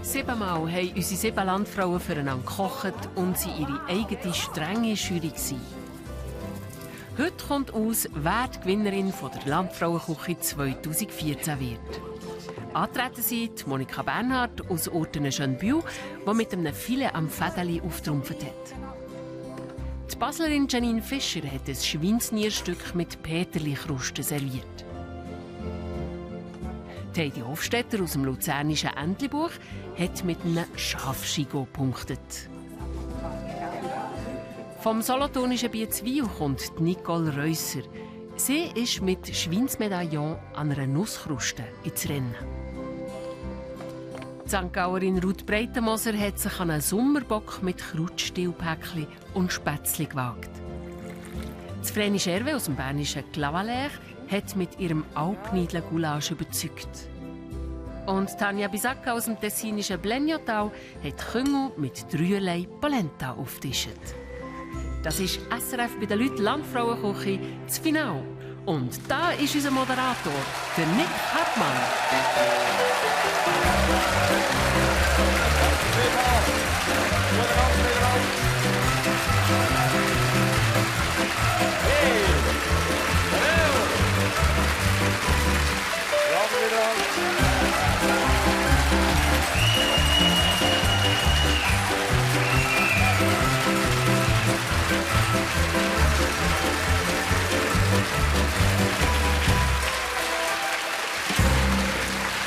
7-mal haben unsere 7 Landfrauen füreinander gekocht und sie ihre eigene strenge Jury gewesen. Heute kommt aus, wer die Gewinnerin von der Landfrauenküche 2014 wird. Antreten sind Monika Bernhard aus Ortenen-Schönbühl, die mit einem Filet am Fädeli auftrumpft hat. Die Baslerin Janine Fischer hat ein Schweinsnierstück mit Peterli-Krusten serviert. Die Heidi Hofstetter aus dem luzernischen Entlebuch hat mit einem Schafschigo gepunktet. Vom solothurnischen Biezwil kommt Nicole Reusser. Sie ist mit Schweinsmedaillon an einer Nusskruste ins Rennen. Die St. Gauerin Ruth Breitenmoser hat sich an einen Sommerbock mit Krautstillpäckchen und Spätzli gewagt. Die Vreni Scherwe aus dem bernischen Clavaleyres hat mit ihrem Alpnidle-Gulasch überzeugt. Und Tanja Bisacca aus dem tessinischen Blenjotal hat Küngel mit dreierlei Polenta aufgetischt. Das ist SRF bei den Leuten Landfrauenküche, das Finale. Und da ist unser Moderator, der Nick Hartmann.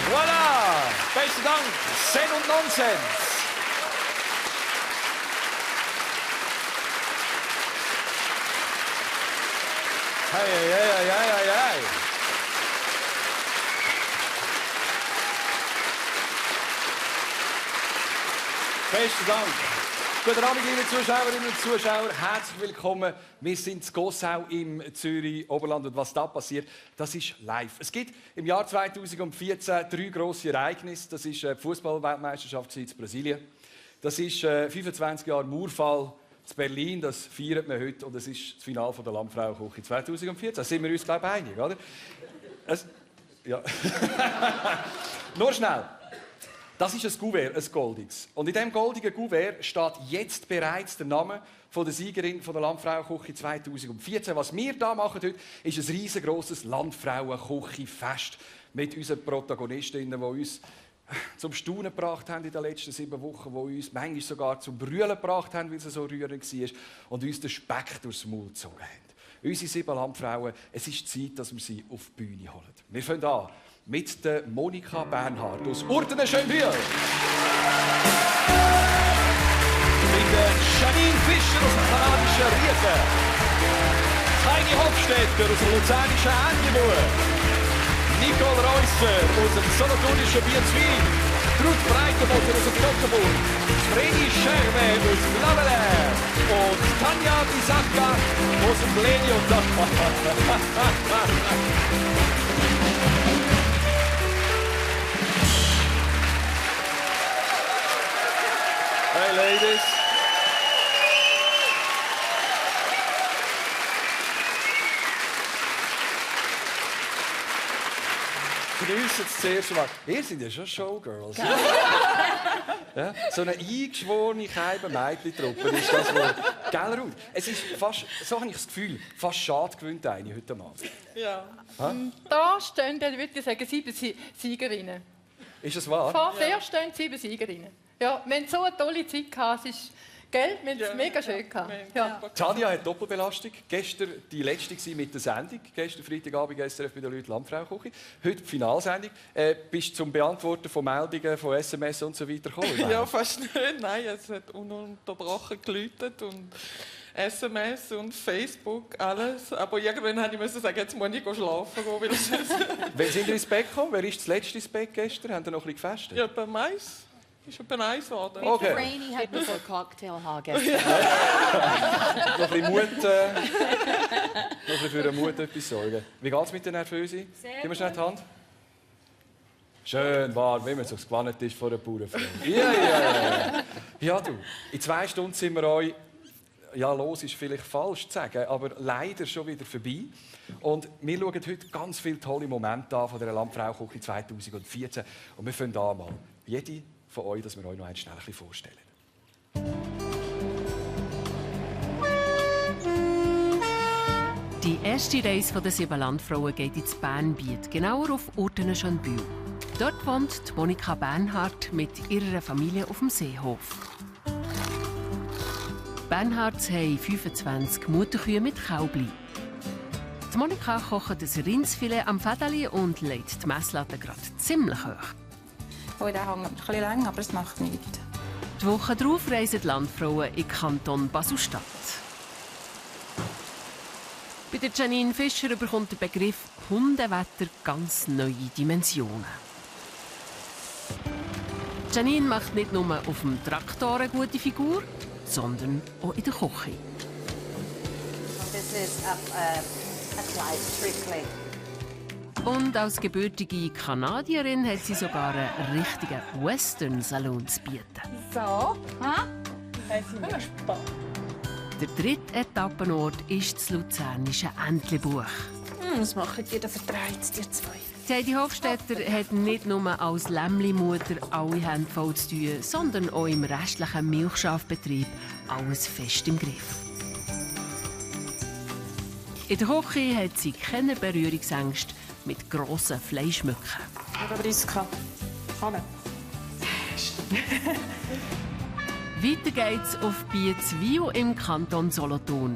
Voilà! Besten Dank, Sen und Nonsens. Hey, hey, hey, hey, hey, hey. Besten Dank. Guten Abend, liebe Zuschauerinnen und Zuschauer. Herzlich willkommen. Wir sind in Gossau im Zürich Oberland. Und was da passiert, das ist live. Es gibt im Jahr 2014 3 grosse Ereignisse. Das ist die Fußball-Weltmeisterschaft in Brasilien. Das ist 25 Jahre Mauerfall in Berlin. Das feiert man heute. Und es ist das Finale der Landfrauenküche 2014. Da sind wir uns, glaube ich, einig, oder? Ja. Nur schnell. Das ist ein Kuvert, ein goldiges. Und in diesem goldigen Kuvert steht jetzt bereits der Name der Siegerin der Landfrauenküche 2014. Was wir hier machen heute, ist ein riesengroßes Landfrauenküche-Fest mit unseren Protagonistinnen, die uns zum Staunen gebracht haben in den letzten 7 Wochen, die uns manchmal sogar zum Brüllen gebracht haben, weil es so rührend war, und uns den Speck durchs Maul gezogen haben. Unsere 7 Landfrauen, es ist Zeit, dass wir sie auf die Bühne holen. Wir fangen an mit der Monika Bernhard aus Ortenen-Schönbühl. Mit der Janine Fischer aus dem kanadischen Riechen. Heidi Hofstetter aus dem luzernischen Entlebuch. Nicole Reusser aus dem solothurnischen Biezwil. Ruth Breitenmoser aus dem Toggenburg. Vreni Scherwe aus Clavaleyres. Und Tanja Bisacca aus dem Blenjotal. Hey, Ladies. Grüßen das zuerst mal. Ihr seid ja schon Showgirls. Ja? So eine eingeschworene Mädchen-Truppe ist das wohl. Gell, Ruth? Es ist fast, so habe ich das Gefühl, fast schade gewinnt eine heute Abend. Ja. Da stehen, würde ich sagen, 7 Siegerinnen. Ist das wahr? Vor dir stehen 7 Siegerinnen. Ja, wir hatten so eine tolle Zeit gehabt. Es ist, gell? Wir haben es mega schön gehabt. Ja. Tanja hat Doppelbelastung. Gestern die letzte mit der Sendung. Gestern Freitagabend SRF bei den Leuten Landfrauenküche. Heute die Finalsendung. Bist du zum Beantworten von Meldungen, von SMS und so weiter gekommen? Ja, fast nicht. Nein, es hat ununterbrochen geläutet und SMS und Facebook, alles. Aber irgendwann musste ich sagen, jetzt muss ich schlafen gehen. Wer sind ihr ins Bett gekommen? Wer ist das letzte ins Bett gestern? Haben ihr noch ein bisschen gefestet? Ja, bei Mais. Ist etwa 1 geworden. Okay. Rainy hat noch einen Cocktail haben gestern. Noch ein bisschen Mut, noch ein bisschen für den Mut etwas sorgen. Wie geht es mit der Nervöse? Gib mir schnell die Hand. Schön warm, wie man es aufs gewannet ist von der Bauernfrau. Ja. Ja, du, in 2 Stunden sind wir euch, ja, los ist vielleicht falsch zu sagen, aber leider schon wieder vorbei. Und wir schauen heute ganz viele tolle Momente an von der Landfrauenküche 2014. Und wir fangen an mal. Jede von euch, dass wir euch noch schnell ein bisschen vorstellen. Die erste Reise der 7 Landfrauen geht ins Bernbiet, genauer auf Urtenenschönbühl. Dort wohnt Monika Bernhardt mit ihrer Familie auf dem Seehof. Bernhardts haben 25 Mutterkühe mit Kaubli. Die Monika kocht ein Rindsfilet am Fädeli und legt die Messlatte gerade ziemlich hoch. Oh, der hängt ein bisschen lang, aber es macht nichts. Die Woche darauf reisen die Landfrauen in den Kanton Basel-Stadt. Bei der Janine Fischer bekommt der Begriff Hundewetter ganz neue Dimensionen. Janine macht nicht nur auf dem Traktor eine gute Figur, sondern auch in der Küche. This is a slight trickling. Und als gebürtige Kanadierin hat sie sogar einen richtigen Western-Salon zu bieten. So, sind wir gespannt. Der dritte Etappenort ist das luzernische Entlebuch. Was machen die? Da vertreibt es dir zwei. Heidi Hofstetter hat nicht nur als Lämmli-Mutter alle Hände voll zu tun, sondern auch im restlichen Milchschafbetrieb alles fest im Griff. In der Küche hat sie keine Berührungsängste mit grossen Fleischmücken. Aber Priska, komm. Weiter geht's auf Biezwil im Kanton Solothurn.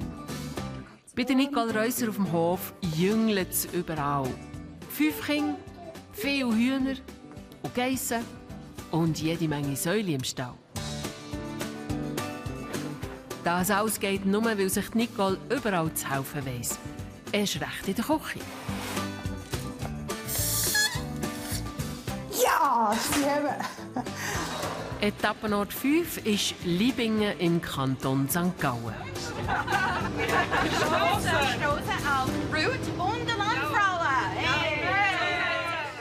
Bei der Nicole Reusser auf dem Hof jüngelt es überall. 5 Kinder, viele Hühner und Geissen und jede Menge Säule im Stall. Das alles geht nur, weil sich Nicole überall zu helfen weiss. Erst recht in der Küche. Ja, sie haben... Etappenort 5 ist Libingen im Kanton St. Gallen. Stoßen auf Ruth und die Landfrauen.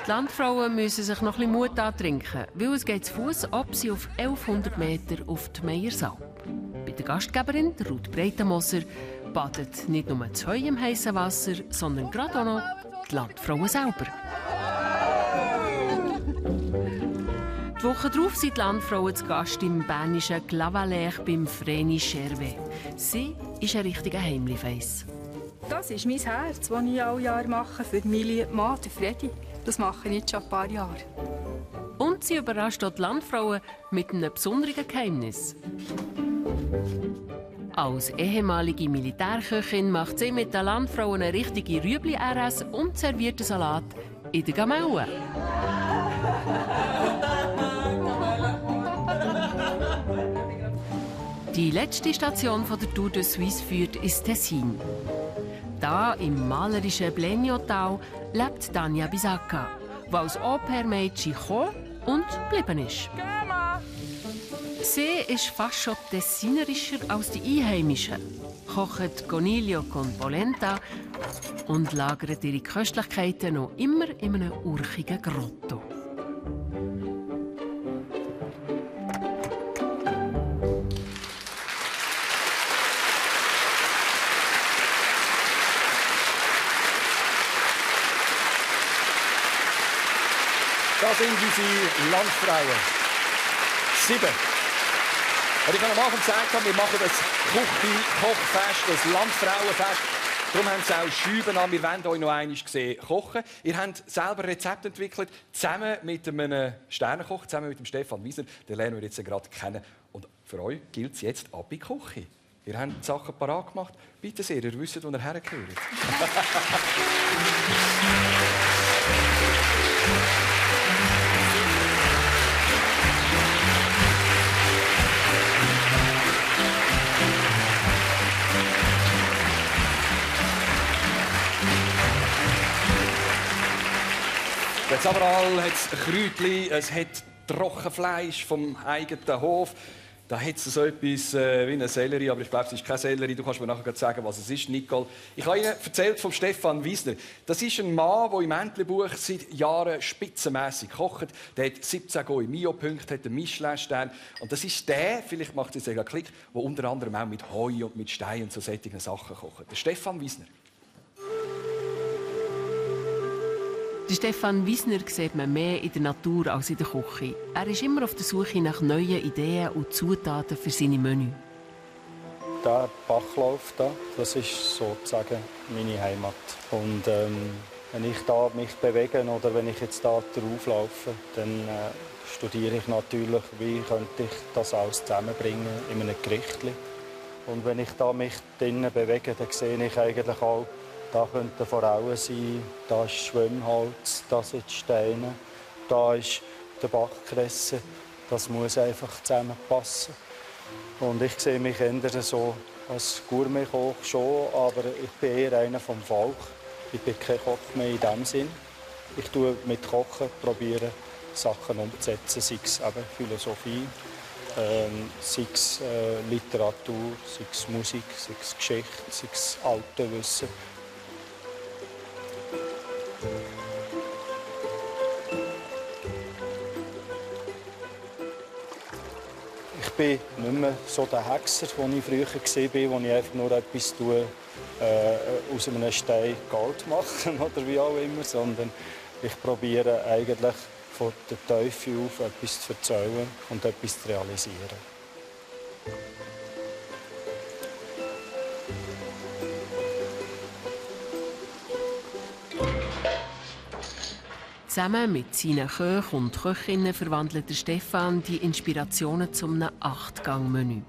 Die Landfrauen müssen sich noch ein bisschen Mut antrinken, weil es geht zu Fuß ab sie auf 1100 Meter auf die Meiersalp. Bei der Gastgeberin, Ruth Breitenmoser, badet nicht nur 2 im heißen Wasser, sondern gerade auch noch die Landfrauen selber. Die Woche darauf sind die Landfrauen zu Gast im bernischen Clavaleyres beim Vreni Scherwe. Sie ist ein richtiger Heimli-Face. Das ist mein Herz, das ich alle Jahre mache für meinen lieben Mann, Freddy. Das mache ich jetzt schon ein paar Jahre. Und sie überrascht auch die Landfrauen mit einem besonderen Geheimnis. Als ehemalige Militärköchin macht sie mit den Landfrauen eine richtige Rüebli-RS und serviert den Salat in der Gamelle. Die letzte Station der Tour de Suisse führt ins Tessin. Da im malerischen Bleniotal lebt Tanja Bisacca, die als Au-pair-Mädchen gekommen und geblieben ist. Sie ist fast schon tessinerischer als die Einheimischen, kocht Coniglio con Polenta und lagert ihre Köstlichkeiten noch immer in einem urchigen Grotto. Das sind unsere Landfrauen. 7. Und ich habe am Anfang gesagt, wir machen das Kochfest, das Landfrauenfest. Darum haben sie auch Schüben an. Wir wollen euch noch einmal kochen. Ihr habt selber Rezept entwickelt, zusammen mit einem Sternenkoch, zusammen mit dem Stefan Wiesner. Den lernen wir jetzt gerade kennen. Und für euch gilt es jetzt ab in die Küche. Ihr habt die Sachen parat gemacht. Bitte sehr, ihr wisst, wo ihr hergehört. Jetzt aber hat es Kräutchen, es hat Trockenfleisch vom eigenen Hof. Da hat es so etwas wie eine Sellerie, aber ich glaube, es ist keine Sellerie. Du kannst mir nachher sagen, was es ist, Nicole. Ich habe Ihnen erzählt von Stefan Wiesner. Das ist ein Mann, der im Entlebuch seit Jahren spitzenmässig kocht. Der hat 17 Go im Mio-Punkte, hat einen Michelin-Stern. Und das ist der, vielleicht macht es einen Klick, der unter anderem auch mit Heu und mit Steinen und so solchen Sachen kocht. Der Stefan Wiesner. Der Stefan Wiesner sieht man mehr in der Natur als in der Küche. Er ist immer auf der Suche nach neuen Ideen und Zutaten für seine Menü. Der Bachlauf da, das ist sozusagen meine Heimat. Und wenn ich da mich bewege oder wenn ich jetzt da drauf laufe, dann studiere ich natürlich, wie könnte ich das alles zusammenbringen in einem Gericht. Und wenn ich da mich drinnen bewege, dann sehe ich eigentlich auch, da könnten Frauen sein, da ist Schwemmholz, da sind Steine, da ist der Backkresse. Das muss einfach zusammenpassen. Und ich sehe mich eher so als Gourmet-Koch schon, aber ich bin eher einer vom Volk. Ich bin kein Koch mehr in dem Sinn. Ich probiere mit Kochen Sachen umzusetzen, sei es eben Philosophie, sei es Literatur, sei es Musik, sei es Geschichte, sei es alte Wissen. Ich bin nicht mehr so der Hexer, den ich früher war, wo ich einfach nur etwas aus einem Stein Gold machen oder wie auch immer, sondern ich probiere eigentlich von der Teufel auf etwas zu erzählen und etwas zu realisieren. Zusammen mit seinen Köchen und Köchinnen verwandelt der Stefan die Inspirationen zu einem 8-Gang-Menü.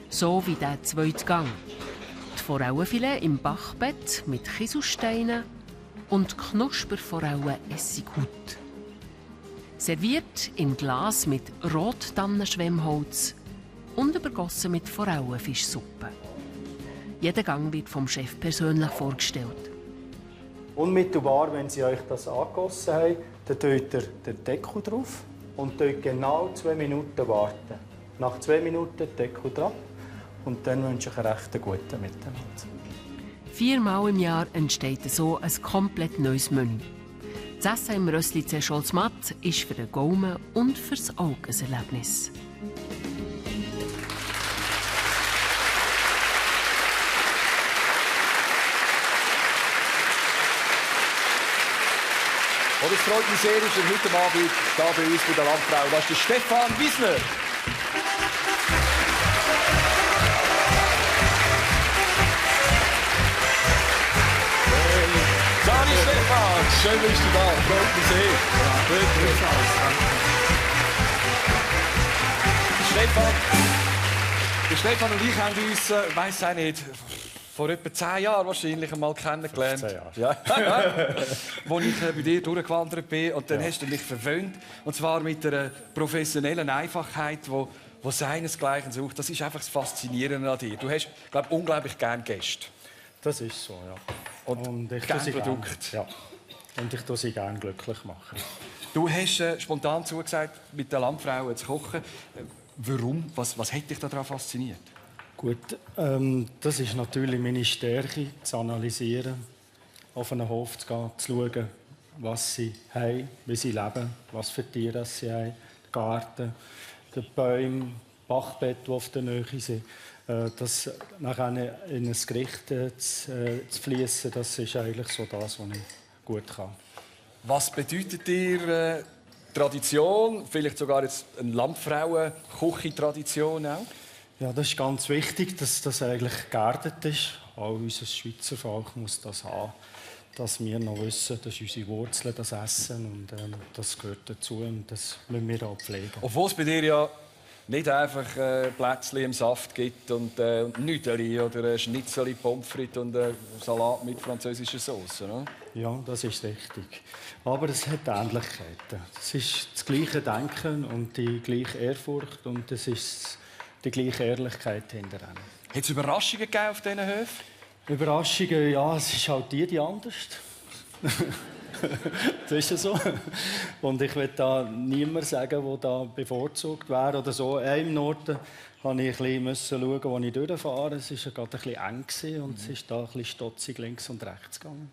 So wie der zweite Gang. Die Forellenfilet im Bachbett mit Kieselsteinen und Knusperforellen-Essighut. Serviert im Glas mit Rottannenschwemmholz und übergossen mit Forellenfischsuppe. Jeder Gang wird vom Chef persönlich vorgestellt. Unmittelbar, wenn Sie euch das angegossen haben, dann tut ihr den Deckel drauf und genau 2 Minuten warten. Nach 2 Minuten den Deckel dran und dann wünsche ich einen recht guten Miteinander. 4-mal im Jahr entsteht so ein komplett neues Menü. Das Essen im Rössli Zerscholz-Matt ist für den Gaumen und fürs Auge ein Erlebnis. Und es freut mich sehr, dass er heute Abend hier bei uns bei der Landfrau. Das ist der Stefan Wiesner. Sali Stefan, schön bist du da. Freut mich sehr. Der Stefan und ich haben uns, ich weiss auch nicht, vor etwa 10 Jahren wahrscheinlich einmal kennengelernt. 15 Jahre. Ja. Wo ich bei dir durchgewandert bin. Und dann hast du mich verwöhnt. Und zwar mit einer professionellen Einfachheit, die seinesgleichen sucht. Das ist einfach das Faszinierende an dir. Du hast, glaube ich, unglaublich gerne Gäste. Das ist so, ja. Und ich gerne tue sie Produkte. Ja. Und ich tue sie gerne glücklich machen. Du hast spontan zugesagt, mit der Landfrau zu kochen. Warum? Was hat dich daran fasziniert? Gut, das ist natürlich meine Stärke, zu analysieren, auf einen Hof zu gehen, zu schauen, was sie haben, wie sie leben, was für Tiere sie haben, der Garten, die Bäume, Bachbett, die auf der Nähe sind. Das nachher in ein Gericht zu fließen, das ist eigentlich so das, was ich gut kann. Was bedeutet dir Tradition, vielleicht sogar jetzt eine Landfrauen-Küche-Tradition auch? Ja, das ist ganz wichtig, dass das eigentlich geerdet ist. Auch unser Schweizer Volk muss das haben, dass wir noch wissen, das ist unsere Wurzeln, das Essen und das gehört dazu und das müssen wir auch pflegen. Obwohl es bei dir ja nicht einfach Plätzchen im Saft gibt und Nüdeli oder Schnitzel, Pommes frites und Salat mit französischer Sauce, ne? Ja, das ist richtig. Aber es hat Ähnlichkeiten. Es ist das gleiche Denken und die gleiche Ehrfurcht und es ist die gleiche Ehrlichkeit hinterher. Hat es Überraschungen gegeben auf diesen Höfen? Überraschungen, ja, es ist halt die anders. Das ist ja so. Und ich will da niemand sagen, der da bevorzugt wäre oder so. Im Norden musste ich ein bisschen schauen, wo ich durchfahre. Es war gerade ein bisschen eng und es ist da ein bisschen stotzig links und rechts gegangen.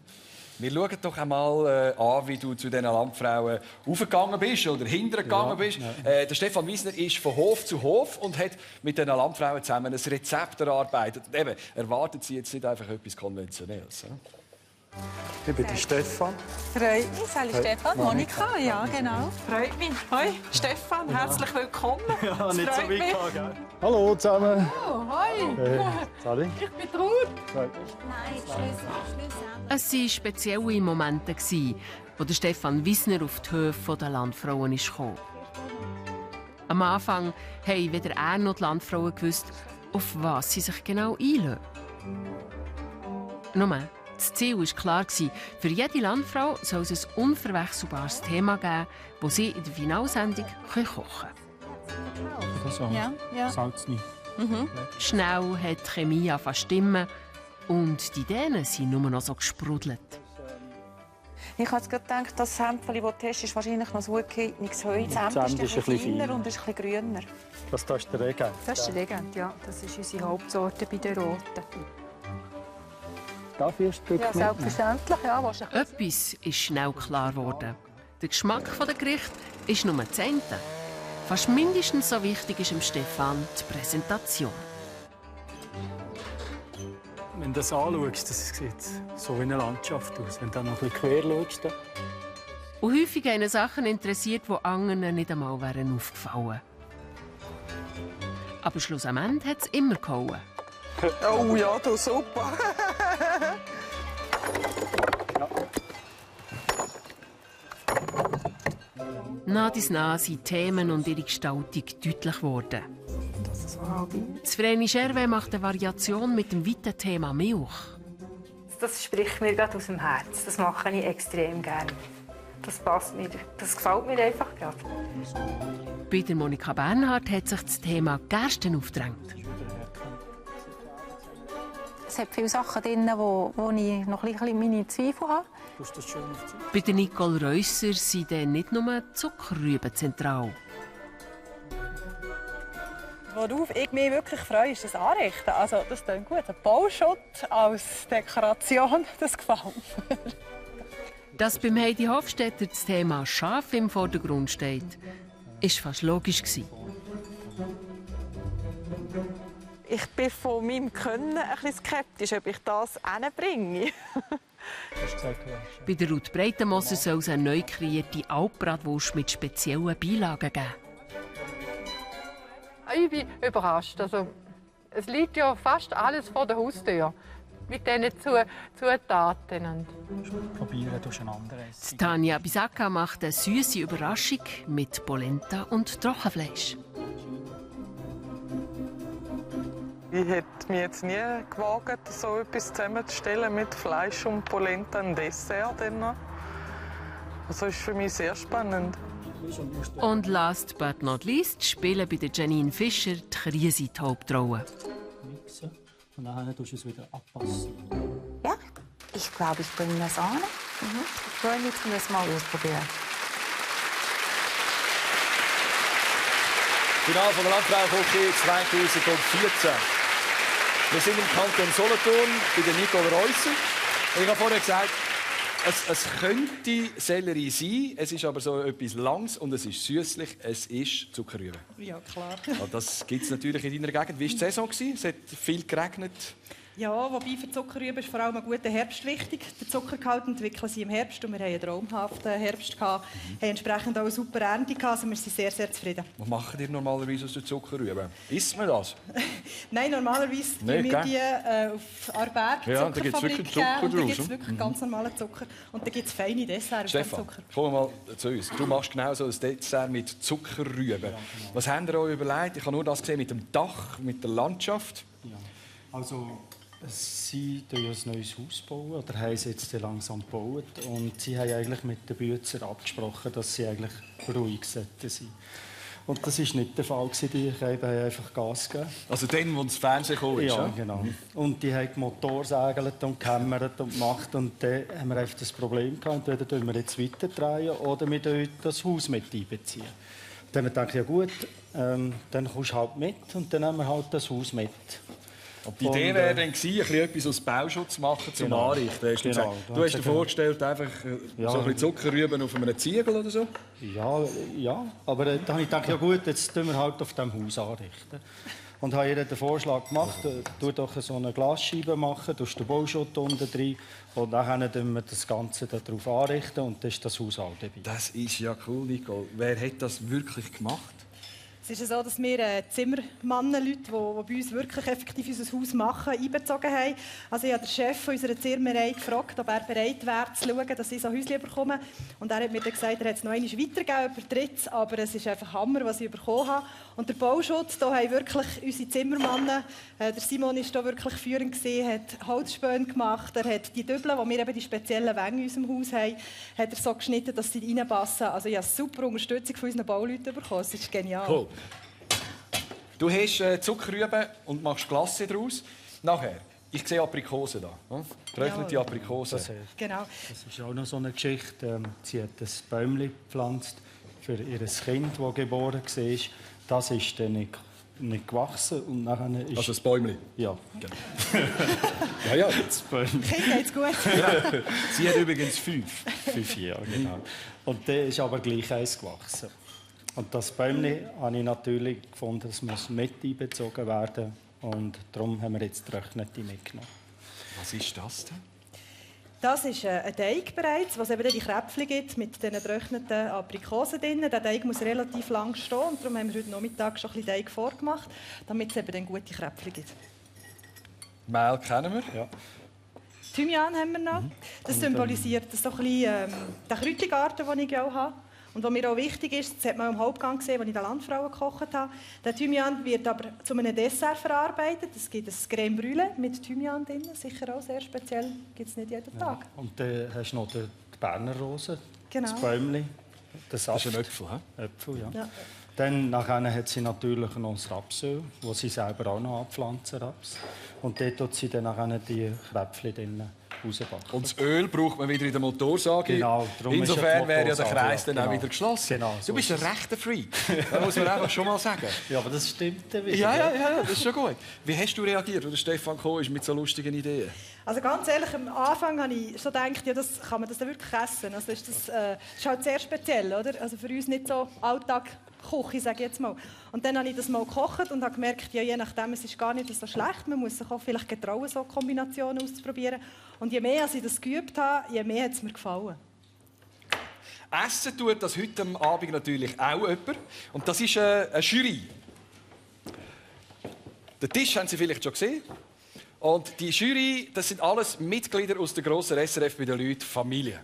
Wir schauen doch einmal an, wie du zu diesen Landfrauen aufgegangen bist oder hintergegangen bist. Ja. Der Stefan Wiesner ist von Hof zu Hof und hat mit diesen Landfrauen zusammen ein Rezept erarbeitet. Eben, erwartet sie jetzt nicht einfach etwas Konventionelles. Oder? Ich bin der Stefan. Freut mich. Sali Stefan, Monika, ja genau. Freut mich. Hoi, Stefan, herzlich willkommen. Ja, nicht so weit mich. gehen. Hallo zusammen. Oh, hoi. Sali. Ich bin Ruth. Nein, Schlüssel. Es waren spezielle Momente, wo der Stefan Wiesner auf die Höfe der Landfrauen kam. Am Anfang haben weder er noch die Landfrauen gewusst, auf was sie sich genau einlassen. Nur, das Ziel war klar, für jede Landfrau soll es ein unverwechselbares Thema geben, das sie in der Finalsendung kochen können. Ja. Salz nicht. Schnell hat die Chemie angefangen zu stimmen und die Ideen sind nur noch so gesprudelt. Ich habe gerade gedacht, das Sämpfeli, das du hast, ist wahrscheinlich noch so geeignetes Heu. Das Sämtli ist ein bisschen kleiner und ist ein bisschen grüner. Das hier ist der Regent. Das ist der Regent, ja. Das ist unsere Hauptsorte bei den Roten. Darf ich ein Stück Ja, selbstverständlich. Ja, wahrscheinlich. Etwas ist schnell klar geworden. Der Geschmack der Gerichte ist nur das eine. Fast mindestens so wichtig ist dem Stefan die Präsentation. Wenn du das anschaust, das sieht so wie eine Landschaft aus. Wenn du noch ein bisschen quer schaust. Und häufig haben ihn Sachen interessiert, die anderen nicht einmal wären aufgefallen. Aber schlussendlich hat es immer gehauen. Oh ja, du super. Nach dies nach sind Themen und ihre Gestaltung deutlich geworden. Das Vreni Scherwe macht eine Variation mit dem weiten Thema Milch. Das spricht mir gerade aus dem Herz. Das mache ich extrem gerne. Das passt mir. Das gefällt mir einfach gerade. Bei der Monika Bernhardt hat sich das Thema Gersten aufgedrängt. Es hat viele Sachen drin, wo ich noch ein bisschen meine Zweifel habe. Bei der Nicole Reusser sind dann nicht nur Zuckerrüben zentral. Worauf ich mich wirklich freue, ist das Anrichten. Also, das klingt gut. Ein Bauschutt als Dekoration, das gefällt mir. Dass beim Heidi Hofstetter das Thema Schaf im Vordergrund steht, ist fast logisch gewesen. Ich bin von meinem Können ein bisschen skeptisch, ob ich das hinbringe. Bei der Ruth Breitenmoser soll es eine neu kreierte Alpbratwurst mit speziellen Beilagen geben. Ich bin überrascht. Also, es liegt ja fast alles vor der Haustür. Mit diesen Zutaten. Probieren durcheinander essen. Tanja Bisacca macht eine süße Überraschung mit Polenta und Trockenfleisch. Ich hätte mich jetzt nie gewagt, so etwas zusammenzustellen mit Fleisch und Polenta, ein Dessert. Also ist für mich sehr spannend. Und last but not least spielen bei der Janine Fischer die Krise die Hauptrolle. Mixen und dann tust du es wieder abpassen. Ja, ich glaube, ich bringe das an. Ich freue mich, um das mal auszuprobieren. Finale von der Landfrauenküche 2014. Wir sind im Kanton Solothurn bei der Nicole Reusser. Ich habe vorher gesagt, es könnte Sellerie sein, es ist aber so etwas Langes und es ist süßlich, es ist Zuckerrüben. Ja, klar. Das gibt es natürlich in deiner Gegend. Wie war die Saison? Es hat viel geregnet. Ja, wobei für die Zuckerrüben ist vor allem ein guter Herbst wichtig. Der Zuckergehalt entwickeln sie im Herbst und wir hatten einen traumhaften Herbst, haben entsprechend auch eine super Ernte gehabt, also wir sind sehr, sehr zufrieden. Was macht ihr normalerweise aus den Zuckerrüben? Isst man das? Nein, normalerweise Nein, wir die auf Arberg ja, da gibt es wirklich Zucker und da gibt draus. es wirklich ganz normalen Zucker und da gibt es feine Desserts mit Stefan, Zucker. komm mal zu uns. Du machst genau so ein Dessert mit Zuckerrüben. Was habt ihr euch überlegt? Ich habe nur das gesehen mit dem Dach, mit der Landschaft. Ja. Also, sie bauen ein neues Haus bauen, oder haben es jetzt langsam gebaut. Und sie haben eigentlich mit den Bützer abgesprochen, dass sie eigentlich ruhig sind. Und das war nicht der Fall. Die haben einfach Gas gegeben. Also dann, wo das Fernsehen kam? Ja, genau. Und die haben die Motor segelt und gehämmert und gemacht. Und dann haben wir einfach das Problem gehabt, entweder drehen wir jetzt weiter drehen oder wir drehen das Haus mit einbeziehen. Dann haben wir gedacht, ja gut, dann kommst du halt mit und dann nehmen wir halt das Haus mit. Die Idee wäre dann gewesen, etwas aus Bauschutz zu machen zum Anrichten. Hast du Genau. du hast dir vorgestellt, einfach Ja. so ein bisschen Zuckerrüben auf einem Ziegel oder so? Ja, aber dann habe ich gedacht, ja gut, jetzt tun wir halt auf diesem Haus anrichten. und habe ihr den Vorschlag gemacht, tu doch so eine Glasscheibe machen, tust den Bauschutt unten drin und dann tun wir das Ganze darauf anrichten und dann ist das Haus auch dabei. Das ist ja cool, Nicole. Wer hat das wirklich gemacht? Es ist so, dass wir Zimmermannen-Leute, die bei uns wirklich effektiv unser Haus machen, einbezogen haben. Also ich habe den Chef unserer Zimmerei gefragt, ob er bereit wäre, zu schauen, dass ich so ein Häuschen bekomme. Und er hat mir dann gesagt, er hat es noch einmal weitergegeben über Dritts, aber es ist einfach Hammer, was ich bekommen habe. Und der Bauschutz, da haben wirklich unsere Zimmermannen, der Simon war da wirklich führend gewesen, hat Holzspäne gemacht, er hat die Dübel, wo wir eben die speziellen Wänge in unserem Haus haben, hat er so geschnitten, dass sie reinpassen. Also ich habe super Unterstützung von unseren Bauleuten bekommen. Das ist genial. Cool. Du hast Zuckerrüben und machst Glasse daraus. Nachher, ich sehe Aprikosen da. Getrocknete Aprikosen. Genau. Das ist auch noch so eine Geschichte. Sie hat ein Bäumchen gepflanzt für ihr Kind, das geboren war. Das ist dann nicht gewachsen. Und nachher ist... Also das Bäumchen? Ja. Ja, das Bäumchen. Kind geht's gut. Sie hat übrigens 5. 5 Jahre, genau. Und dann ist aber gleich eins gewachsen. Und das Bäumchen habe ich natürlich gefunden, es muss mit einbezogen werden. Und darum haben wir jetzt Getrocknete mitgenommen. Was ist das denn? Das ist ein Teig bereits, was eben die Kräpfchen gibt mit den getrockneten Aprikosen drin. Der Teig muss relativ lang stehen und darum haben wir heute Nachmittag schon ein bisschen Teig vorgemacht, damit es eben dann gute Kräpfchen gibt. Mehl kennen wir. Ja. Thymian haben wir noch. Das symbolisiert so ein bisschen, den Kräutergarten, den ich auch habe. Und was mir auch wichtig ist, das hat man im Hauptgang gesehen, als ich den Landfrauen gekocht habe, der Thymian wird aber zu einem Dessert verarbeitet. Es gibt ein Crème Brûlée mit Thymian drin, sicher auch sehr speziell, gibt es nicht jeden Tag. Und dann hast du noch die Berner Rose, genau. Das Bäumchen, den Saft. Das ist ein Äpfel, he? Äpfel, ja. Ja. Dann nachher hat sie natürlich noch das Rapsöl, das sie selber auch noch anpflanzen, Raps. Und dort tut sie dann nachher die Kräpfchen drin rausbacken. Und das Öl braucht man wieder in der Motorsage. Genau, insofern wäre ja der Kreis dann genau. auch wieder geschlossen. Genau, du bist ein rechter Freak. Das muss man einfach schon mal sagen. Ja, aber das stimmt dann wieder. Ja, das ist schon gut. Wie hast du reagiert, als Stefan gekommen ist mit so lustigen Ideen? Also ganz ehrlich, am Anfang habe ich so gedacht, ja, das kann man das dann wirklich essen. Also das ist halt sehr speziell, oder? Also für uns nicht so Alltag Küche, sage ich jetzt mal. Und dann habe ich das mal gekocht und habe gemerkt, ja, je nachdem, es ist gar nicht so schlecht. Man muss sich auch vielleicht getrauen, so Kombinationen auszuprobieren. Und je mehr ich das geübt habe, je mehr hat es mir gefallen. Essen tut das heute Abend natürlich auch jemand. Und das ist eine Jury. Den Tisch haben Sie vielleicht schon gesehen. Und die Jury, das sind alles Mitglieder aus der grossen SRF bei den Leuten Familie.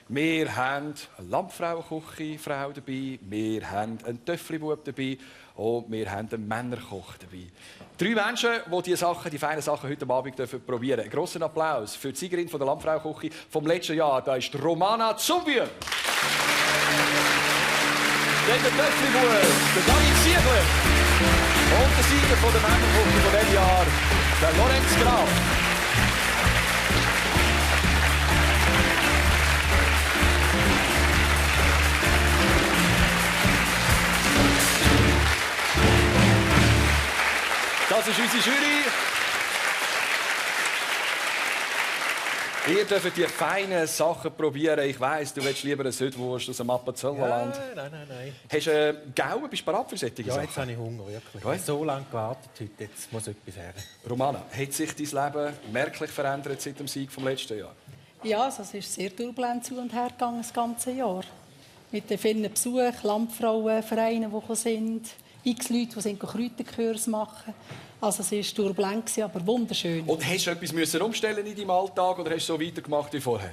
Wir haben eine Landfrauenküche-Frau dabei, wir haben einen Töfflibub dabei und wir haben einen Männerkoch dabei. 3 Menschen, die die feinen Sachen heute Abend probieren dürfen. Einen grossen Applaus für die Siegerin von der Landfrauenküche vom letzten Jahr. Da ist Romana Zumbühl. Dann der Töfflibub, der David Ziegler. Und der Sieger von der Männerküche von diesem Jahr, der Lorenz Graf. Das ist unsere Jury. Ihr dürft die feinen Sachen probieren. Ich weiss, du willst lieber eine Südwurst aus dem Appenzellerland. Ja, nein. Hast du Gauen? Bist du bereit für solche Sachen? Jetzt habe ich Hunger, wirklich. Ich habe so lange gewartet heute. Jetzt muss etwas her. Romana, hat sich dein Leben merklich verändert seit dem Sieg vom letzten Jahr? Ja, also es ist sehr turbulent zu und her gegangen, das ganze Jahr. Mit den vielen Besuchen, Landfrauenvereinen, die gekommen sind, x Leute, die Kräuterkurs machen. Also es war turbulent, aber wunderschön. Und hast du etwas umstellen in deinem Alltag oder hast du so weitergemacht wie vorher?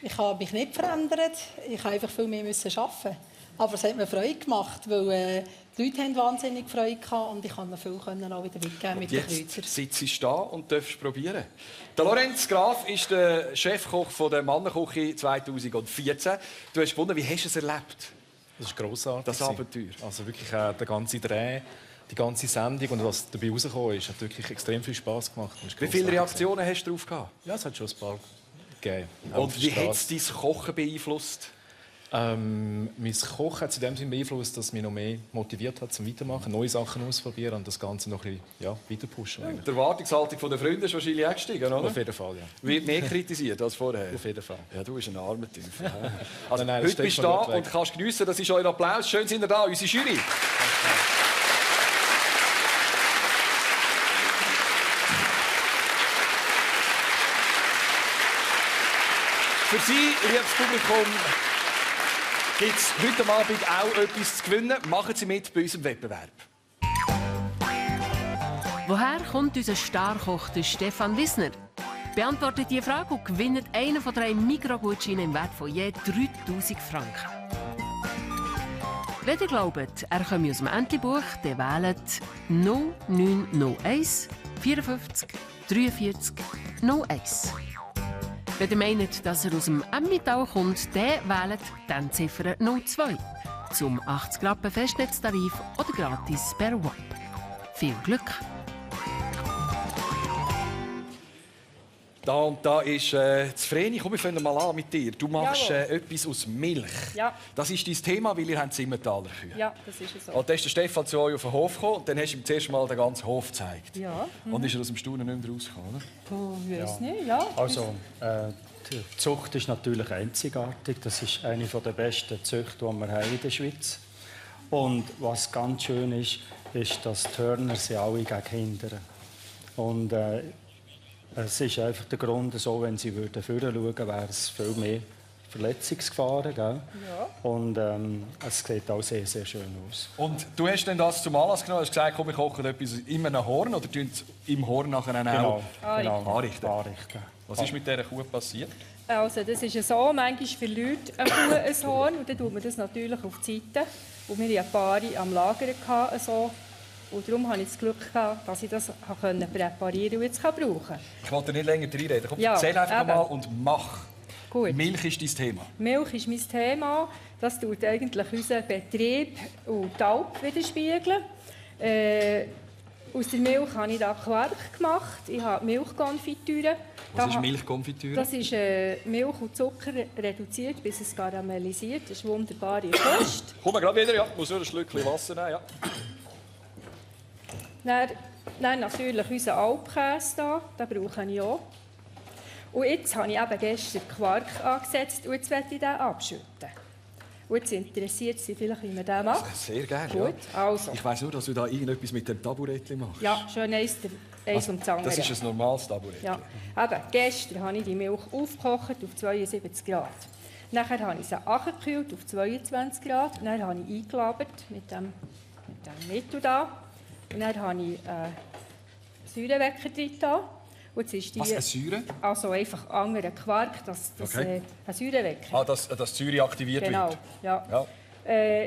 Ich habe mich nicht verändert. Ich musste einfach viel mehr arbeiten. Aber es hat mir Freude gemacht, weil die Leute haben wahnsinnig Freude gehabt und ich konnte noch viel auch wieder mitgeben mit den Kräutern. Jetzt sitzt du da und darfst probieren. Der Lorenz Graf ist der Chefkoch von der Männerküche 2014. Du hast gewonnen. Wie hast du es erlebt? Das ist grossartig. Das Abenteuer. Also wirklich der ganze Dreh, die ganze Sendung und was dabei rausgekommen ist, hat wirklich extrem viel Spass gemacht. Wie viele Reaktionen hast du darauf gehabt? Ja, es hat schon ein paar gegeben. Und wie hat es dein Kochen beeinflusst? Mein Kochen hat es in dem Sinne beeinflusst, dass mich noch mehr motiviert hat zum Weitermachen, neue Sachen ausprobieren und das Ganze noch ein bisschen weiter pushen. Ja, die Erwartungshaltung der Freunde ist wahrscheinlich auch gestiegen, oder? Auf jeden Fall, ja. Wird mehr kritisiert als vorher? Auf jeden Fall. Ja, du bist ein armer Teufel. Also, nein, heute bist du da und kannst geniessen. Das ist euer Applaus. Schön, sind ihr da, unsere Jury. Für Sie, liebes Publikum, gibt es heute Abend auch etwas zu gewinnen. Machen Sie mit bei unserem Wettbewerb. Woher kommt unser Starkoch, der Stefan Wissner? Beantwortet die Frage und gewinnt einen von 3 Migros-Gutscheinen im Wert von je 3000 Franken. Wenn ihr glaubt, er komme aus dem Entlebuch, dann wählt 0901 54 43 01. Wenn ihr meint, dass er aus dem Emmental kommt, dann wählt die Ziffer 02 zum 80 Rappen Festnetztarif oder gratis per WAP. Viel Glück! Da ist das Vreni. Komm, wir fangen mal an mit dir. Du machst etwas aus Milch. Ja. Das ist dein Thema, weil ihr habt Simmentaler Kühe. Ja, das ist so. Und dann ist der Stefan zu euch auf den Hof gekommen und dann hast du ihm zuerst mal den ganzen Hof gezeigt. Ja. Und ist er aus dem Staunen nicht mehr rausgekommen, oder? Ich weiß nicht, ja. Also, die Zucht ist natürlich einzigartig. Das ist eine der besten Züchter, die wir haben in der Schweiz. Und was ganz schön ist, dass die Hörner sie alle gegen hindern. Und es ist einfach der Grund, so, wenn sie vorne schauen, wäre es viel mehr Verletzungsgefahren. Gell? Ja. Und es sieht auch sehr, sehr schön aus. Und du hast dann das zum Anlass genommen, hast gesagt, komm, wir kochen etwas in einem Horn oder tun es im Horn nachher auch anrichten? Was ist mit dieser Kuh passiert? Also, das ist so, manchmal verliert eine Kuh ein Horn und dann tut man das natürlich auf die Seite. Und wir hatten ein paar am Lager. So. Und darum hatte ich das Glück, dass ich das präparieren und jetzt brauchen kann. Ich wollte nicht länger reinreden. Komm, ja, erzähl einfach mal und mach. Gut. Milch ist dein Thema. Milch ist mein Thema. Das tut eigentlich unseren Betrieb und die Alp widerspiegeln. Aus der Milch habe ich Quark gemacht. Ich habe Milchkonfitüre. Was ist Milchkonfitüre? Das ist Milch und Zucker reduziert, bis es karamellisiert. Das ist wunderbare Kost. Komm gerade wieder, ja. Ich muss nur ein Schlückchen Wasser nehmen. Ja. Dann natürlich unseren Alpkäse hier, den brauche ich auch. Und jetzt habe ich eben gestern Quark angesetzt und jetzt möchte ich den abschütten. Und jetzt interessiert Sie vielleicht, wie man den macht. Sehr gerne. Gut, ja. also. Ich weiss nur, dass du da irgendetwas mit dem Taburettli machst. Ja, schön eins um das andere. Das ist ein normales Taburettli. Ja. Eben, gestern habe ich die Milch aufgekocht auf 72 Grad. Nachher habe ich sie angekühlt auf 22 Grad. Dann habe ich eingelabert mit dem Mittel hier. Und dann habe ich Säurewecker drin. Und jetzt ist die, was, eine Säure? Also einfach anderer Quark, ein Säurewecker. Dass die Säure aktiviert wird? Genau, ja.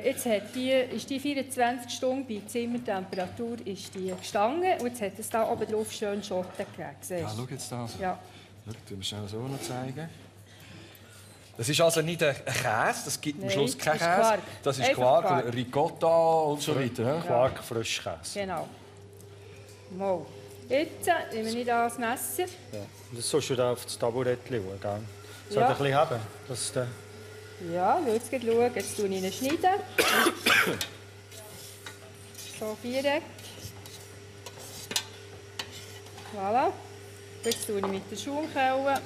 Jetzt ist die 24 Stunden bei Zimmertemperatur gestanden und jetzt hat es da oben drauf schön Schotten gegeben. Ja, schau jetzt da. Ja. Schau, tun wir schnell so noch zeigen. Das ist also nicht ein Käse, das gibt am Schluss keinen Käse. Quark. Das ist Quark, Ricotta und so weiter. Ja. Quark, Frischkäse. Genau. Mal. Jetzt nehme ich das Messer. Ja. Und das sollst du da auf das Taburettli schauen, gell? Soll Ja. ein bisschen haben? Dass der Ja, jetzt schauen. Jetzt schneide ich ihn schneiden. So, Viereck. Voilà. Jetzt tue ich mit der Schaumkelle.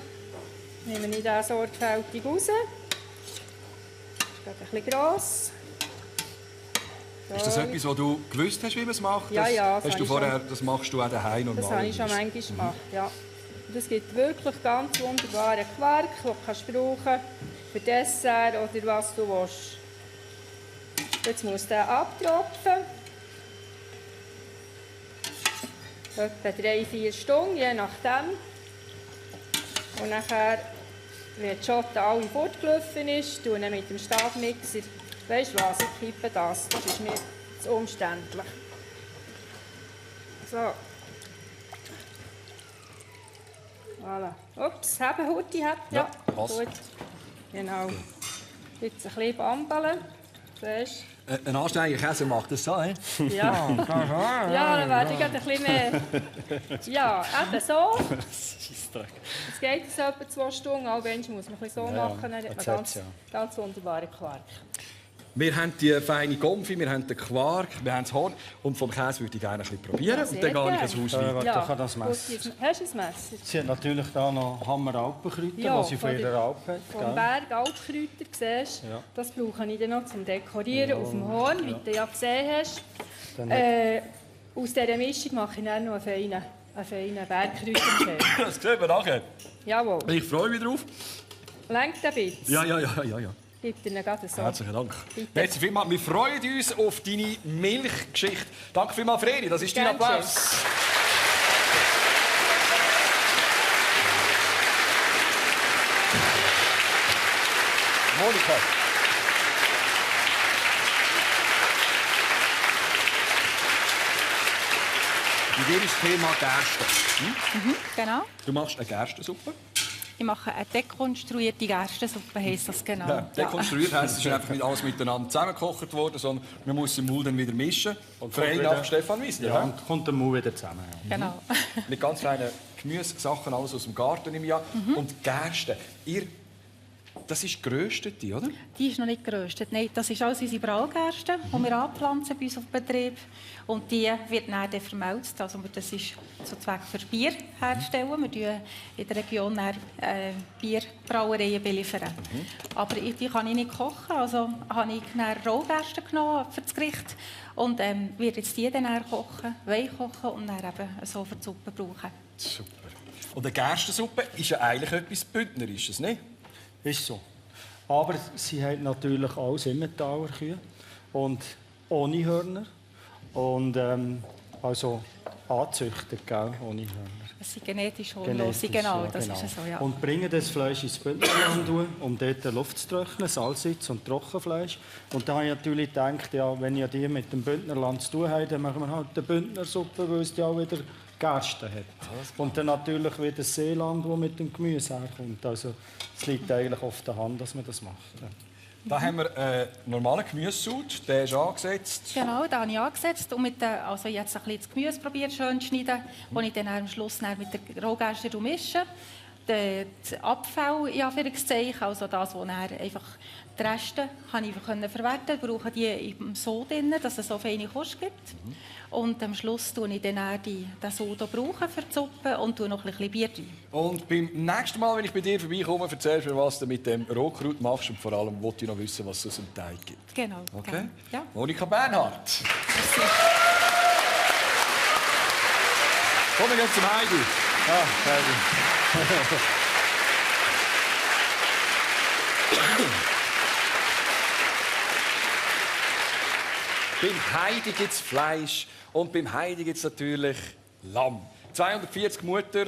Nehme ich den sorgfältig raus. Das ist gerade ein bisschen gross. Ist das etwas, was du gewusst hast, wie man es macht? Ja, das machst du auch daheim normal? Das habe ich schon manchmal gemacht, ja. Und es gibt wirklich ganz wunderbaren Quark, den du kannst brauchen für Dessert oder was du willst. Jetzt muss der abtropfen. Etwa 3-4 Stunden, je nachdem. Und nachher, wenn die Schotte alle fortgelaufen ist, tue ich mit dem Stabmixer. Weißt du was, ich kippe das. Das ist mir zu umständlich. So. Voilà. Ups, haben Hutti hat. Ja, passt. Gut. Genau. Jetzt ein bisschen bambeln. Siehst du? Ein anständiger Käse macht das so, hä? Ja. Ja, dann werde ich gerade ein bisschen mehr. Ja, eben so. Es geht jetzt etwa 2 Stunden, aber muss man ein bisschen so machen, dann hat man ganz wunderbaren Quark. Wir haben die feine Konfi, wir haben den Quark, wir haben das Horn und vom Käse würde ich gerne ein bisschen probieren. Ja, und dann gehe ich ins Haus weiter. Da kann das Messer. Hast du ein Messer? Sie hat natürlich da noch Hammer-Alpenkräuter, Ja, die sie von ihrer Alp hat. Vom Berg Alpkräuter, siehst du? Ja. Das brauche ich dann noch zum Dekorieren auf dem Horn, wie du ja gesehen hast. Aus dieser Mischung mache ich dann noch einen feinen Bergkräutertee. Das sehen wir nachher. Jawohl. Ich freue mich drauf. Lenkt ein bisschen. Ja. Gib dir gerade so. Herzlichen Dank. Bitte. Merci vielmals. Wir freuen uns auf deine Milchgeschichte. Danke vielmals, Fredi. Das ist dein Applaus. Monika. Bei dir ist das Thema Gerste. Genau. Du machst eine Gerstensuppe. Ich mache eine dekonstruierte Gerstensuppe, heisst das genau. Ja, dekonstruiert heisst, es ist nicht einfach alles miteinander zusammengekocht worden, sondern man muss den Maul dann wieder mischen. Und frei nach Stefan Wiesner. Ja, und kommt der Maul wieder zusammen. Genau. Mit ganz kleinen Gemüsesachen, alles aus dem Garten im Jahr. Und Gerste. Das ist die geröstete, oder? Die ist noch nicht geröstet. Nein, das ist alles unsere Braugerste, die wir anpflanzen bei uns auf Betrieb. Und die wird dann vermelzt. Also das ist so Zweck für Bier herzustellen. Wir beliefern in der Region Bierbrauereien beliefern. Aber die kann ich nicht kochen. Also habe ich dann Rohgerste genommen für das Gericht. Und werde jetzt die dann kochen, weich kochen und dann eben so für die Suppe brauchen. Super. Und eine Gerstensuppe ist ja eigentlich etwas Bündnerisches, nicht? Ist so. Aber sie haben natürlich alles Emmentaler Kühe und ohne Hörner. Und also angezüchtet, gell? Ohne Hörner. Das sind genetisch Hohlose, genau. Ja, das genau. ist so, ja. Und bringen das Fleisch ins Bündnerland, um dort Luft zu trocknen, Salzsitz und Trockenfleisch. Und da habe ich natürlich gedacht, ja, wenn ja die mit dem Bündnerland zu tun haben, dann machen wir halt eine Bündnersuppe, weil es ja auch wieder Gerste hat. Und dann natürlich wieder das Seeland, das mit dem Gemüse herkommt. Also es liegt eigentlich auf der Hand, dass man das macht. Ja. Da haben wir einen normalen Gemüsesud, der ist angesetzt. Genau, den habe ich angesetzt und also jetzt ein bisschen das Gemüse probiert schön zu schneiden, das ich dann am Schluss dann mit der Rohgerste mische. Das Abfall, in Anführungszeichen, also das, wo dann einfach die Reste kann ich verwerten, brauche die im Sod drin, dass es so feine Kost gibt. Und am Schluss brauche ich dann den Sod für die Suppe und noch ein bisschen Bier rein. Und beim nächsten Mal, wenn ich bei dir vorbeikomme, erzählst du mir, was du mit dem Rohkraut machst und vor allem wollte ich noch wissen, was es aus dem Teig gibt. Genau. Okay? Ja. Monika Bernhardt. Komm, wir gehen zum Heidi. Heidi. Beim Heidi gibt es Fleisch und beim Heidi gibt es natürlich Lamm. 240 Mutter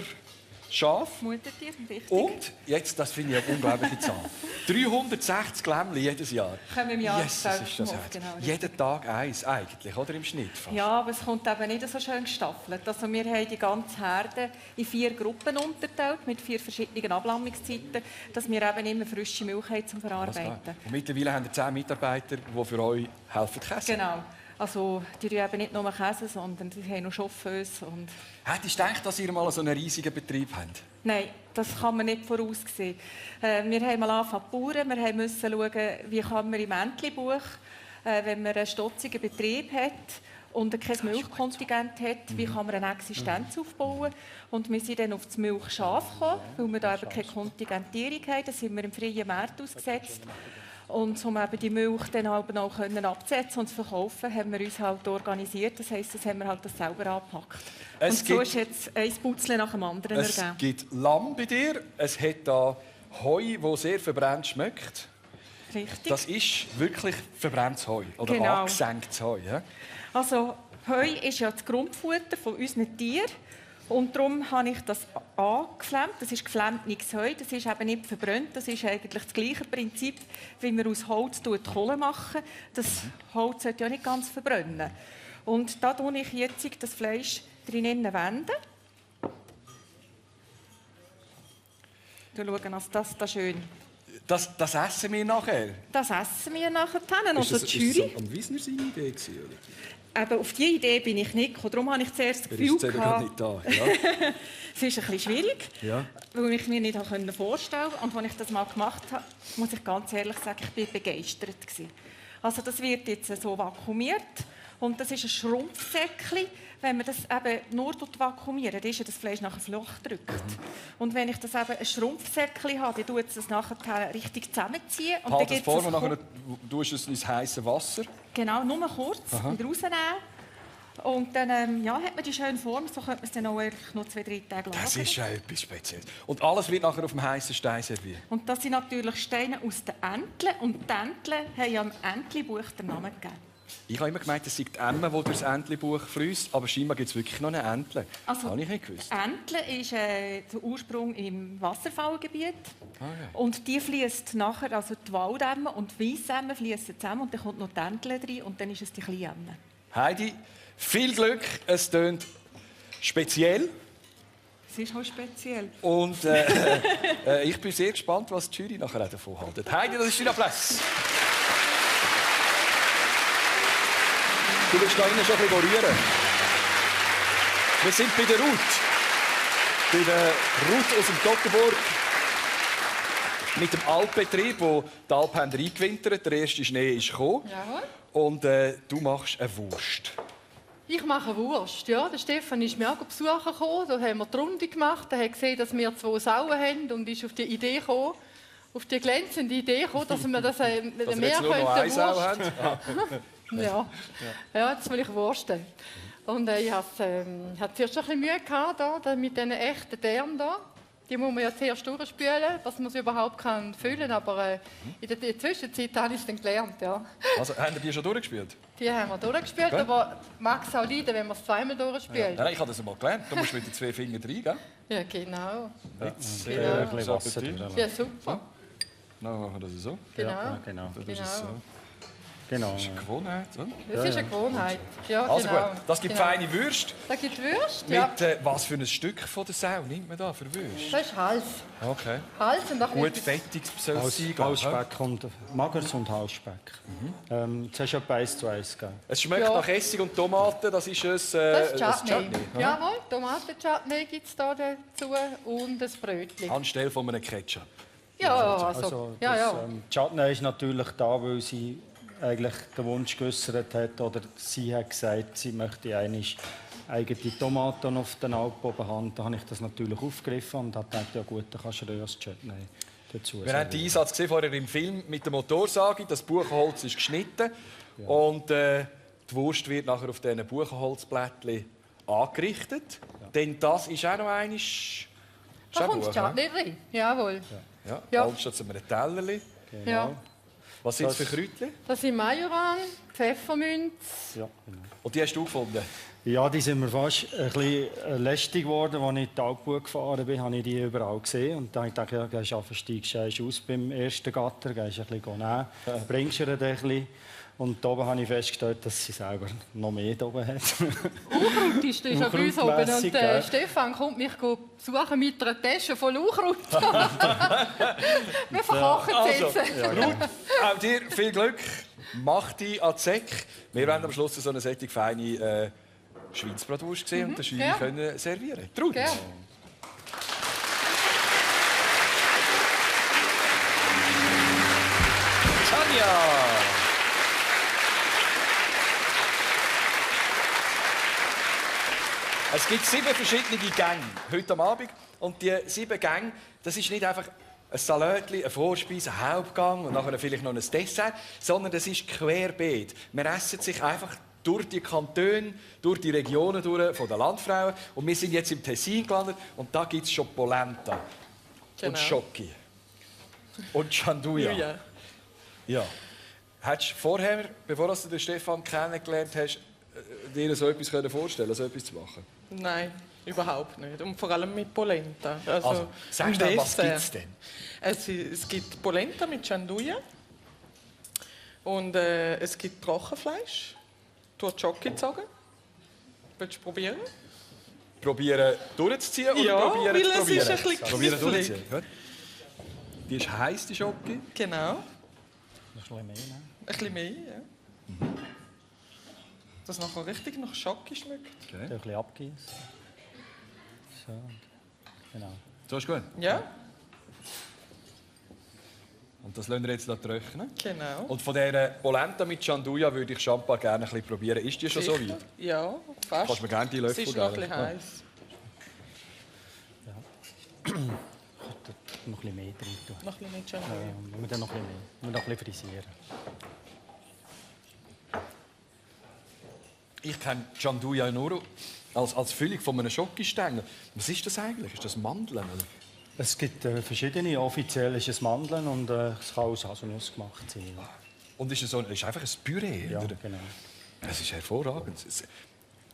Schaf. Muttertier, richtig. Und, jetzt, das finde ich eine unglaubliche Zahl, 360 Lämmchen jedes Jahr. Kommen im Jahr Jesus, ist das genau. jeden Tag eins eigentlich, oder im Schnitt fast. Ja, aber es kommt eben nicht so schön gestaffelt. Also wir haben die ganze Herde in 4 Gruppen unterteilt, mit 4 verschiedenen Ablammungszeiten, dass wir eben immer frische Milch haben zum Verarbeiten. Und mittlerweile haben wir 10 Mitarbeiter, die für euch helfen zu käsen. Genau. Also die rühren eben nicht nur Käse, sondern die haben noch Chauffeuse. Hättest du gedacht, dass ihr mal so einen riesigen Betrieb habt? Nein, das kann man nicht voraussehen. Wir haben mal angefangen zu bauen. Wir mussten schauen, wie kann man im Entlebuch, wenn man einen stotzigen Betrieb hat und kein Milchkontingent hat, wie kann man eine Existenz aufbauen. Und wir sind dann auf das Milchschaf gekommen, weil wir da eben keine Kontingentierung haben. Da sind wir im freien Markt ausgesetzt. Und um eben die Milch dann halt auch abzusetzen und zu verkaufen, haben wir uns halt organisiert. Das heisst, das haben wir halt das selber angepackt. Und so ist jetzt ein Putzle nach dem anderen ergeben. Es gibt Lamm bei dir. Es hat da Heu, das sehr verbrannt schmeckt. Richtig. Das ist wirklich verbranntes Heu oder genau. angesenktes Heu. Ja? Also Heu ist ja das Grundfutter von unseren Tieren. Und darum habe ich das angeflammt. Das ist geflammtes Heu. Das ist eben nicht verbrannt. Das ist eigentlich das gleiche Prinzip, wie man aus Holz Kohle machen. Das Holz sollte ja nicht ganz verbrennen. Und da wende ich jetzt das Fleisch drinnen wenden. Wir schauen uns das schön. Das essen wir nachher? Das essen wir nachher. Ist das am Wiesner seine Idee gewesen, oder? Aber auf diese Idee bin ich nicht gekommen. Darum habe ich zuerst das Gefühl gehabt, nicht da. Ja. es ist ein bisschen schwierig, ja. weil ich mir nicht vorstellen konnte. Und als ich das mal gemacht habe, muss ich ganz ehrlich sagen, ich war begeistert gewesen. Also das wird jetzt so vakuumiert und das ist ein Schrumpfsäckchen. Wenn man das eben nur vakuumiert, dann ist das Fleisch nachher flach gedrückt. Und wenn ich das eben ein Schrumpfsäckchen habe, dann tut es das nachher richtig zusammenziehen. Und halt das vor, nachher tust du es ins heiße Wasser. Genau, nur kurz, wieder rausnehmen. Und dann ja, hat man die schöne Form, so könnte man es dann auch noch 2-3 Tage lagern. Das ist ja etwas Spezielles. Und alles wird nachher auf dem heißen Stein serviert. Und das sind natürlich Steine aus den Entlen. Und die Entlen haben ja im Entlebuch den Namen gegeben. Ich habe immer gemeint, es sei die Emme, die durchs Entlebuch fließt, aber scheinbar gibt es wirklich noch eine Entle. Also, das habe ich nicht gewusst. Entle ist der Ursprung im Wasserfallgebiet. Ah, ja. Und die fließt nachher, also die Waldemme und die Weissemme fließen zusammen und dann kommt noch die Entle rein und dann ist es die kleine Emme. Heidi, viel Glück, es tönt speziell. Es ist auch speziell. Und ich bin sehr gespannt, was die Jury nachher davon hält. Heidi, das ist dein Applaus. Du willst da innen schon ein bisschen rühren. Wir sind bei der Ruth. Bei der Ruth aus dem Toggenburg. Mit dem Alpbetrieb, wo die Alpen reingewintert haben. Der erste Schnee ist gekommen. Jawohl. Und du machst eine Wurst. Ich mache Wurst. Ja, der Stefan ist mir auch besuchen gekommen. Da haben wir die Runde gemacht. Er hat gesehen, dass wir 2 Sauen haben und ist auf die Idee gekommen, auf die glänzende Idee gekommen, dass wir das mehr könnten. Ja, das will ich wursten. Und ich hatte zuerst ein bisschen Mühe gehabt, da, mit diesen echten Därmen hier. Die muss man ja zuerst durchspülen, dass man sie überhaupt füllen kann. Aber in der Zwischenzeit habe ich es dann gelernt. Ja. Also, haben die schon durchgespielt? Die haben wir durchgespielt, okay. Aber mag es auch leiden, wenn man es zweimal durchspielt. Ja. Nein, ich habe das einmal gelernt. Du musst mit den 2 Fingern rein, gell? Ja, genau. Jetzt, genau. Wasser ja, super. Dann machen wir das so. Genau. Ja, genau. Das ist so. Genau. Das ist eine Gewohnheit, oder? Das ist eine Gewohnheit. Ja, also genau. gut, das gibt feine Würste. Da gibt Würste, ja. Mit was für ein Stück von der Sau nimmt man da für Würste? Das ist Hals. Okay. Hals und gut fettig soll es sein. Halsspeck und Magers und Halsspeck. Jetzt hast du etwa 1:1 gegeben. Es schmeckt nach Essig und Tomaten, das ist das ist Chutney. Jawohl, Tomaten-Chutney gibt es da dazu und ein Brötchen. Anstelle von einem Ketchup. Ja, also Chutney ist natürlich da, weil sie eigentlich den Wunsch geäußert hat, oder sie hat gesagt, sie möchte eigene Tomaten auf den Alpen oben haben. Da habe ich das natürlich aufgegriffen und habe gedacht, ja gut, dann kannst du Röhrs-Chutney dazu. Wir haben den Einsatz gesehen vorher im Film mit der Motorsage. Das Buchenholz ist geschnitten und die Wurst wird nachher auf diesen Buchenholzblättchen angerichtet. Ja. Denn das ist auch noch einmal... Da kommt Chutney drin, jawohl. Ja, alles statt zu einem Tellerchen. Genau. Ja. Was sind das für Kräutchen? Das sind Majoran, Pfefferminz. Ja, genau. Und die hast du gefunden? Ja, die sind mir fast ein bisschen lästig geworden. Als ich in die Alpen gefahren bin, habe ich die überall gesehen. Und dann dachte ich, ja, steigst du aus beim ersten Gatter, gehst ein bisschen nehmen, bringst ihr ein bisschen. Und oben habe ich festgestellt, dass sie selber noch mehr oben hat. Lauchraut ist ja bei uns oben. Und Stefan kommt mich besuchen mit einer Tasche voll Lauchraut. Wir verkochen es jetzt. Ja, Ruth, auch dir viel Glück. Mach dich an die Säcke. Wir werden am Schluss so eine solche feine Schweinsbratwurst sehen und den Jury können servieren. Ruth. Tanja. Es gibt 7 verschiedene Gänge heute am Abend. Und die 7 Gänge, das ist nicht einfach ein Salatli, ein Vorspeise, ein Hauptgang und nachher vielleicht noch ein Dessert, sondern das ist querbeet. Man essen sich einfach durch die Kantone, durch die Regionen durch, von den Landfrauen. Und wir sind jetzt im Tessin gelandet und da gibt es schon Polenta und Schocki und Gianduja. Ja. Hättest du vorher, bevor du den Stefan kennengelernt hast, dir so etwas vorstellen können, so etwas zu machen? Nein, überhaupt nicht. Und vor allem mit Polenta. Also sagst du, was gibt es denn? Es gibt Polenta mit Gianduja. Und es gibt Trockenfleisch. Du hast Schoki gezogen. Willst du probieren? Probieren durchzuziehen oder ja, probieren weil zu es probieren? ist ein bisschen probieren durchzuziehen. Gut. Die ist heiß, die Schoki. Genau. Ein bisschen mehr, ne? Ein bisschen mehr, ja. Dass nachher richtig nach Schoki schmeckt. Okay. Ein bisschen abgießen. So, genau. So ist gut? Ja. Und das lassen wir jetzt trocknen. Genau. Und von dieser Polenta mit Gianduja würde ich schon gerne ein bisschen probieren. Ist die schon so weit? Ja, fast. Kannst du mir gerne die Löffel geben? Es ist noch ein bisschen heiß. Ja. Noch ein bisschen mehr drin tun. Noch ein bisschen mehr Gianduja. Ja, wir dann noch ein bisschen mehr. Wir noch ein bisschen frisieren. Ich kenne Gianduja nur als Füllung von einem Schokostängel. Was ist das eigentlich? Ist das Mandeln? Oder? Es gibt verschiedene. Offiziell ist es Mandeln und es kann aus Haselnuss gemacht sein. Ja. Und ist es einfach ein Püree? Ja, oder? genau. Das ist hervorragend. Das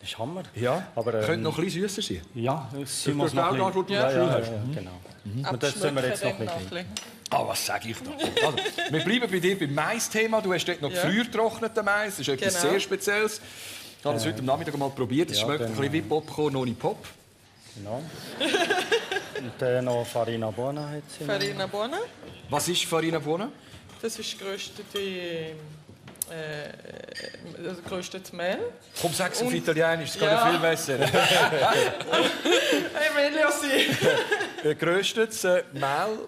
ist Hammer. Ja, aber könnte noch ein bisschen süßer sein. Ja, es muss noch ein bisschen... Ja, genau. Und das tun wir jetzt noch ein bisschen. Ah, was sage ich da? Also, wir bleiben bei dir beim Mais-Thema. Du hast dort noch gefriergetrockneten Mais. Das ist etwas sehr Spezielles. Ich habe das heute am Nachmittag mal probiert. Es schmeckt ein bisschen wie Popcorn ohne Pop. Genau. Und dann noch Farina Buona. Farina Buona? Was ist Farina Buona? Das ist geröstetes Mehl. Komm, sag's auf Italienisch, das kann ja viel besser. Ich will ja sein. Geröstetes Mehl?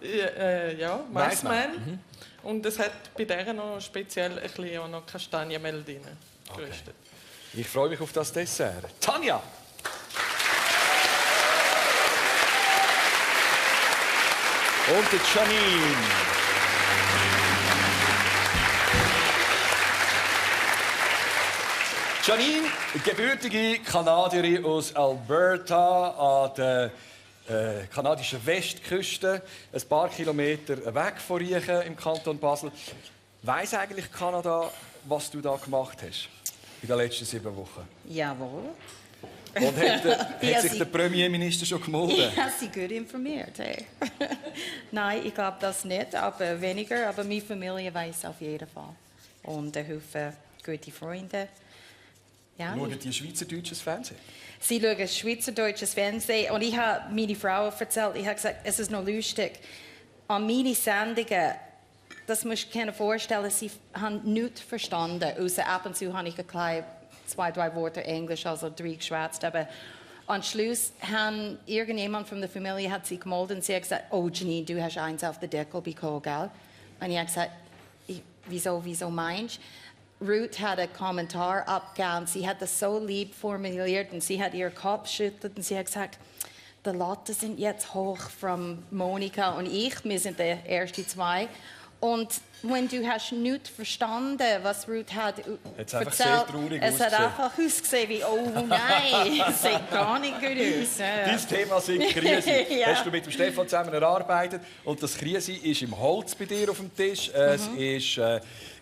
Ja, Maismehl. Und es hat bei der noch speziell ein bisschen auch noch Kastanienmehl drin. Geröstet. Ich freue mich auf das Dessert. Tanja! Und die Janine. Janine, gebürtige Kanadierin aus Alberta an der kanadischen Westküste, ein paar Kilometer weg von Riechen im Kanton Basel. Weiss eigentlich Kanada, was du da gemacht hast in den letzten 7 Wochen? Jawohl. Und hat sich der Premierminister schon gemeldet? Ja, sie gut informiert. Hey. Nein, ich glaube das nicht, aber weniger. Aber meine Familie weiß auf jeden Fall. Und ich hoffe, gute Freunde. Ja, schauen die schweizerdeutsches Fernsehen? Sie schauen schweizerdeutsches Fernsehen. Und ich habe meine Frau erzählt, ich habe gesagt, es ist noch lustig. An meine Sendungen, das musst du dir vorstellen, sie haben nichts verstanden. Außer ab und zu habe ich 2, 3 Worte Englisch, also 3 geschwätzt. Aber am Schluss hat irgendjemand von der Familie hat sich gemeldet und sie hat gesagt, oh Janine, du hast eins auf den Deckel bekommen, gell? Und ich habe gesagt, wieso meinst du? Ruth hat einen Kommentar abgegeben. Sie hat das so lieb formuliert und sie hat ihren Kopf geschüttelt und sie hat gesagt, die Latte sind jetzt hoch von Monika und ich. Wir sind die ersten 2. Und wenn du hast nicht verstanden, was Ruth hat erzählt, es hat einfach ausgesehen wie, oh nein, es sieht gar nicht gut aus. Dein Thema sind Krisen. Ja. Hast du mit dem Stefan zusammen erarbeitet und das Krisen ist im Holz bei dir auf dem Tisch. Es ist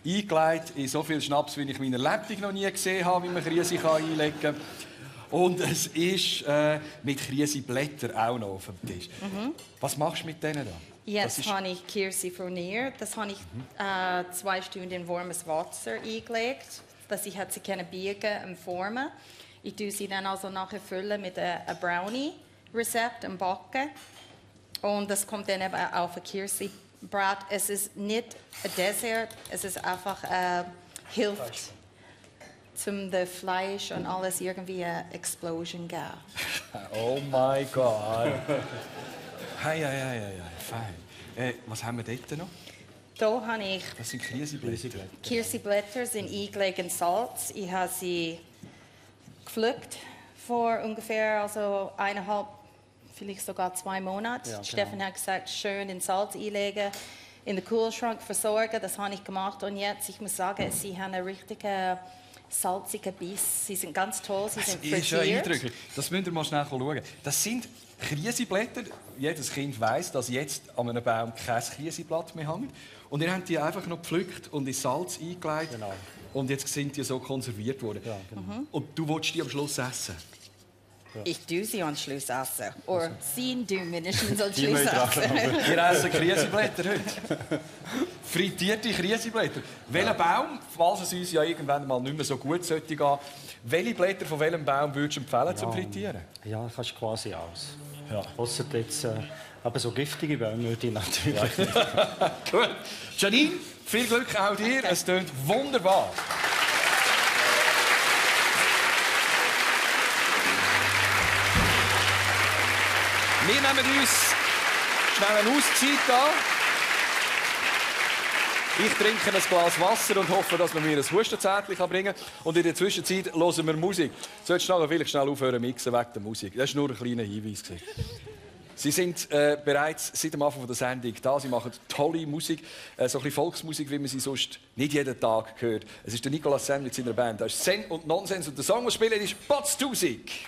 eingelegt in so viel Schnaps, wie ich in meiner Lebtung noch nie gesehen habe, wie man Krise einlegen kann. Und es ist mit Kriseblättern auch noch auf dem Tisch. Was machst du mit denen da? Jetzt habe ich Kirsi Fournier. Das habe ich 2 Stunden in warmes Wasser eingelegt, dass ich sie biegen und formen. Ich tue sie dann also nachher füllen mit einem Brownie-Rezept und backen. Und das kommt dann eben auf ein Kirsi-Brat. Es ist nicht ein Dessert, es ist einfach hilft zum dem Fleisch und alles irgendwie eine Explosion geben. Oh mein Gott. Hey, fein. Was haben wir dort noch? Hier habe ich... Das sind Kirseblätter. Kirseblätter sind eingelegt in Salz. Ich habe sie gepflückt vor ungefähr 1,5, vielleicht sogar 2 Monaten. Ja, genau. Stefan hat gesagt, schön in Salz einlegen, in den Kühlschrank versorgen. Das habe ich gemacht. Und jetzt, ich muss sagen, sie haben einen richtigen salzigen Biss. Sie sind ganz toll, sie sind frittiert. Das ist ja eindrücklich. Das müsst ihr mal schnell schauen. Das sind Kirseblätter. Jedes Kind weiss, dass jetzt an einem Baum kein Kirseblatt mehr hängt. Und ihr habt die einfach noch gepflückt und in Salz eingelegt. Genau. Und jetzt sind die so konserviert worden. Ja, genau. Und du willst die am Schluss essen? Ja. Ich tue sie am Schluss essen. Oder sie tun mindestens am Schluss essen. Wir essen Kirseblätter heute. Frittierte Kirseblätter. Welcher Baum, falls es uns ja irgendwann mal nicht mehr so gut sollte gehen, welche Blätter von welchem Baum würdest du empfehlen zum Frittieren? Ja, kannst quasi aus. Ja. Ausser jetzt aber so giftige Bäume würde ich natürlich nicht. Gut. Janine, viel Glück auch dir. Okay. Es tönt wunderbar. Wir nehmen uns schnell eine Auszeit an. Ich trinke ein Glas Wasser und hoffe, dass man mir ein Hustenzäpfchen bringen kann. Und in der Zwischenzeit hören wir Musik. Solltest du vielleicht schnell aufhören mixen wegen der Musik. Das war nur ein kleiner Hinweis. Sie sind bereits seit dem Anfang der Sendung da. Sie machen tolle Musik, so ein bisschen Volksmusik, wie man sie sonst nicht jeden Tag hört. Es ist der Nicolas Sen mit seiner Band. Das ist Sen und Nonsens und der Song, der spielt, ist Potztausig.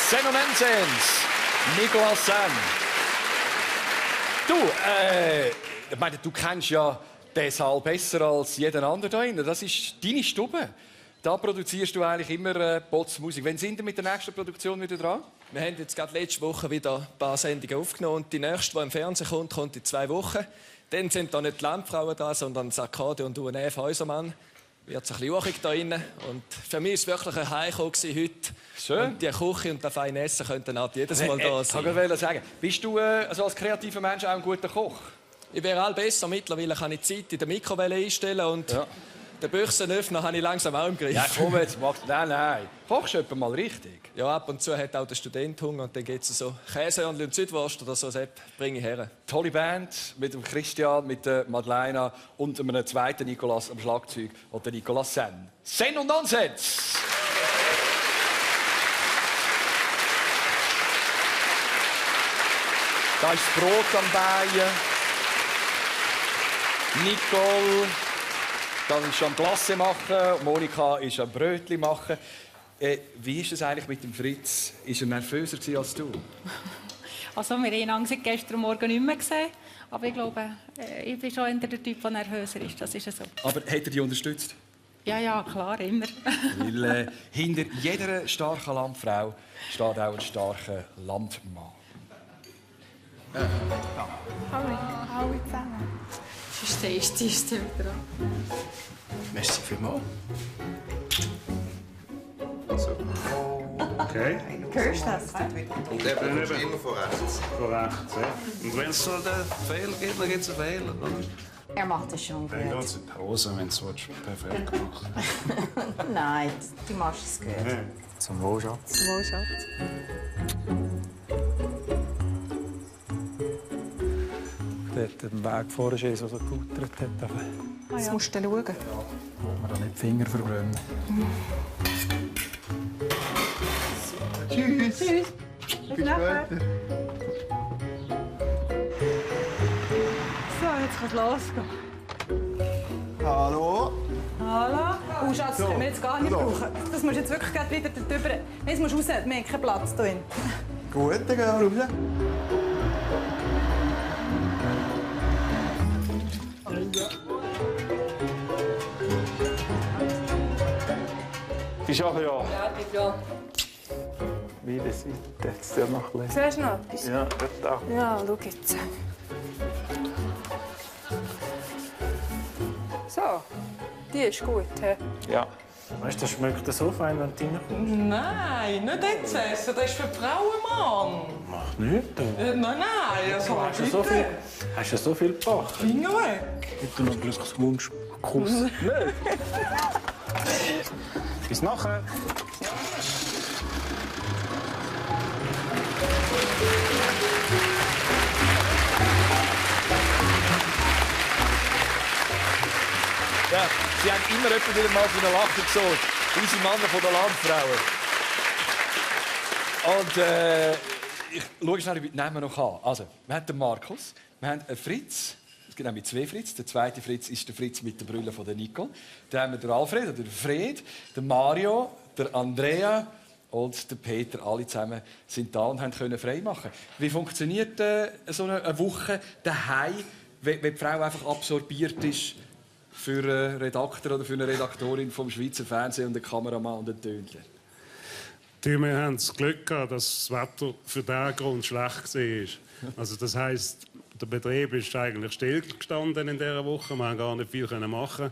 Sen und Nonsens, Nicolas Sen. Du, ich meine, du kennst ja den Saal besser als jeden anderen hier drin. Das ist deine Stube. Da produzierst du eigentlich immer Potzmusik. Wann sind wir mit der nächsten Produktion wieder dran? Wir haben jetzt gerade letzte Woche wieder ein paar Sendungen aufgenommen. Und die nächste, die im Fernsehen kommt, kommt in 2 Wochen. Dann sind da nicht die Landfrauen da, sondern das Akkordeon und UNF Häusermann. Wird ein bisschen urig da drin. Und für mich war es wirklich ein Heimkommen heute. Schön. Und die Küche und das feine Essen könnten auch jedes Mal da sein. Ich wollte sagen, bist du also als kreativer Mensch auch ein guter Koch? Ich wäre all besser. Mittlerweile kann ich die Zeit in der Mikrowelle einstellen. Und den Büchsenöffner habe ich langsam auch im Griff. Ja, komm jetzt, nein. Kochst du etwa mal richtig? Ja, ab und zu hat auch der Student Hunger und dann gibt es so Käsehörnchen und Südwurst oder so, das bringe ich her. Tolle Band mit dem Christian, mit der Madeleine und einem zweiten Nicolas am Schlagzeug, und der Nicolas Sen. Sen und Nonsens! Da ist das Brot am Bein. Nicole, dann ist am Glasse machen. Monika ist am Brötchen machen. Wie ist es eigentlich mit dem Fritz? Ist er nervöser als du? Also, wir haben ihn gestern Morgen nicht mehr gesehen. Aber ich glaube, ich bin schon der Typ, der nervöser ist. Das ist so. Aber hat er dich unterstützt? Ja, klar, immer. Weil hinter jeder starken Landfrau steht auch ein starker Landmann. Hallo zusammen. Verstehst du, ist dran. Merci vielmals. So. Okay. Hörst du das? Und der kommt immer von rechts. Von rechts, ja. Und wenn es so einen Fehler gibt, dann gibt es einen Fehler. Er macht es schon gut. Dann geht es in die Hose, wenn du es perfekt machst. Nein, du machst es gut. Ja. Zum Wohl, Schatz. Zum Wohl, Schatz. Der Weg vorne ist, der so gefuttert hat. Das musst du dann schauen. Ja, man da nicht die Finger verbrennen. Tschüss. Tschüss. Bis nachher. So, jetzt kann es losgehen. Hallo? Hallo? Oh, Schatz, das können wir jetzt gar nicht Hallo. brauchen. Das musst du jetzt wirklich gleich wieder drüber... Nein, jetzt musst du raus, wir haben keinen Platz drin. Gut, dann gehen wir raus. Bist du auch ja? Ja, ich bin da. Beide Seiten. Jetzt ja noch ein Siehst du noch etwas? Ja, dort da. Ja, schau jetzt. So, die ist gut. He? Ja. Weißt du, das schmeckt so fein, wenn du reinkommst. Nein, nicht jetzt essen. Das ist für die Frauen, Mann. Mach nicht. Nein, also Hast du so viel, hast du so viel gebracht? Finger weg. Bitte noch Glückwunsch-Kuss. Nicht? Bis nachher. Ja, sie haben immer wieder mal für eine Lache gesorgt. Unsere Männer von der Landfrauen. Und ich schaue schnell, wie die Namen noch an. Also, wir haben den Markus, wir haben einen Fritz. Es gibt nämlich zwei Fritz. Der zweite Fritz ist der Fritz mit der Brille von der Nicole. Dann haben wir den Alfred, oder den Fred, den Mario, der Andrea und der Peter. Alle zusammen sind da und können frei machen. Wie funktioniert so eine Woche daheim, wenn die Frau einfach absorbiert ist für einen Redakteur oder für eine Redaktorin vom Schweizer Fernsehen und einen Kameramann und einen Tönler? Wir haben das Glück gehabt, dass das Wetter für diesen Grund schlecht war. Also das heisst, der Betrieb ist eigentlich stillgestanden in dieser Woche. Wir haben gar nicht viel machen.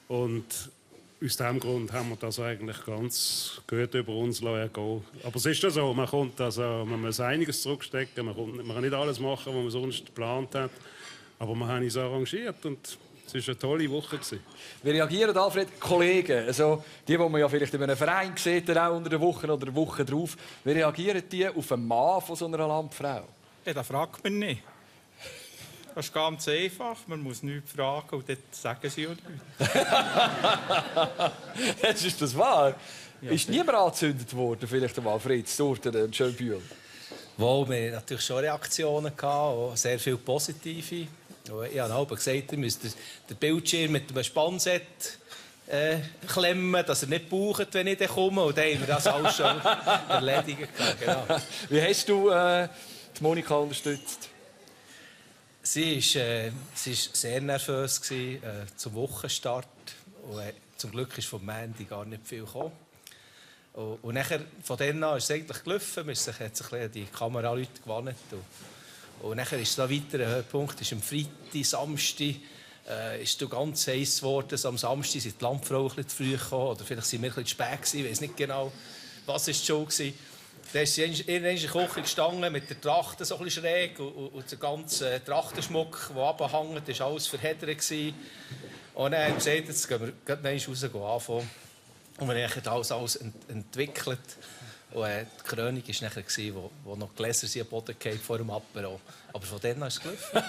Und aus diesem Grund haben wir das eigentlich ganz gut über uns ergehen. Aber es ist ja so, man muss einiges zurückstecken. Man kann nicht alles machen, was man sonst geplant hat. Aber wir haben uns arrangiert und es war eine tolle Woche. Wie reagieren, Alfred, Kollegen? Also die man ja vielleicht in einem Verein sieht, auch unter der Woche oder der Woche drauf. Wie reagieren die auf einen Mann von so einer Landfrau? Ja, das fragt man nicht. Das ist ganz einfach. Man muss nichts fragen und dann sagen sie auch nichts. Jetzt ist das wahr. Ja, ist niemand angezündet worden, vielleicht einmal Fritz, Sorten und Schönbühl? Wohl, wir hatten natürlich schon Reaktionen, auch sehr viele positive. Ich habe auch gesagt, ihr müsst den Bildschirm mit dem Spannset klemmen, dass er nicht baucht, wenn ich komme. Und dann haben wir das alles schon erledigt. Genau. Wie hast du die Monika unterstützt? Sie war sehr nervös zum Wochenstart. Und, zum Glück ist vom Montag gar nicht viel gekommen. Und nachher, von dann an ist es eigentlich gelaufen. Man hat sich ein bisschen an die Kameraleute gewandt. Und nachher ist der weitere Höhepunkt ist am Freitag, Samstag, ist es ganz heiß geworden. Am Samstag sind die Landfrauen ein bisschen zu früh gekommen. Oder vielleicht sind wir ein bisschen zu spät gewesen. Ich weiß nicht genau, was es schon war. Da ist sie in der Küche gestanden mit der Tracht so ein bisschen schräg und der ganze Trachtenschmuck, der runterhängt, war alles verheddert. Und dann haben wir gesagt, jetzt gehen wir gleich raus anfangen. Und wir haben alles entwickelt. Und die Krönung war nachher, wo noch die Gläser am Boden fallen vor dem Apero. Aber von dann an ist es gelaufen.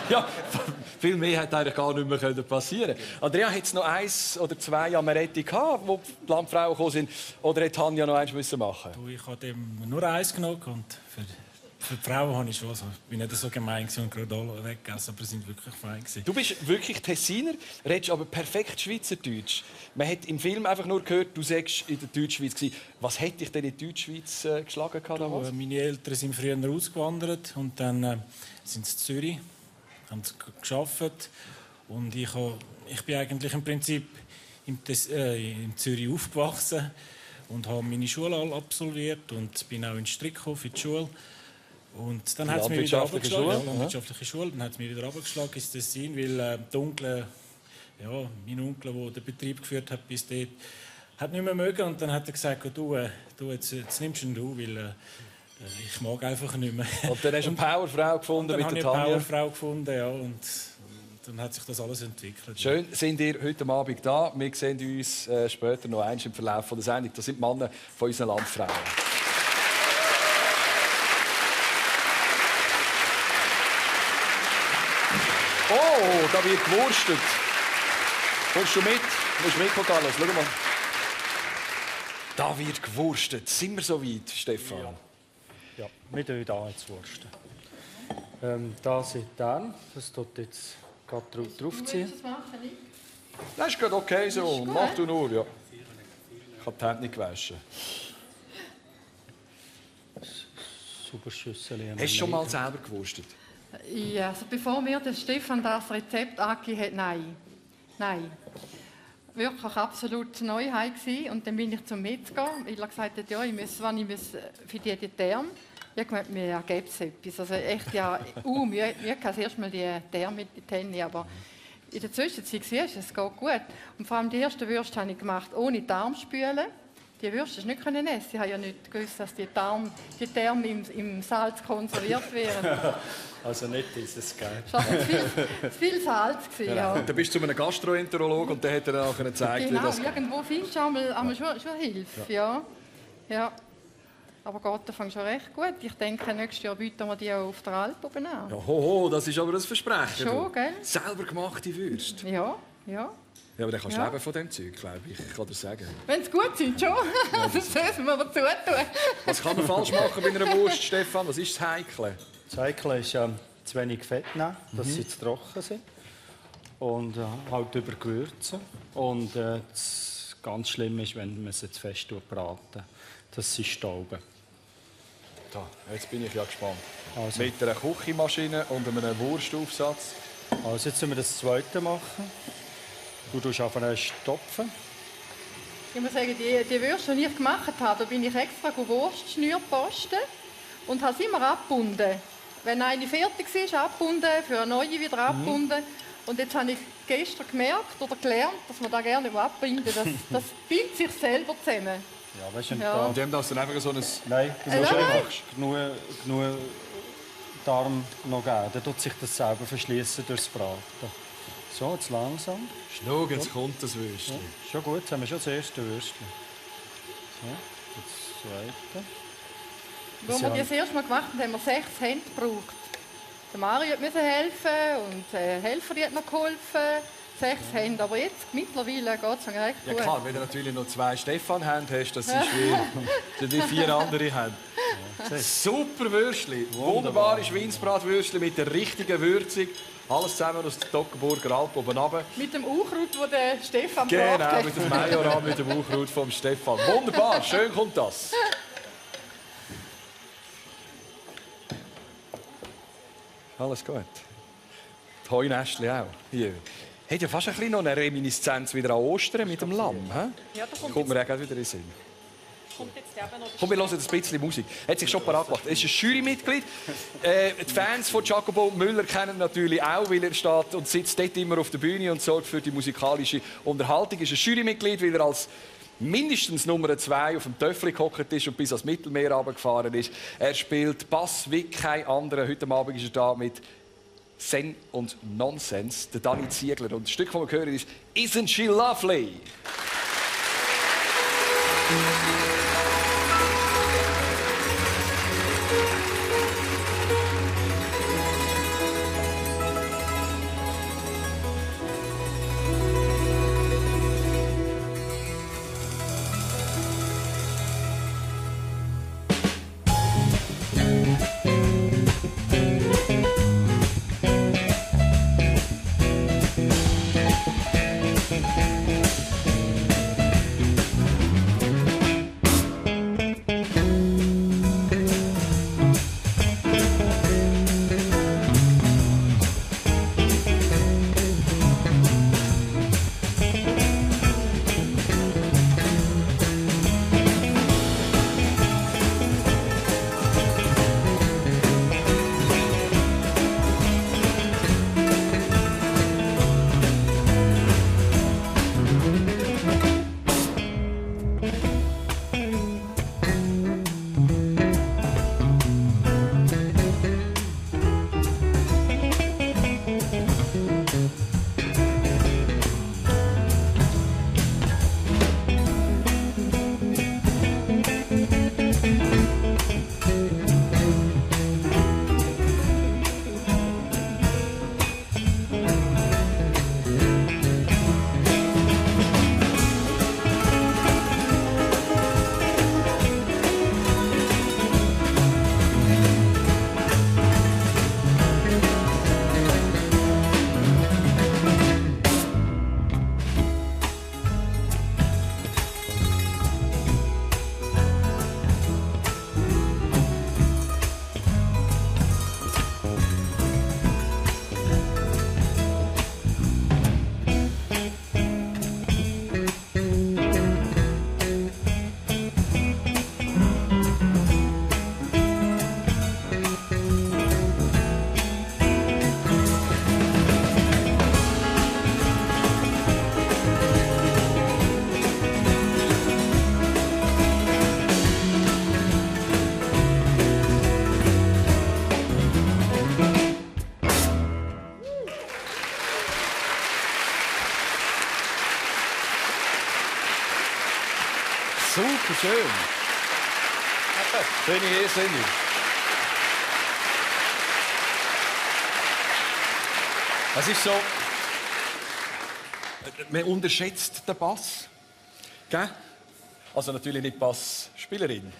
Ja, viel mehr hätte eigentlich gar nicht mehr passieren können. Andrea, hat es noch 1 oder 2 Amaretti gehabt, wo die Landfrauen gekommen sind? Oder hätte Tanja noch eins machen müssen? Ich habe nur 1 genommen. Und für die Frauen habe ich schon so. Ich bin nicht so gemein und gerade alle weggegessen, aber sie sind wirklich fein. Du bist wirklich Tessiner, redest aber perfekt Schweizerdeutsch. Man hat im Film einfach nur gehört, du sagst in der Deutschschweiz. Was hätte dich denn in der Deutschschweiz geschlagen? Meine Eltern sind früher ausgewandert und dann sind sie in Zürich, haben gearbeitet. Und ich bin eigentlich im Prinzip in Zürich aufgewachsen und habe meine Schule absolviert und bin auch in Strickhof in die Schule. Und dann hat es mich wieder abgeschlagen. Landwirtschaftliche Schule. Dann hat es mich wieder abgeschlagen ins Tessin, weil mein Onkel, der den Betrieb geführt hat bis dort, hat nicht mehr mögen. Und dann hat er gesagt, du jetzt nimmst du, weil ich mag einfach nicht mehr. Und dann hast du eine Powerfrau gefunden mit der Tanja? Dann habe ich eine Powerfrau gefunden, ja. Und dann hat sich das alles entwickelt. Schön, sind ihr heute Abend da. Wir sehen uns später noch einmal im Verlauf der Sendung. Das sind die Männer von unseren Landfrauen. Oh, da wird gewurstet. Kommst du mit? Du musst mitkommen, Carlos. Schau mal. Da wird gewurstet. Sind wir so weit, Stefan? Ja, wir tun hier jetzt wursten. Da sind dann, das tut jetzt gerade draufziehen. Das ist gerade okay so. Mach du nur, ja. Ich habe die Hände nicht gewaschen. Super Schüssel. Hast du schon mal selber gewurstet? Ja, also bevor mir der Stefan das Rezept angegeben hat, nein. Nein. Wirklich absolut Neuheit gewesen. Und dann bin ich zum Metzger, weil er gesagt hat, ja, ich muss für die Therme. Ich habe gemeint, mir ergibt es etwas. Also echt, ja, mir kann erst mal die Therme mit den Händen, aber in der Zwischenzeit siehst du, es geht gut. Und vor allem die erste Würste habe ich gemacht, ohne Darmspülen. Die Würste nicht essen. Ich habe ja nicht gewusst, dass die Therme im Salz konserviert werden. Also nicht dieses Geil. Es war zu viel Salz. Ja. Dann bist du zu einem Gastroenterologen und der hat dir dann auch gezeigt, genau, wie das geht. Irgendwo findest du einmal schon Hilfe. Ja. Ja. Aber geht davon schon recht gut. Ich denke, nächstes Jahr bieten wir die auch auf der Alp oben an. Ja, ho, das ist aber ein Versprechen. Schon, gell? Selber gemachte Würste. Ja, ja. Ja, aber dann kannst du Ja. leben von dem Zeug, glaube ich. Ich kann dir sagen. Wenn es gut sind, schon. Das müssen wir aber zutun. Was kann man falsch machen bei einer Wurst, Stefan? Was ist das Heikle? Das Heikle ist zu wenig Fett nehmen, dass sie zu trocken sind. Und halt übergewürzen. Und das ganz schlimm ist, wenn man sie zu fest braten, dass sie stauben. Da, jetzt bin ich ja gespannt. Also. Mit einer Küchenmaschine und einem Wurstaufsatz. Also jetzt müssen wir das zweite machen. Du tust auf einen stopfen. Ich muss sagen, die Würste, die ich gemacht habe, da bin ich extra Wurstschnür posten und habe sie immer abgebunden. Wenn eine fertig ist, abgebunden, für eine neue wieder abgebunden. Und jetzt habe ich gestern gemerkt oder gelernt, dass man da gerne abbinden. Das bindet sich selber zusammen. Ja, weißt du, Ja. Und dem das dann einfach so ein... Nein, du Nein. musst einfach genug Darm noch geben. Dann tut sich das selber verschließen durchs Braten. So, jetzt langsam. Schau, jetzt kommt das Würstchen. Ja, schon gut, jetzt haben wir schon das erste Würstchen. So, das zweite. Als wir das erste Mal gemacht haben, haben wir 6 Hände gebraucht. Der Mario musste helfen und der Helfer hat noch geholfen. 6 Hände, aber jetzt mittlerweile geht es recht Ja gut. klar, wenn du natürlich noch 2 Stefan hast, das ist wie 4 andere haben. Ja. Super Würstchen, wunderbare Schweinsbratwürstchen mit der richtigen Würzung. Alles zusammen aus der Toggenburger Alp oben runter. Mit dem Unkraut, das der Stefan gebracht Genau, hat. mit dem Majoran, mit dem Unkraut vom Stefan. Wunderbar, schön kommt das. Alles gut. Die Heunästchen auch. Hier. Hat ja fast ein bisschen noch eine Reminiszenz wieder an Ostern mit dem Lamm. He? Ja, da Kommt mir auch gleich wieder in den Sinn. kommt jetzt eben noch Komm, wir hören ein bisschen Musik. Er hat sich schon parat gemacht. Er ist ein Jurymitglied. Die Fans von Jacobo Müller kennen ihn natürlich auch, weil er steht und sitzt dort immer auf der Bühne und sorgt für die musikalische Unterhaltung. Er ist ein Jurymitglied, weil er als mindestens Nummer 2 auf dem Töffel gehockt ist und bis ans Mittelmeer runtergefahren ist. Er spielt Bass wie kein anderer. Heute Abend ist er da mit Zen und Nonsense, der Dani Ziegler. Und das Stück, das wir hören, ist «Isn't She Lovely?» Super schön. Bin ich irrsinnig. Es ist so, man unterschätzt den Bass. Gell? Also natürlich nicht die Bassspielerin.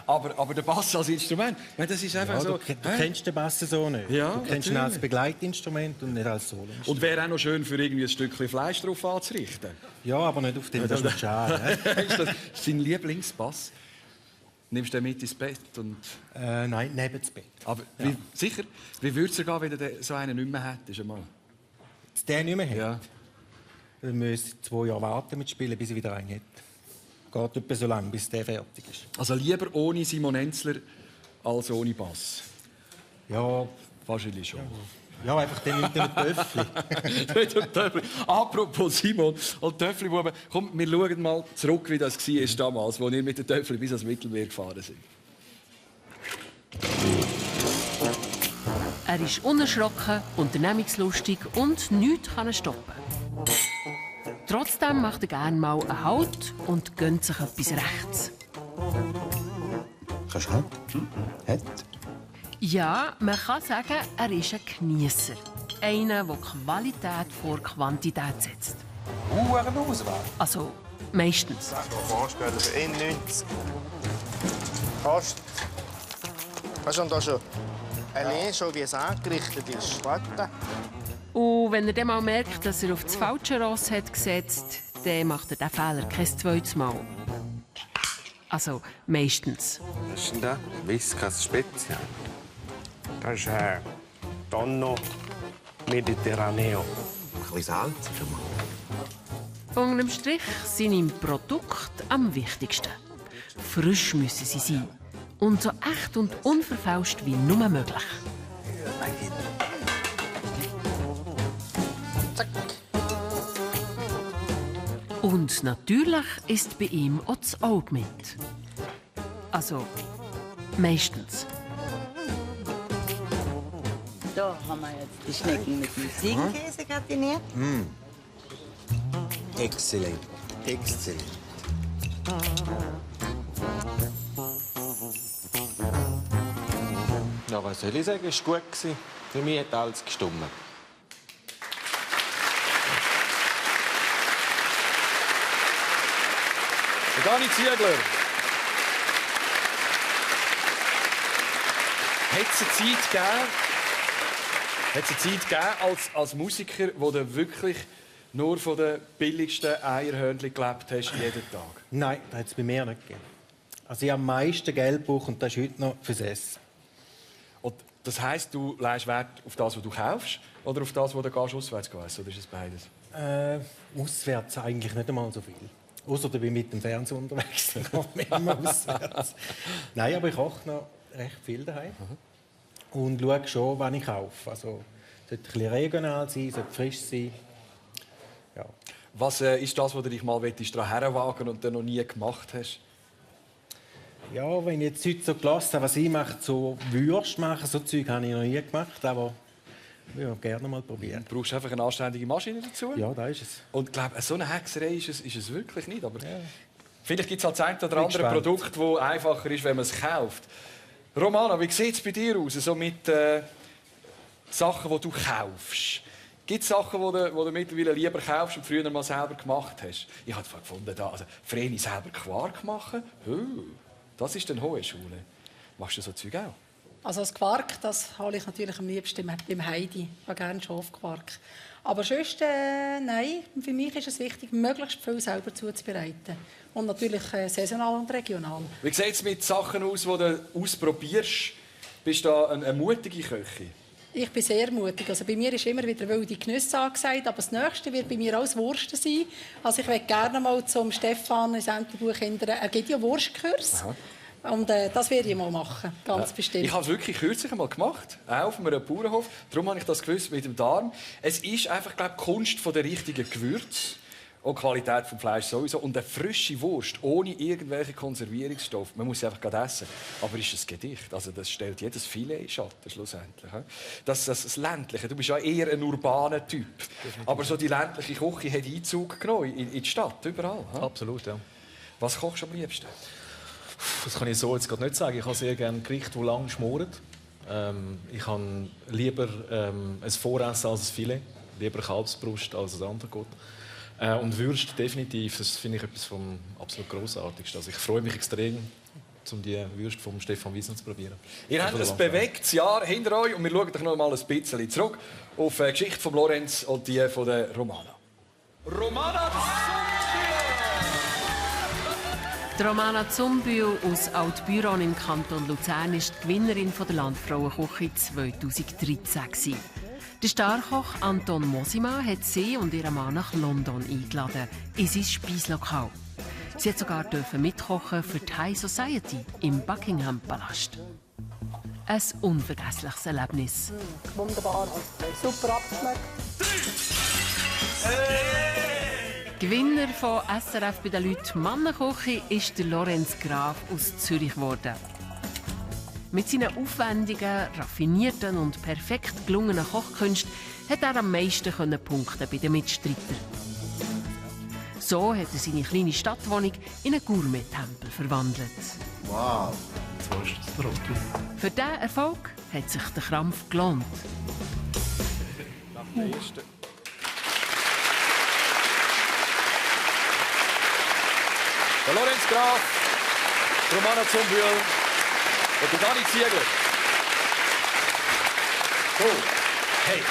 Aber der Bass als Instrument, das ist einfach so... Du kennst den Bass so nicht. Ja, du kennst ihn als Begleitinstrument und nicht als Soloinstrument. Und wäre auch noch schön, für irgendwie ein Stückchen Fleisch drauf anzurichten. Ja, aber nicht auf den, das ist schade. Ist das sein Lieblingsbass? Nimmst du den mit ins Bett? Und... Nein, neben das Bett. Aber ja. Sicher? Wie würde es dir gehen, wenn du so einen nicht mehr hättest? Der nicht mehr hat? Ja. Dann müsste ich 2 Jahre warten mit Spielen, bis ich wieder einen hätte. Geht etwa so lange, bis der fertig ist. Also lieber ohne Simon Enzler als ohne Bass? Ja. Wahrscheinlich schon. Ja, einfach den mit dem Töffli. Apropos Simon und Töffli-Buben, komm, wir schauen mal zurück, wie das war damals, als ihr mit den Töffli bis ans Mittelmeer gefahren sind. Er ist unerschrocken, unternehmungslustig und nichts kann ihn stoppen. Trotzdem macht er gerne mal einen Halt und gönnt sich etwas rechts. Kannst du halt? Hat? Ja, man kann sagen, er ist ein Geniesser. Einer, der Qualität vor Quantität setzt. Eine Auswahl. Also, meistens. Sag mal, vorstellen, das N90. Fast. Hast du da schon allein schon, wie es angerichtet ist? Warte. Und wenn er dann mal merkt, dass er auf das falsche Ross hat gesetzt, dann macht er diesen Fehler kein zweites Mal. Also, meistens. Was ist denn das? Whiskas Spezial. Das ist Tonno Mediterraneo. Ein bisschen Salz schon mal. Unter dem Strich sind ihm Produkte am wichtigsten. Frisch müssen sie sein. Und so echt und unverfälscht wie nur möglich. Und natürlich ist bei ihm auch das Auge mit. Also, meistens. Da haben wir jetzt die Schnecken mit dem Ziegenkäse gratiniert. Exzellent. Exzellent. Ja, was soll ich sagen? Es war gut. Für mich hat alles gestimmt. Dani Ziegler. Hat es eine Zeit gegeben, als Musiker, wo du wirklich nur von den billigsten Eierhörnchen gelebt hast, jeden Tag? Nein, das hat es bei mir nicht gegeben. Also ich habe am meisten Geld gebraucht und das ist heute noch fürs Essen. Und das heisst, du legst Wert auf das, was du kaufst, oder auf das, was du auswärts gehst? Oder ist es beides? Auswärts eigentlich nicht einmal so viel. Außer ich bin mit dem Fernsehen unterwegs, dann kommt man immer auswärts. Nein, aber ich koche noch recht viel daheim. Und schaue schon, was ich kaufe. Also, es sollte ein bisschen regional sein, sollte frisch sein. Ja. Was ist das, was du dich mal daran herwagen und dann noch nie gemacht hast? Ja, wenn ich jetzt heute so gelassen habe, was ich mache, so Würste machen, so Zeug habe ich noch nie gemacht, aber ich würde gerne mal probieren. Du brauchst einfach eine anständige Maschine dazu? Ja, da ist es. Und ich glaube, so eine Hexerei ist es wirklich nicht. Aber vielleicht gibt es halt das ein oder andere Produkt, das einfacher ist, wenn man es kauft. Romana, wie sieht es bei dir aus, so mit Sachen, die du kaufst? Gibt es Sachen, die du mittlerweile lieber kaufst und früher mal selber gemacht hast? Ich habe gefunden, Vreni selber Quark machen, das ist eine hohe Schule. Machst du so Zeug auch? Also das Quark, das hole ich natürlich am liebsten beim Heidi. Ich habe gerne Schafquark. Aber sonst, nein, für mich ist es wichtig, möglichst viel selber zuzubereiten. Und natürlich saisonal und regional. Wie sieht es mit Sachen aus, die du ausprobierst? Bist du da eine mutige Köchin? Ich bin sehr mutig. Also bei mir ist immer wieder wilde Genüsse angesagt, aber das Nächste wird bei mir auch das Wursten sein. Also ich möchte gerne mal zum Stefan ins Enterbuch ändern. Er gibt ja Wurstkurs. Aha. Und das werde ich mal machen, ganz bestimmt. Ich habe es wirklich kürzlich einmal gemacht, auch auf einem Bauernhof. Darum habe ich das gewusst mit dem Darm. Es ist einfach, glaube ich, die Kunst der richtigen Gewürze und die Qualität des Fleisches sowieso. Und eine frische Wurst, ohne irgendwelche Konservierungsstoffe. Man muss sie einfach essen. Aber ist ein Gedicht. Also das stellt jedes Filet in Schatten, schlussendlich. Das Ländliche. Du bist ja eher ein urbaner Typ. Aber so die ländliche Küche hat Einzug genommen in die Stadt, überall. Absolut, ja. Was kochst du am liebsten? Das kann ich so jetzt gerade nicht sagen. Ich habe sehr gerne Gerichte, die lang schmoren. Ich habe lieber ein Voressen als ein Filet. Lieber Kalbsbrust als ein Entrecote. Und Würste definitiv, das finde ich etwas vom absolut Grossartigsten. Also ich freue mich extrem, um die Würste von Stefan Wiesner zu probieren. Ihr habt ein bewegtes Jahr hinter euch und wir schauen doch noch mal ein bisschen zurück auf die Geschichte von Lorenz und die von der Romana. Romana Die Romana Zumbühl aus Alt-Büron im Kanton Luzern war die Gewinnerin der Landfrauenküche 2013. Der Starkoch Anton Mosima hat sie und ihren Mann nach London eingeladen, in sein Speislokal. Sie hat sogar mitkochen für die High Society im Buckingham Palast. Ein unvergessliches Erlebnis. Wunderbar, super abgeschmeckt. Gewinner von SRF bei den Leuten Mannenkoche ist der Lorenz Graf aus Zürich geworden. Mit seinen aufwendigen, raffinierten und perfekt gelungenen Kochkünsten hat er am meisten punkten bei den Mitstreitern. So hat er seine kleine Stadtwohnung in einen Gourmet-Tempel verwandelt. Wow, jetzt warst du das drauf. Für diesen Erfolg hat sich der Krampf gelohnt. Nach der ersten. Der Lorenz Graf, Romana Zumbühl und der Dani Ziegler. Cool. Hey.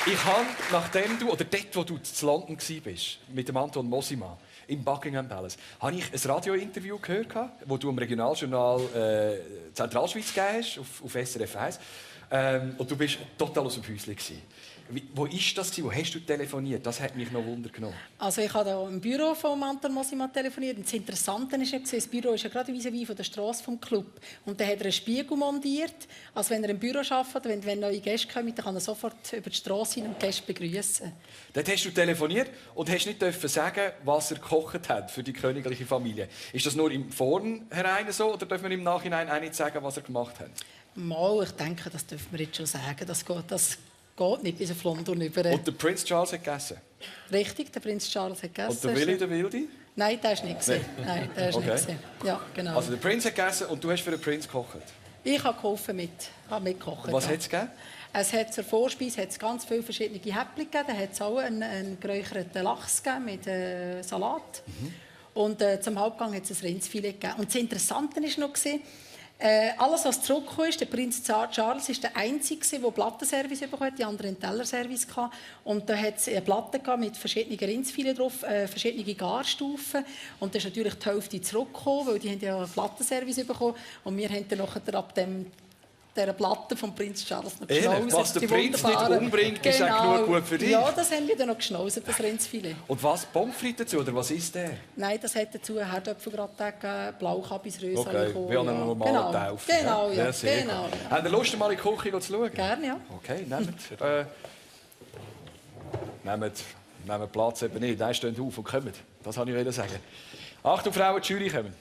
Ich habe, nachdem du, oder dort, wo du in London warst, mit dem Anton Mosima, im Buckingham Palace, habe ich ein Radiointerview gehört, das du im Regionaljournal Zentralschweiz gegeben hast, auf SRF 1. Und du warst total aus dem Häuschen. Wo ist das? Wo hast du telefoniert? Das hat mich noch Wunder genommen. Also ich habe hier im Büro von Anton Mosima telefoniert. Und das Interessante war, das Büro ist ja gerade vis-à-vis von der Straße vom Club. Und dann hat er einen Spiegel montiert. Also wenn er im Büro arbeitet, wenn neue Gäste kommen, dann kann er sofort über die Straße hin und die Gäste begrüßen. Dort hast du telefoniert und hast nicht sagen, was er gekocht hat für die königliche Familie. Ist das nur im Vornherein so oder dürfen wir im Nachhinein auch nicht sagen, was er gemacht hat? Mal, ich denke, das dürfen wir jetzt schon sagen. Das geht nicht bis auf London über. Und der Prinz Charles hat gegessen? Richtig, der Prinz Charles hat gegessen. Und der Willi, der Wilde? Nein, der ist nicht gesehen. Nee. Nein, der ist okay. nicht gesehen. Ja, genau. Also der Prinz hat gegessen und du hast für den Prinz gekocht? Ich habe geholfen habe mitgekocht. Was hat es gegeben? Es hat zur Vorspeise ganz viele verschiedene Häppchen gegeben. Da hat es auch einen geräucherten Lachs gegeben mit Salat. Mhm. Und zum Hauptgang hat es ein Rindsfilet gegeben. Und das Interessante war noch, alles, was zurückgekommen ist, der Prinz Charles war der Einzige, der Plattenservice bekommen hat, die anderen Tellerservice hatten. Und da hat es eine Platte mit verschiedenen Rindsfilet drauf, verschiedene Garstufen. Und da ist natürlich die Hälfte zurückgekommen, weil die haben ja einen Plattenservice bekommen. Und wir haben dann nachher ab dieser Platte vom Prinz Charles noch geschnauset. Was der Prinz nicht umbringt, ist auch genug gut für dich. Ja, das haben wir dann noch geschnauset, das Rindsfilet. Und was? Pommes frites dazu, oder was ist der? Nein, das hat dazu Herdöpfelgratin, Blaukabisröse. Okay, wie an einer normalen Taufe. Genau, ja. Genau. Habt ihr Lust, mal in die Küche zu schauen? Gerne, ja. Okay, nehmt Platz eben nicht. Nein, steht auf und kommt. Das wollte ich sagen. Achtung, Frauen, die Jury kommen.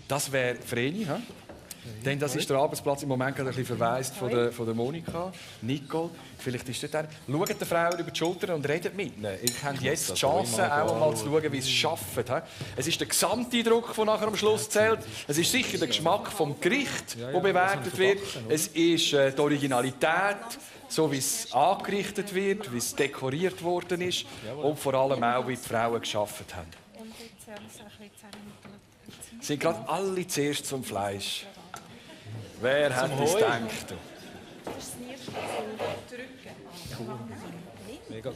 Das wäre Vreni, denn das ist der Arbeitsplatz im Moment ein bisschen verwaist von der Monika. Nicole, vielleicht ist das der. Schaut den Frauen über die Schulter und redet mit ihnen. Ihr habt jetzt die Chance, auch mal zu schauen, wie sie arbeiten. Es ist der Gesamteindruck, der nachher am Schluss zählt. Es ist sicher der Geschmack vom Gericht, der bewertet wird. Es ist die Originalität, so wie es angerichtet wird, wie es dekoriert worden ist und vor allem auch, wie die Frauen gearbeitet haben. Sind gerade alle zuerst zum Fleisch. Wer hat das gedacht?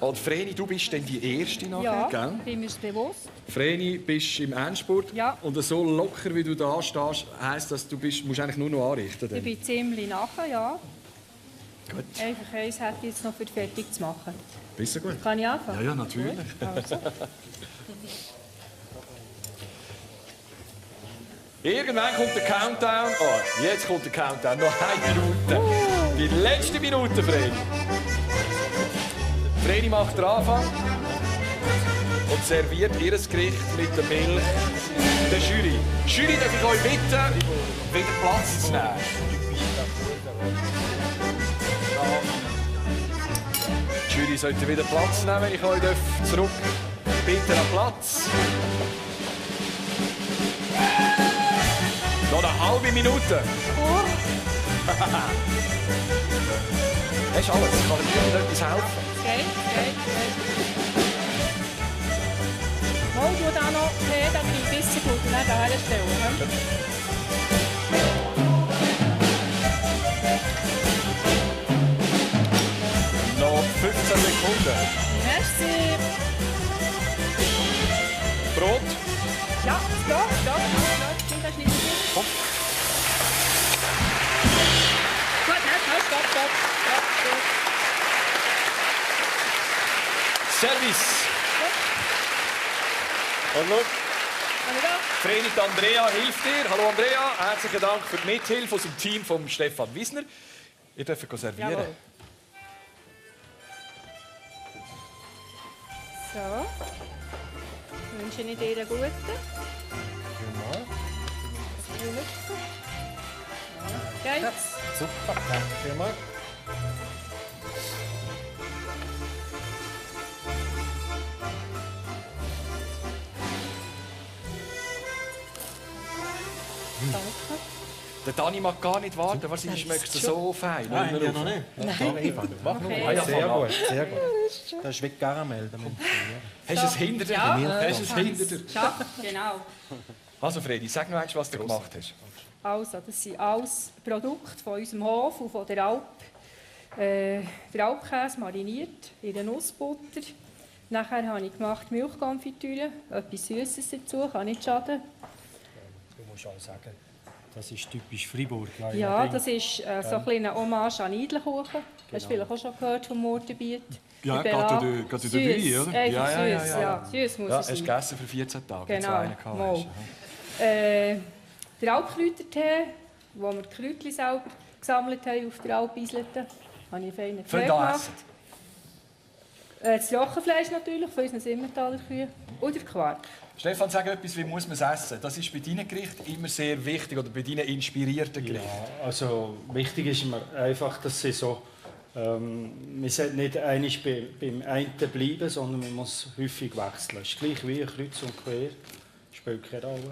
Und Vreni, du bist dann die Erste nachher, ja, gell? bin mir bewusst. Vreni, bist im Endspurt. Ja. Und so locker, wie du da stehst, heisst, dass du musst eigentlich nur noch anrichten. Ich bin ziemlich nachher, ja. Gut. Einfach eins hätte ich jetzt noch für fertig zu machen. Bist du gut? Kann ich anfangen? Ja, natürlich. Also. Irgendwann kommt der Countdown. Oh, jetzt kommt der Countdown. Noch eine Minute. Die letzte Minute, Vreni. Vreni macht den Anfang und serviert ihr Gericht mit der Milch der Jury. Jury, darf ich euch bitten, wieder Platz zu nehmen. Die Jury Beide sollten wieder Platz nehmen, wenn ich euch zurück bitte an Platz. Noch eine halbe Minute. Hast du alles? Kann ich dir etwas helfen? Geht. Mal, du da noch Tee, dann bin ich ein bisschen gut. Und dann daher stellen. Noch 15 Sekunden. Merci. Brot? Ja, stopp. Komm. Gut, stopp. Ja, gut. Service. Hallo. Vreni, Andrea hilft dir. Hallo Andrea, herzlichen Dank für die Mithilfe aus dem Team von Stefan Wiesner. Ihr dürft servieren. Jawohl. So. Ich wünsche dir einen guten. Okay. Super, danke vielmals. Danke. Der Dani mag gar nicht warten, wahrscheinlich schmeckt es so fein. Nein, ja noch nicht. Nein. Mach nur. Okay. Sehr gut, sehr gut. Das ist wie Karamell. Hast du es hinter dir? Ja, Hast du es hinter dir? Ja, genau. Also Fredi, sag noch einmal, was du gemacht hast. Also, das sind alles Produkte von unserem Hof und von der Alp. Der Alpkäse mariniert in der Nussbutter. Nachher habe ich gemacht Milchkonfitüre, etwas Süßes dazu, kann nicht schaden. Du musst auch sagen, das ist typisch Freiburg. Ja, das ist so ein kleiner Hommage an Eidelkuchen. Hast du vielleicht auch schon gehört vom Mortenbiet? Ja, gerade in der Bühne, oder? Ja. Süß muss es sein. Hast du gegessen für 14 Tage? Genau, der Alpkräutertee, wo wir die Kräutchen selber gesammelt haben auf der Alp Islete, habe ich feinen Tee gemacht. Das Trockenfleisch natürlich von unseren Simmentaler Kühen und der Quark. Stefan, sag etwas, wie muss man es essen? Das ist bei deinen Gerichten immer sehr wichtig, oder bei deinen inspirierten Gerichten? Ja, also wichtig ist mir einfach, dass sie so... man sollte nicht einig beim einen bleiben, sondern man muss häufig wechseln. Es ist gleich wie kreuz und quer, spielt keine Rolle.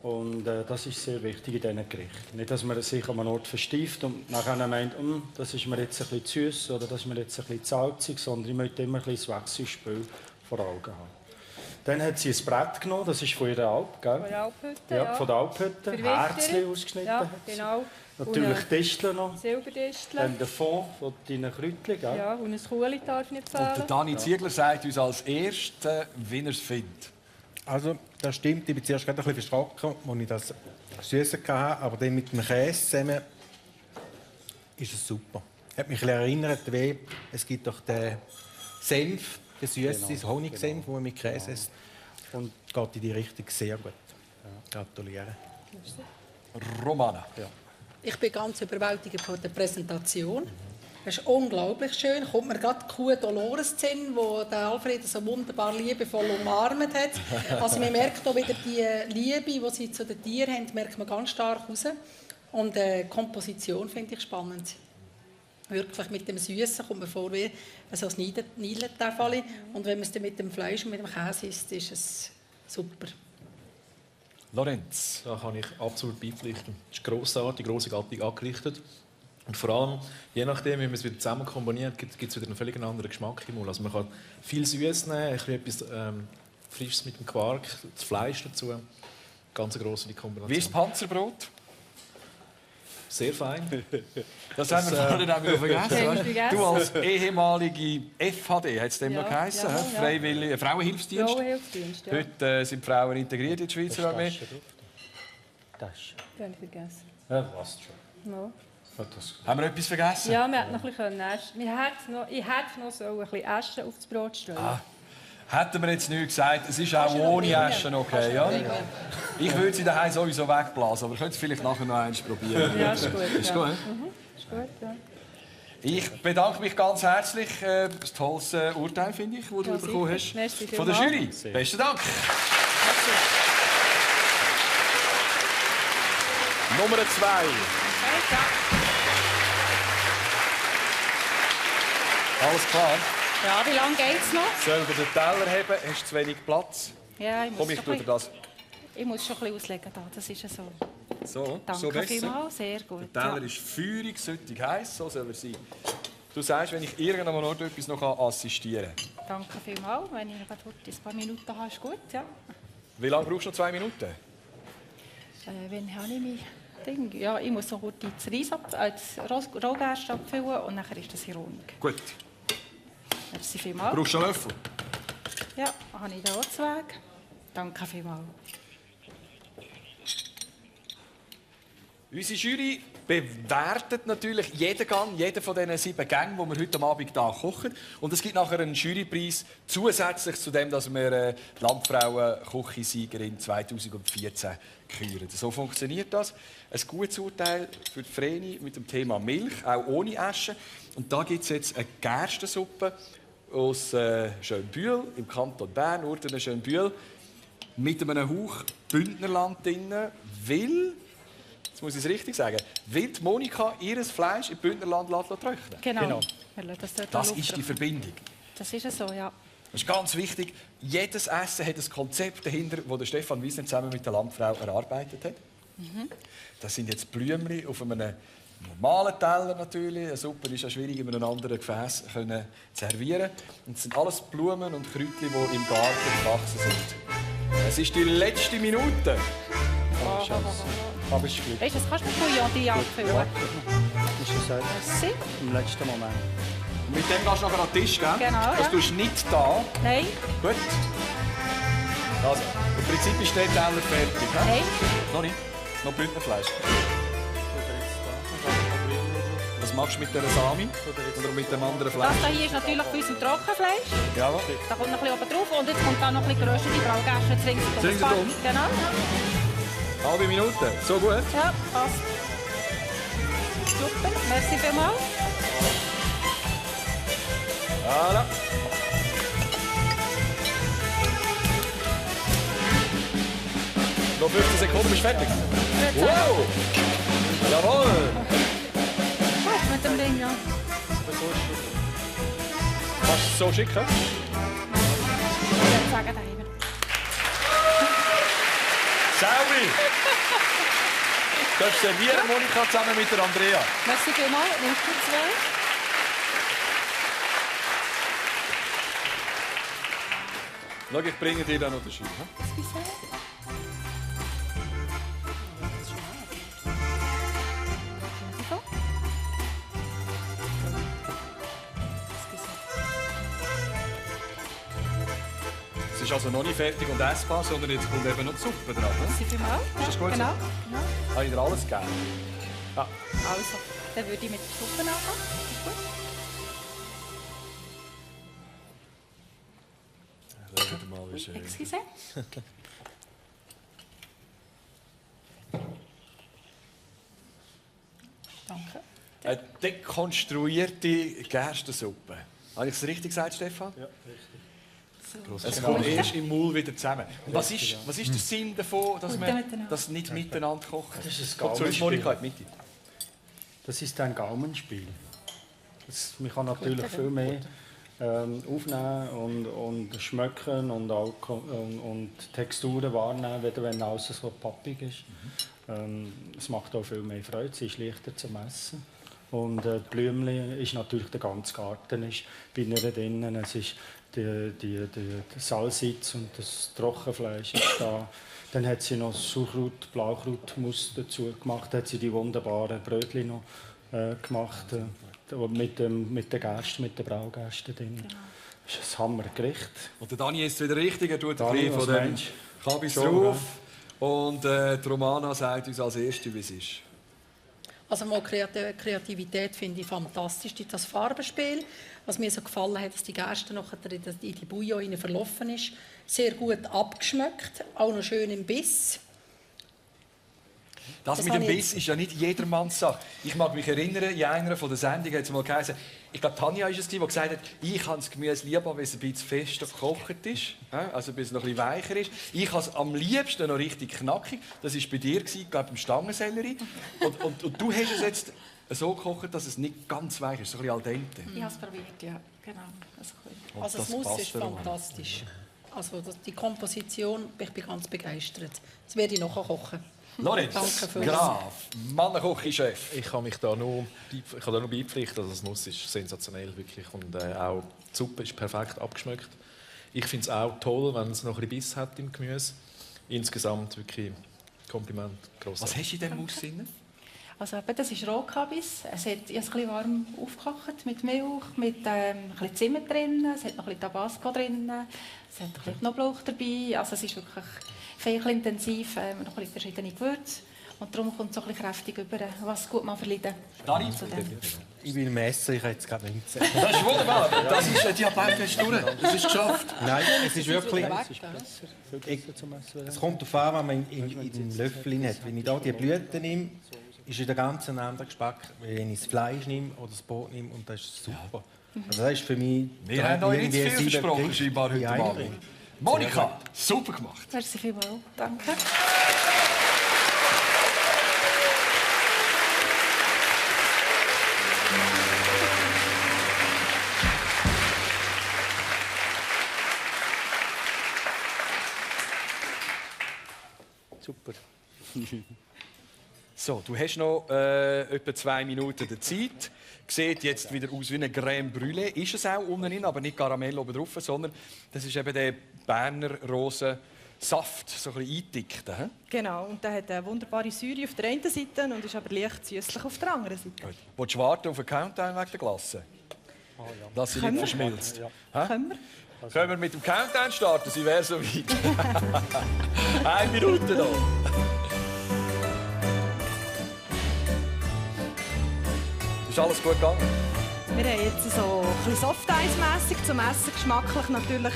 Und das ist sehr wichtig in diesen Gerichten. Nicht, dass man sich an einem Ort versteift und nachher meint, das ist mir jetzt ein bisschen zu süß oder das ist mir jetzt ein bisschen zu salzig, sondern ich möchte immer ein bisschen das Wechselspiel vor Augen haben. Dann hat sie ein Brett genommen, das ist von ihrer Alp, gell? Von der Alphütte, ja. Von der Alphütte, Herzchen ausgeschnitten. Ja, genau. Natürlich Disteln noch. Silberdisteln. Dann der Fond von deinen Kräutchen, gell? Ja, und ein Kuhli darf nicht fehlen. Und der Dani Ziegler sagt uns als Erster, wie er es findet. Also, das stimmt. Ich bin zuerst gerade ein bisschen verschrocken, als ich das Süße hatte. Aber dann mit dem Käse zusammen ist es super. Hat mich ein bisschen erinnert, wie es gibt doch den Senf, den süßen Honigsenf, den man mit Käse isst. Und geht in die Richtung sehr gut. Gratuliere. Romana. Ja. Ich bin ganz überwältigt von der Präsentation. Es ist unglaublich schön. Kommt mir gerade die Kuh Dolores in, wo der Alfred so wunderbar liebevoll umarmt hat. Also man merkt auch wieder die Liebe, die sie zu den Tieren haben, merkt man ganz stark raus. Und die Komposition finde ich spannend. Wirklich mit dem Süßen kommt mir vor wie so ein Nilentafel. Und wenn man es dann mit dem Fleisch und mit dem Käse isst, ist es super. Lorenz. Da kann ich absolut beipflichten. Es ist grossartig, grossartig angerichtet. Und vor allem, je nachdem, wie man es wieder zusammen kombiniert, gibt es wieder einen völlig anderen Geschmack im Mund. Also man kann viel Süßes nehmen, etwas Frisches mit dem Quark, das Fleisch dazu. Ganz eine grosse Kombination. Wie ist das Panzerbrot? Sehr fein. Das haben wir vorhin auch wieder vergessen. Du als ehemalige FHD, hat es dem noch geheißen? Ja. Freiwillige Frauenhilfsdienst. Frauenhilfsdienst, ja. Heute sind Frauen integriert in die Schweizer Armee. Das habe ich vergessen. Ja, passt schon. No. Haben wir etwas vergessen? Ja, wir hätten noch ein bisschen essen. Ich hätte noch so ein bisschen Essen auf das Brot streuen. Hätten wir jetzt nicht gesagt, es ist auch ohne Essen okay, ja? Ich würde sie daheim sowieso wegblasen, aber ihr könnt es vielleicht nachher noch eins probieren. Ja, ist gut. Ist gut, Ist gut, ja. Ich bedanke mich ganz herzlich für das tolles Urteil, finde ich, das du bekommen hast. Merci von der Jury. Besten Dank. Nummer 2. Alles klar? Ja, wie lange geht's noch? Soll ich den Teller haben? Hast du zu wenig Platz? Ja, Komm, ich tue dir das. Ich muss schon ein bisschen auslegen. Da. Das ist ja so. So, Danke so besser. vielmals, sehr gut. Der Teller ist feurig, süttig heiß, so soll er sein. Du sagst, wenn ich irgendwann noch etwas noch assistieren kann. Danke vielmals. Wenn ich noch ein paar Minuten habe, ist gut. Ja. Wie lange brauchst du noch? 2 Minuten? Wenn habe ich mein Ding? Ja, ich muss noch kurz das Rohgerste abfüllen und dann ist das in Ordnung. Gut. Merci vielmals. Brauchst du einen Löffel? Ja, habe ich hier auch zwei. Danke vielmals. Unsere Jury bewertet natürlich jeden Gang, jeden von diesen 7 Gängen, die wir heute Abend hier kochen. Und es gibt nachher einen Jurypreis zusätzlich zu dem, dass wir die Landfrauen-Küchensiegerin 2014 küren. So funktioniert das. Ein gutes Urteil für die Vreni mit dem Thema Milch, auch ohne Asche. Und da gibt es jetzt eine Gerstensuppe aus Schönbühl im Kanton Bern, Urtenen Schönbühl, mit einem Hauch Bündnerland drin, weil... Jetzt muss ich es richtig sagen. Will Monika ihr Fleisch im Bündnerland trocknen? Genau. Das ist die Verbindung. Das ist so, ja. Das ist ganz wichtig. Jedes Essen hat ein Konzept dahinter, das Stefan Wiesner zusammen mit der Landfrau erarbeitet hat. Mhm. Das sind jetzt Blümchen auf einem normalen Teller natürlich. Eine Suppe ist ja schwierig in einem anderen Gefäß zu servieren. Und es sind alles Blumen und Kräutchen, die im Garten gewachsen sind. Es ist die letzte Minute. Oh, aber es ist Glück. Weißt du, das kannst du mit Bouillon abfüllen. Ja, ist es Merci. im letzten Moment. Und mit dem gehst du nachher an den Tisch, gell? Genau, Das ja. tust du nicht da. Nein. Gut. Also, im Prinzip ist der Teller fertig. He? Nein. Noch nicht? Noch Bündnerfleisch. Was machst du mit der Sami? Oder mit dem anderen Fleisch? Das hier ist natürlich für unser Trockenfleisch. Jawohl. Da kommt noch ein bisschen oben drauf und jetzt kommt da noch ein bisschen geröstete Braugerste Ringsherum. Genau. Halbe Minute. So gut? Ja, passt. Super. Merci vielmals. Voilà. Noch 15 Sekunden, bist du fertig. Wow! Jawohl! Gut, mit dem Ding, ja. Kannst du es so schicken? Ich würde sagen, daheim. Selby! Du darfst servieren, Monika, zusammen mit der Andrea. Merci vielmals. Nimmst du zwei? Schau, ich bringe dir dann noch den Schuh. Es ist also noch nicht fertig und essbar, sondern jetzt kommt eben noch die Suppe dran. Merci vielmals. Ist das gut Genau. so? Habe ich dir alles gegeben? Ja. Also, dann würde ich mit der Suppe anfangen. Ist gut? Schauen wir mal, wie schön. Excuse. Danke. Eine dekonstruierte Gerstensuppe. Habe ich es richtig gesagt, Stefan? Ja, richtig. Es kommt erst im Maul wieder zusammen. Was ist der Sinn davon, dass man das nicht miteinander kocht? Das ist ein Kommt zu uns, Gaumenspiel. Monika, in die Mitte. Das ist ein Gaumenspiel. Man kann natürlich viel mehr aufnehmen und schmecken und auch und Texturen wahrnehmen, wenn alles so pappig ist. Es macht auch viel mehr Freude, es ist leichter zu essen. Und die Blümchen ist natürlich der ganze Garten ist bei ihr drinnen. Es ist der Salsitz und das Trockenfleisch ist da. Dann hat sie noch Sauerkraut, Blaukrautmus dazu gemacht. Dann hat sie die wunderbaren Brötchen noch gemacht mit den Gersten, mit den Braugersten drin. Genau. Das ist ein Hammergericht. Und der Dani ist wieder richtig, er tut ein Dani, bisschen von was dem meinst Kabis Schon, drauf. Und die Romana sagt uns als Erste, wie es ist. Also mal Kreativität finde ich fantastisch. Das Farbenspiel, was mir so gefallen hat, dass die Gerste noch in die Bouillon verlaufen ist. Sehr gut abgeschmeckt, auch noch schön im Biss. Das mit dem Biss ist ja nicht jedermanns Sache. Ich mag mich erinnern, in einer von der Sendungen hat es mal geheißen, ich glaube, Tanja war es, die gesagt hat, ich habe das Gemüse lieber, wenn es ein bisschen fester gekocht ist, also bis es noch ein bisschen weicher ist. Ich habe es am liebsten noch richtig knackig. Das war bei dir, glaube ich, beim Stangensellerie. Und du hast es jetzt so gekocht, dass es nicht ganz weich ist, so ein bisschen al dente. Ich habe es probiert, ja. Genau. Und Das Mousse ist fantastisch. Also die Komposition, ich bin ganz begeistert. Das werde ich nachher kochen. Lorenz, Graf, Mannenkoch-Chef. Ich kann mich da nur beipflichten, also das Nuss ist sensationell wirklich und auch die Suppe ist perfekt abgeschmeckt. Ich finde es auch toll, wenn es noch ein bisschen Biss hat im Gemüse. Insgesamt wirklich Kompliment. Grossartig. Was hast du in diesem Mousse drin? Also das ist Rohkabis. Ich habe es ein bisschen warm aufgekocht mit Milch, mit ein bisschen Zimt drin, es hat noch ein bisschen Tabasco drin, es hat ein bisschen Knoblauch dabei. Also es ist wirklich viel intensiv, noch ein bisschen verschiedene Gewürze. Und darum kommt es so ein bisschen kräftig über, was gut mal verleiden. Ich will messen, ich kann jetzt gerade nicht sagen. Das ist wunderbar. Das ist die Ablaufung durch. Das ist geschafft. Nein, es ist wirklich... Es kommt darauf an, was man in den Löffel hat. Wenn ich hier die Blüten nehme, ist wieder ganz ein anderer Geschmack, wenn ich das Fleisch nehme oder das Brot nehme. Und das ist super. Also das ist für mich... Wir haben euch nicht zu viel versprochen, scheinbar heute Abend. Monika, super gemacht. Merci vielmals. Danke. Super. So, du hast noch etwa 2 Minuten der Zeit. Sieht jetzt wieder aus wie eine Crème Brûlée. Ist es auch unten, aber nicht Karamell oben drauf, sondern das ist eben der Berner Rosensaft, so ein bisschen eingedickt. Genau, und der hat eine wunderbare Säure auf der einen Seite und ist aber leicht süßlich auf der anderen Seite. Gut. Willst du warten auf den Countdown wegen der Glasse? Oh, ja. Dass sie nicht verschmilzt. Ja. Können wir? Können wir mit dem Countdown starten? Sie wäre so weit. 1 Minute noch. Ist alles gut gegangen? Wir haben jetzt so ein bisschen Soft-Eis-mässig, zum Essen geschmacklich natürlich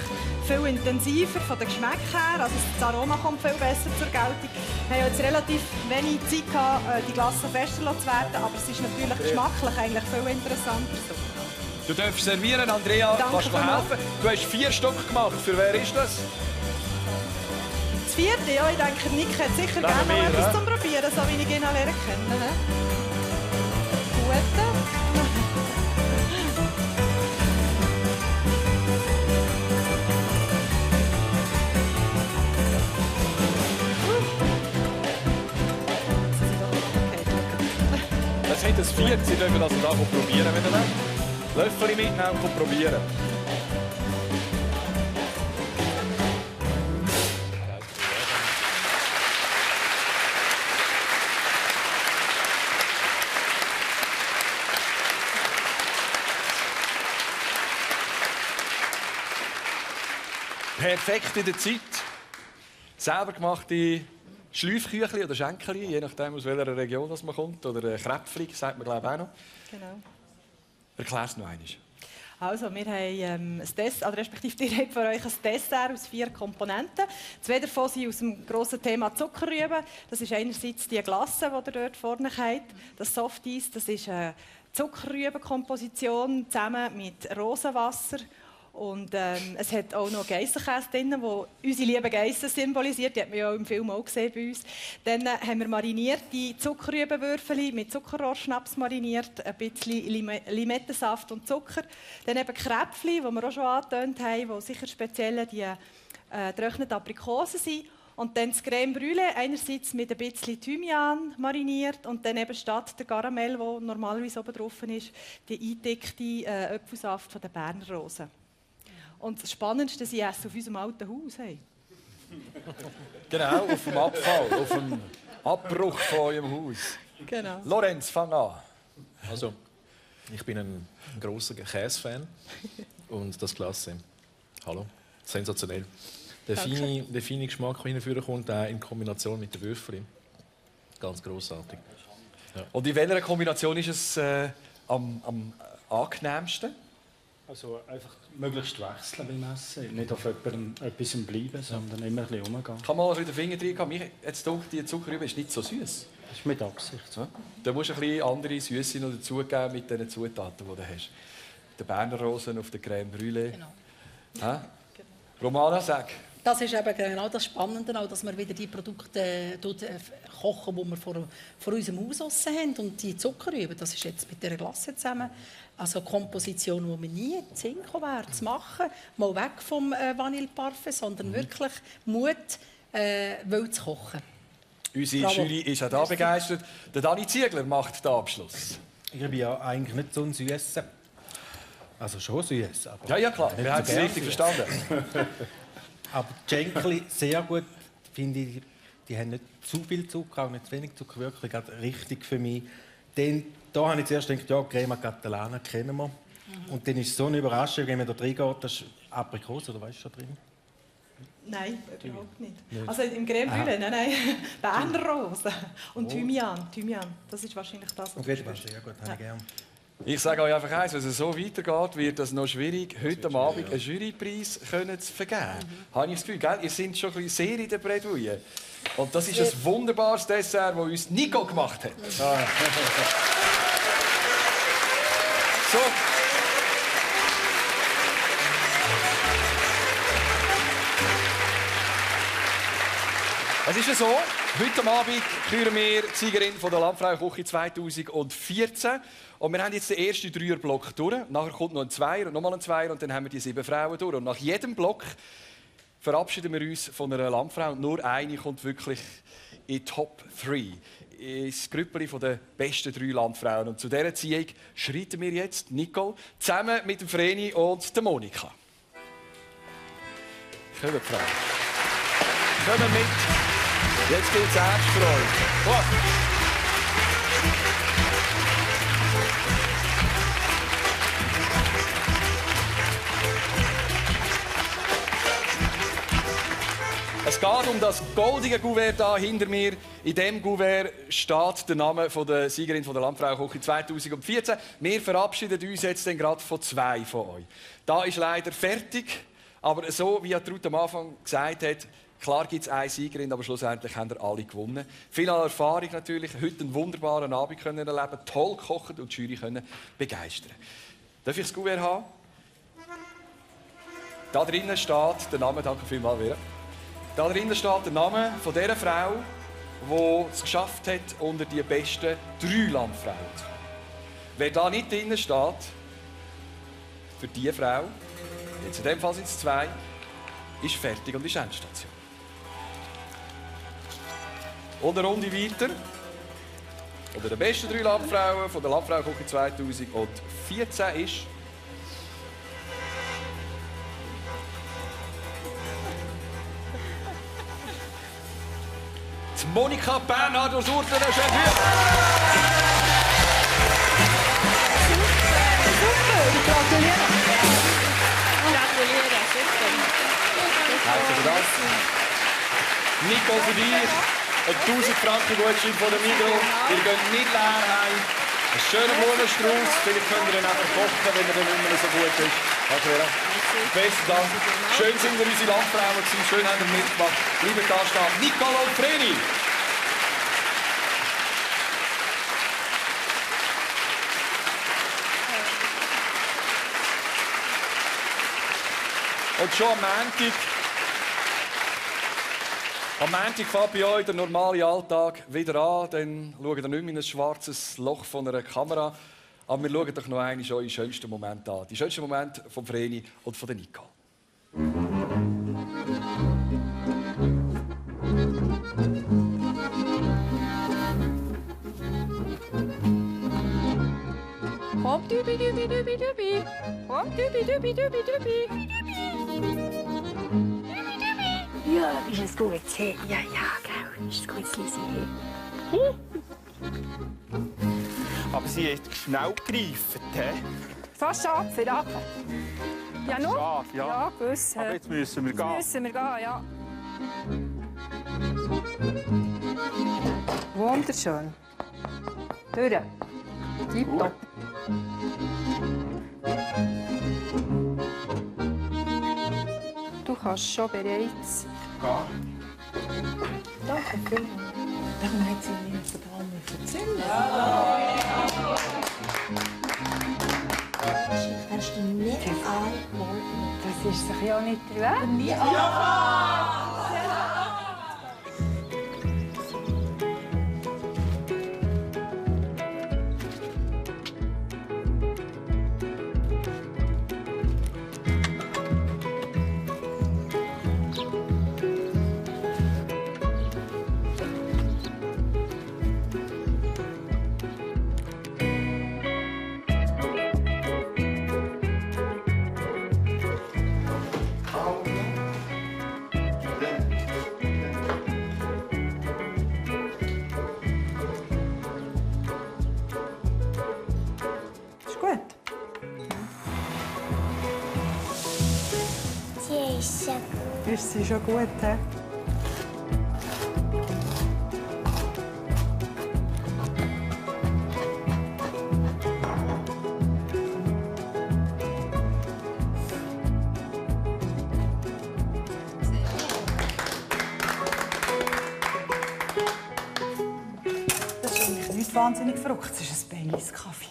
viel intensiver von den Geschmäcken her. Also das Aroma kommt viel besser zur Geltung. Wir haben jetzt relativ wenig Zeit gehabt, die Glasse fester zu werden, aber es ist natürlich geschmacklich eigentlich viel interessanter. Du darfst servieren, Andrea. Danke, kannst du helfen? Du hast 4 Stück gemacht. Für wer ist das? Das 4. Ja, ich denke, Nick hat sicher gerne noch etwas zum Probieren, so wie ich ihn lernen kenne. Gute. Das sind das 4. Sie dürfen also da probieren, wenn ihr wollt. Löffel mitnehmen und probieren. Perfekt in der Zeit. Selber gemachte Schläufküchli oder Schenkeli, je nachdem aus welcher Region man kommt. Oder Kräpfli, sagt man glaube ich auch noch. Genau. Erklär es noch einmal. Also, wir haben ein Dessert, respektive ihr habt für euch ein Dessert aus 4 Komponenten. 2 davon sind aus dem grossen Thema Zuckerrüben. Das ist einerseits die Glasse, die ihr dort vorne habt. Das Softeis, das ist eine Zuckerrübenkomposition zusammen mit Rosenwasser. Und es hat auch noch Geissenkäse drin, der unsere lieben Geissen symbolisiert. Die hat man ja auch im Film auch gesehen bei uns. Dann haben wir marinierte Zuckerrübenwürfel mit Zuckerrohrschnaps mariniert, ein bisschen Limettensaft und Zucker. Dann eben Kräpfli, die wir auch schon angetönt haben, die sicher speziell die getrockneten Aprikosen sind. Und dann das Crème Brûlée, einerseits mit ein bisschen Thymian mariniert und dann eben statt der Karamell, der normalerweise oben drauf ist, die eindickte Apfelsaft von der Berner Rosen. Und das Spannendste, sie essen auf unserem alten Haus. Hey. Genau, auf dem Abfall, auf dem Abbruch von eurem Haus. Genau. Lorenz, fang an. Also, ich bin ein grosser Käsefan und das Klasse. Hallo, sensationell. Der feine Geschmack, der hinführen kommt, auch in Kombination mit den Würfeln. Ganz grossartig. Ja. Und in welcher Kombination ist es am angenehmsten? Also einfach möglichst wechseln beim Essen. Nicht auf etwas bleiben, sondern immer ein bisschen umgehen. Kann man den Finger rein haben? Mir jetzt denke, die Zuckerrübe ist nicht so süß. Das ist mit Absicht. Ja? Da musst du ein bisschen andere Süße noch dazugeben mit den Zutaten, die du hast. Der Berner Rosen auf der Crème Brûlée. Genau. Genau. Romana, sag. Das ist eben genau das Spannende, auch, dass wir wieder die Produkte kochen, die wir vor unserem Haus aussen haben. Und die Zuckerrüben, das ist jetzt mit dieser Glasse zusammen. Also eine Komposition, die wir nie Zinko wäre zu machen. Mal weg vom Vanilleparfait, sondern wirklich Mut, wild zu kochen. Unsere Bravo. Jury ist auch da begeistert. Der Dani Ziegler macht den Abschluss. Ich bin ja eigentlich nicht so ein Süßer. Also schon süß. Ja, klar. Wir haben es richtig verstanden. Aber die Schenkli sehr gut, finde ich. Die haben nicht zu viel Zucker, auch nicht zu wenig Zucker. Wirklich richtig für mich. Da habe ich zuerst gedacht, ja, Crema Catalana kennen wir. Und dann ist es so eine Überraschung, wenn man da reingeht, das ist Aprikose, oder was ist da drin? Nein, überhaupt nicht. Also im Crème Brûlée, nein. Berner Rose und Thymian. Das ist wahrscheinlich das, was okay, das ist sehr gut, habe ich gerne. Ich sage euch einfach eins, wenn es so weitergeht, wird es noch schwierig, heute am Abend einen Jurypreis zu vergeben. Habe ich das Gefühl, gell? Ihr seid schon ein bisschen sehr in der Bredouille. Und das ist ein wunderbares Dessert, das uns Nico gemacht hat. So. Es ist ja so, heute Abend küren wir die Siegerin von der Landfrauenküche 2014. Und wir haben jetzt den ersten Dreierblock durch. Nachher kommt noch ein Zweier und nochmal ein Zweier und dann haben wir die 7 Frauen durch. Und nach jedem Block verabschieden wir uns von einer Landfrau. Und nur eine kommt wirklich in die Top 3. Ins Grüppeli der besten 3 Landfrauen. Und zu dieser Ziehung schreiten wir jetzt, Nicole, zusammen mit dem Vreni und der Monika. Kommt, Frau. Kommen mit. Jetzt gilt es erst für euch. Oh. Es geht um das goldige Kuvert hier hinter mir. In diesem Kuvert steht der Name der Siegerin von der Landfrauenküche 2014. Wir verabschieden uns jetzt gerade von 2 von euch. Da ist leider fertig, aber so wie Ruth am Anfang gesagt hat, klar gibt es eine Siegerin, aber schlussendlich haben wir alle gewonnen. Viel an Erfahrung natürlich, heute einen wunderbaren Abend können erleben, toll gekocht und die Jury können begeistern. Darf ich das Kuvert haben? Da drinnen steht der Name, danke vielmals, Vera. Da drinnen steht der Name von der Frau, die es geschafft hat, unter die besten 3 Landfrauen zu kommen. Wer da nicht drinnen steht, für diese Frau, jetzt in dem Fall sind es 2, ist fertig und ist Endstation. Und eine Runde weiter. Unter den besten 3 Landfrauen von der Landfrauenküche 2014 ist Monika Bernhard aus Urten, der Chef hier. Super, ich gratuliere. Gratuliere, super. Herzlichen Dank. Nico, für dich ein 1000 Franken Gutschein von der Migros. Ihr geht nicht leer heim. Ein schöner Blumenstrauß. Vielleicht könnt ihr ihn nachher kochen, wenn er dann nicht mehr so gut ist. Danke, Vera. Besten Dank. Schön sind wir unsere Landfrauen gewesen. Schön haben wir mitgemacht. Bleibt da stehen. Nicole und Vreni. Und schon am Montag fängt bei euch der normale Alltag wieder an. Dann schaut ihr nicht mehr in ein schwarzes Loch von einer Kamera. Aber wir schauen doch noch einmal eure schönsten Momente an. Die schönsten Momente von Vreni und von Nicole. Komm, Dübi, Dübi, Dübi, Dübi. Komm, Dübi, Dübi, Dübi, Dübi. Ja, ist es gut? Hey? Ja, gell. Ist es gut, Lisi? Aber sie hat schnell gegriffen, hä? Fast schade für Rache. Ja, nur? Schade, ja. Ja, gewiss. Aber jetzt müssen wir gehen. Jetzt müssen wir gehen, ja. Wunderschön. Durch. Tipptopp. Du kannst schon bereits gehen. Danke vielmals. Warum hat sie mir von allem erzählt? Hast du nicht einmal, dass ist sich ja nicht wert. Ja! Ist sie schon gut, he? Das ist eigentlich nicht wahnsinnig verrückt. Es ist ein Baileys-Kaffee.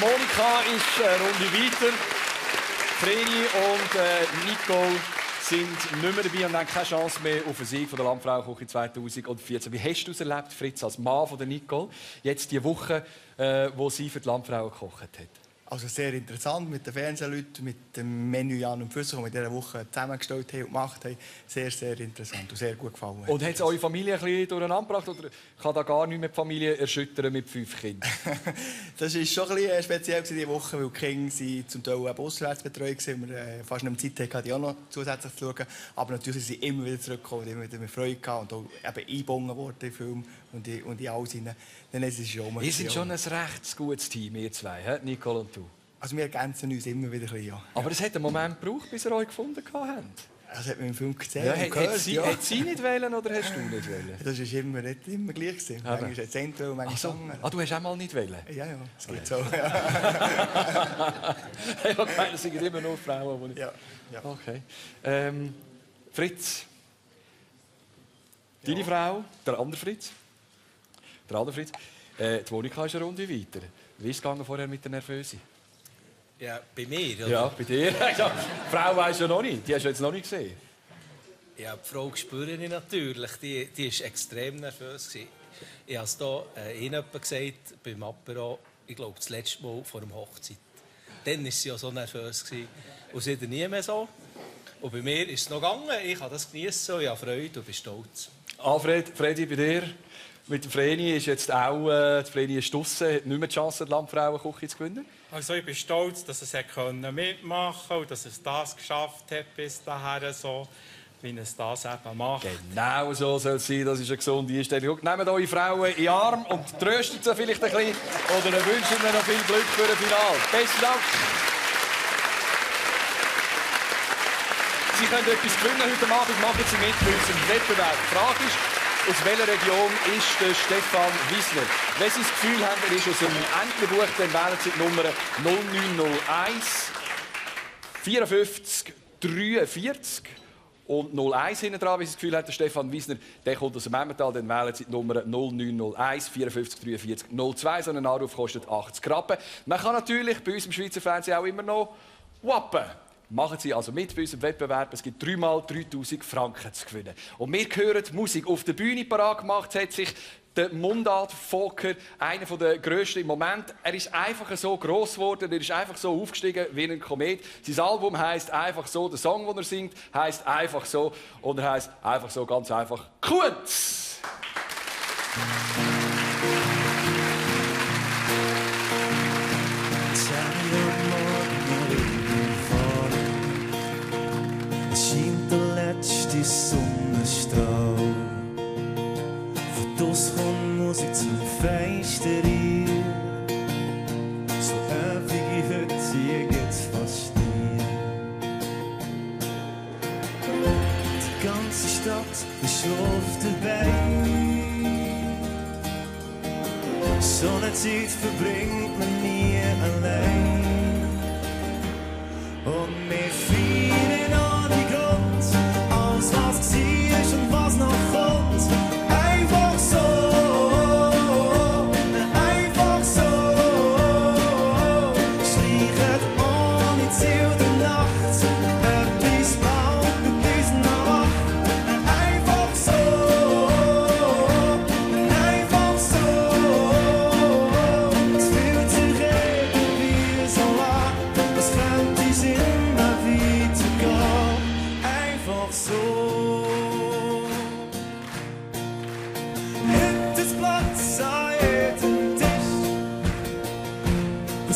Monika ist eine Runde weiter. Vreni und Nicole sind nicht mehr dabei und haben keine Chance mehr auf den Sieg von der Landfrauenküche 2014. Wie hast du es erlebt, Fritz, als Mann von der Nicole, jetzt die Woche, wo sie für die Landfrauen gekocht hat? Also sehr interessant mit den Fernsehleuten, mit dem Menü Jan und Füssel, das wir in dieser Woche zusammengestellt haben und gemacht haben. Sehr, sehr interessant und sehr gut gefallen. Und hat es eure Familie ein bisschen durcheinander gebracht oder kann da gar nicht mehr die Familie erschüttern mit 5 Kindern? Das war schon ein bisschen speziell diese Woche, weil die Kinder zum Teil auswärts betreut waren und wir fast nicht mehr Zeit hatten, die auch noch zusätzlich zu schauen. Aber natürlich sind sie immer wieder zurückgekommen und immer wieder mit Freude gehabt und auch eben eingebunden worden in den Film und in alles hinein. Dann ist es schon ihr seid schon ein recht gutes Team, ihr zwei, he? Nicole und du. Also wir ergänzen uns immer wieder ein bisschen, ja. Aber es hat einen Moment gebraucht, bis ihr euch gefunden habt. Das hat man im Film gesehen. Ja, hat sie nicht wählen oder hast du nicht wählen? Das war nicht immer gleich. Manchmal hat es entweder, manchmal so. Du hast auch mal nicht wählen? Ja, das geht so. Okay, das sind immer nur Frauen. Ja. Okay. Fritz. Deine Frau, der andere Fritz. Die Monika ist eine Runde weiter. Wie ist es vorher mit der Nervöse? Ja, bei mir? Oder? Ja, bei dir. Die Frau weiss ja noch nicht. Die hast du jetzt noch nicht gesehen. Ja, die Frau spüre ich natürlich. Die war extrem nervös. Ich habe es hier Ihnen gesagt, beim Apero, ich glaube, das letzte Mal vor der Hochzeit. Dann war sie ja so nervös. Und seitdem nie mehr so. Und bei mir ist es noch gegangen. Ich kann das genießen, ich habe Freude und bin stolz. Fredi, bei dir? Mit dem Vreni ist jetzt auch die Vreni ist draussen, hat nicht mehr die Chance, die Landfrauenküche zu gewinnen. Also ich bin stolz, dass es mitmachen konnte und dass es das geschafft hat bis dahin, so wie es das eben macht. Genau so soll es sein, das ist eine gesunde Einstellung. Nehmt eure Frauen in den Arm und tröstet sie vielleicht ein bisschen oder wünscht ihnen noch viel Glück für das Finale. Besten Dank! Sie können etwas gewinnen heute Abend, machen Sie mit bei unserem Wettbewerb. Die Frage ist, aus welcher Region ist der Stefan Wiesner? Wenn Sie das Gefühl haben, er ist aus dem Entlebuch, dann wählen Sie die Nummer 0901 54 43 und 01 hinten dran. Wenn Sie das Gefühl haben, der Stefan Wiesner der kommt aus dem Emmental, dann wählen Sie die Nummer 0901 54 43 02. So ein Anruf kostet 80 Rappen. Man kann natürlich bei uns im Schweizer Fernsehen auch immer noch wappen. Machen Sie also mit bei unserem Wettbewerb. Es gibt 3x 3000 Franken zu gewinnen. Und wir hören die Musik. Auf der Bühne parat gemacht hat sich der Mundart Volker, einer der grössten im Moment. Er ist einfach so gross geworden, er ist einfach so aufgestiegen wie ein Komet. Sein Album heisst einfach so, der Song, den er singt, heisst einfach so. Und er heisst einfach so, ganz einfach, Kunz! Die Sonnenstrahl. Von das kommt Musik zum Fenster rein. So einfach wie heute hier geht's fast nie. Die ganze Stadt schläft dabei. So eine Zeit verbringt man nie allein. Und wir feiern an die Grund.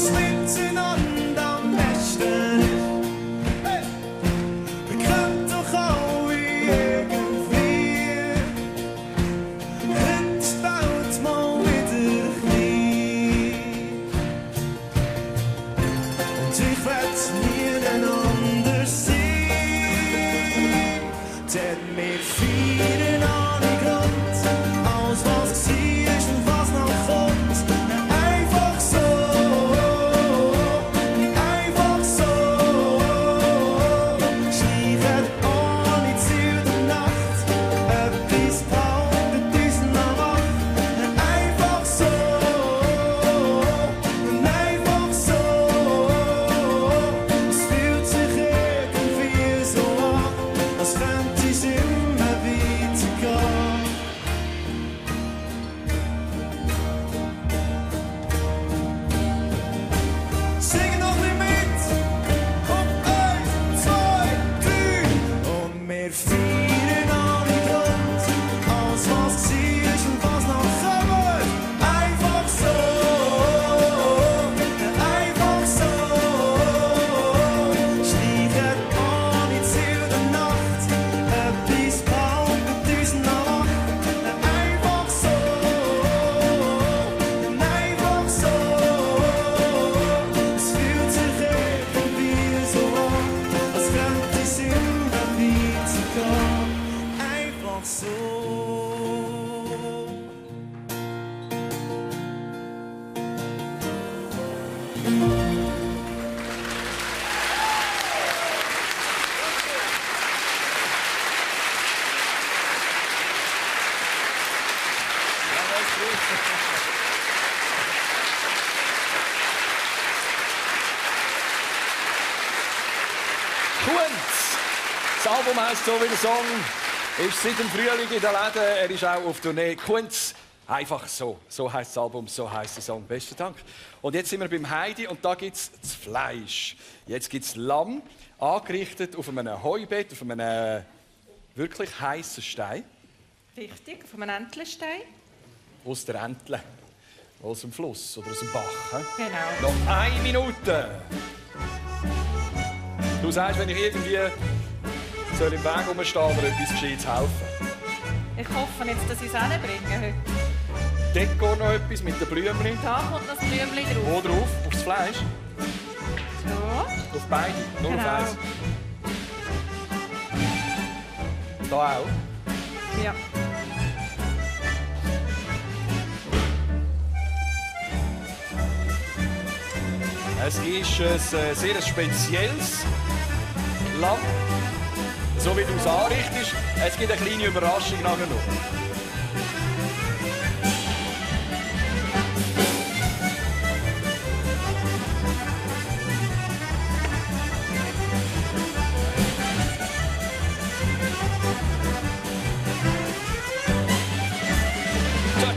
was miteinander am besten ist. Hey. Wir können doch alle irgendwie. Heute ist die Welt mal wieder klein. Und ich werd nie anders sein. Denn wir feiern alle Grund, alles was war und was noch kommt. Einfach so, einfach so. Schleichen ohne Ziel der Nacht, etwas behauptet uns noch wach. Einfach so, einfach so. Es fühlt sich irgendwie so an, als könnte es immer weitergehen. Sing noch ein mit. Auf 1, 2, 3. Und wir feiern alle Grund. Alles was war und was noch kommt. Einfach so. Einfach so. Schleichen ohne Ziel der Nacht. Etwas behauptet uns noch wach. Einfach so. Einfach so. Es fühlt sich irgendwie so an, als könnte es immer weitergehen. Einfach so. Kunz. Das Album heisst so wie der Song. Ist seit dem Frühling in der Läden. Er ist auch auf Tournee. Kunz. Einfach so. So heisst das Album, so heisst der Song. Besten Dank. Und jetzt sind wir beim Heidi und da gibt es das Fleisch. Jetzt gibt es Lamm, angerichtet auf einem Heubett, auf einem wirklich heißen Stein. Richtig, von einem Entlenstein. Aus der Entle. Aus dem Fluss oder aus dem Bach. He? Genau. Noch 1 Minute. Du sagst, wenn ich irgendwie soll im Weg rumstehen oder etwas Gescheites helfen. Ich hoffe jetzt, dass ich es hinbringe heute. Deko noch etwas mit den Blümchen. Da kommt noch das Blümchen drauf. Wo drauf? Aufs Fleisch? So. Auf beide? Nur Genau. auf eins? Da auch? Ja. Es ist ein sehr spezielles Lamm. So wie du es anrichtest. Es gibt eine kleine Überraschung nachher noch.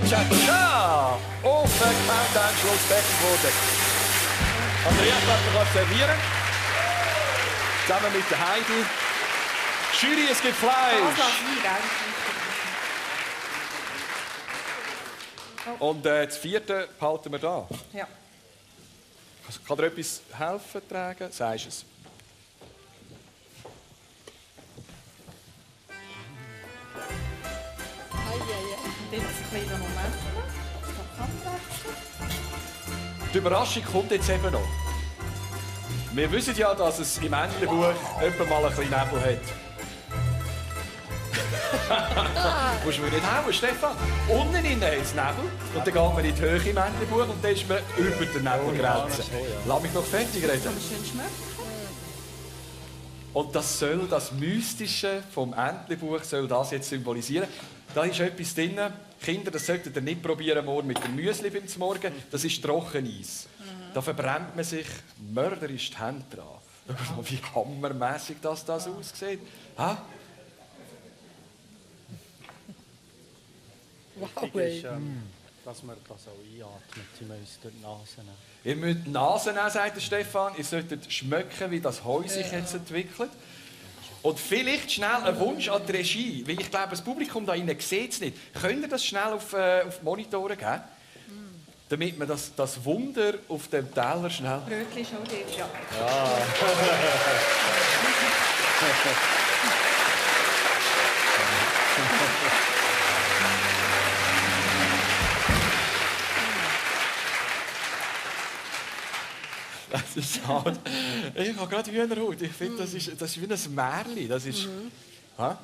Cha-cha-cha! Auf den Countdown-Schluss fertig geworden. Andreas, du kannst servieren. Zusammen mit der Heidi. Jury, es gibt Fleisch. Und das 4. behalten wir da. Ja. Kann dir etwas helfen tragen? Sagst du es? Und jetzt ein kleiner Moment. Die Überraschung kommt jetzt eben noch. Wir wissen ja, dass es im Entlebuch jemand mal ein bisschen Nebel hat. Musst du mir nicht hauen, Stefan. Unten innen hat es Nebel und dann geht man in die Höhe im Entlebuch und dann ist man über der Nebelgrenze. Lass mich noch fertig reden. Und das soll das Mystische vom Entlebuch soll das jetzt symbolisieren. Da ist etwas drin. Kinder, das solltet ihr nicht probieren morgen mit dem Müsli beim Morgen. Das ist Trockeneis. Da verbrennt man sich mörderisch die Hände dran. Wie hammermässig das aussieht. Ha? Wichtig ist, dass man das auch einatmet. Sie müssen durch die Nase nehmen. Ihr müsst die Nase nehmen, sagt der Stefan. Ihr solltet schmecken, wie das Heu sich jetzt entwickelt. Und vielleicht schnell ein Wunsch an die Regie, weil ich glaube, das Publikum da innen sieht es nicht. Könnt ihr das schnell auf die Monitore geben? damit man das Wunder auf dem Teller schnell... Brötchen schon dort, ja. Ja. Das ist halt... Ich habe gerade Hühnerhaut. Ich finde, das ist wie ein Märchen. Das ist... Ha?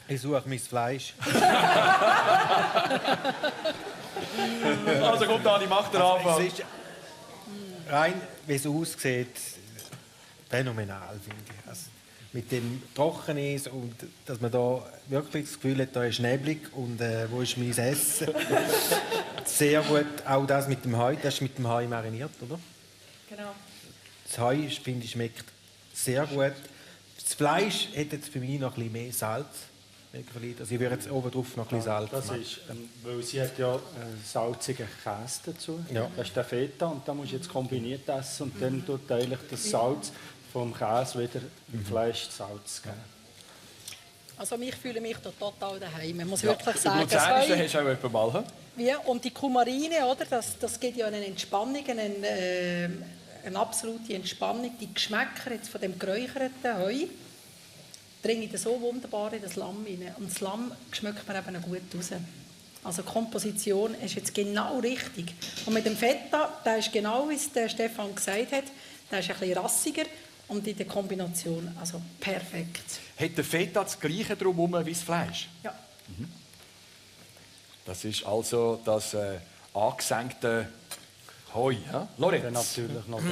Ich suche mein Fleisch. Also kommt Dani, mach den Anfang. Es ist rein, wie es aussieht, phänomenal, finde ich. Also, mit dem Trockeneis und dass man da wirklich das Gefühl hat, da ist neblig und wo ist mein Essen. Sehr gut, auch das mit dem Heu, das ist mit dem Heu mariniert, oder? Genau. Das Heu, finde ich, schmeckt sehr gut. Das Fleisch hätte jetzt für mich noch ein bisschen mehr Salz. Also ich würde jetzt oben drauf noch ein bisschen Salz das machen. ist, weil sie hat ja salzigen Käse dazu. Ja. Das ist der Feta und da musst du jetzt kombiniert essen und dann tut eigentlich das Salz vom Käse wieder im Fleisch Salz geben. Also ich fühle mich da total daheim, man muss Ja, wirklich im sagen. Luzernischen hast du auch jemanden mal. Ja, und die Kumarine, oder, das gibt ja eine Entspannung, eine absolute Entspannung. Die Geschmäcker jetzt von dem geräucherten Heu bringen so wunderbar in das Lamm rein. Und das Lamm schmeckt man eben gut raus. Also die Komposition ist jetzt genau richtig. Und mit dem Feta, der ist genau, wie es der Stefan gesagt hat, der ist ein bisschen rassiger und in der Kombination also perfekt. Hat der Feta das Gleiche drumherum wie das Fleisch? Ja. Mhm. Das ist also das angesenkte Heu. Ja? Lorenz? Dann natürlich noch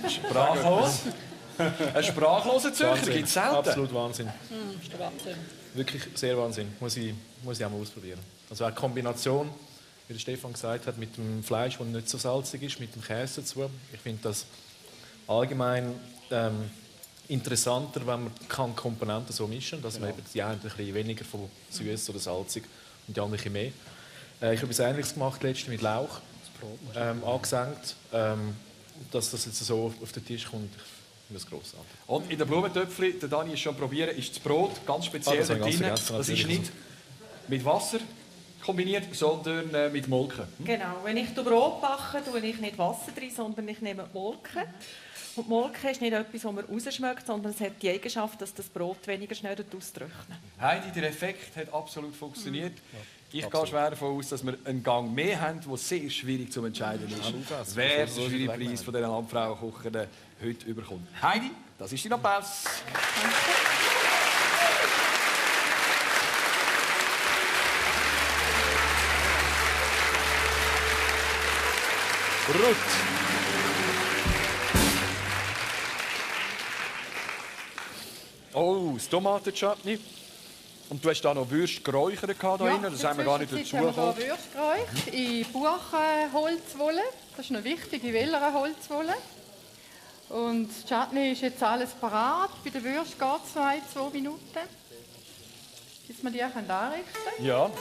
Sprachlos. Ein sprachloser Zürcher gibt es selten. Absolut Wahnsinn. Das ist der Wahnsinn. Wirklich sehr Wahnsinn. Muss ich auch mal ausprobieren. Also eine Kombination, wie der Stefan gesagt hat, mit dem Fleisch, das nicht so salzig ist, mit dem Käse dazu. Ich finde das allgemein interessanter, wenn man Komponenten so mischen kann, dass man eben die einen ein bisschen weniger von süß oder salzig und die anderen ein bisschen mehr. Ich habe etwas Ähnliches gemacht letztens mit Lauch, angesenkt. Dass das jetzt so auf den Tisch kommt, ich finde das grossartig. Und in den Blumentöpfchen, der Dani ist schon probieren, ist das Brot ganz speziell das da habe ich drin. ganz vergessen, Das ist natürlich. nicht mit Wasser kombiniert, sondern mit Molken. Genau, wenn ich Brot backe, tue ich nicht Wasser drin, sondern ich nehme Molke. Und Molke ist nicht etwas, das man rausschmeckt, sondern es hat die Eigenschaft, dass das Brot weniger schnell austrocknet. Heidi, der Effekt hat absolut funktioniert. Ich gehe schwer davon aus, dass wir einen Gang mehr haben, der sehr schwierig zu entscheiden ist, wer den Jurypreis von diesen Landfrauenkochen heute überkommt. Heidi, das ist dein Applaus. Ruth. Oh, das Tomatenchutney. Und du hast da noch Würste geräuchert hier drin, das haben wir gar nicht dazu haben wir geholt. hier Würste geräuchert in Buchenholzwolle. Das ist noch wichtig, in welcher Holzwolle. Und das Chutney ist jetzt alles parat. Bei der Würste geht es noch 2 Minuten. Bis wir die anrichten können. Ja.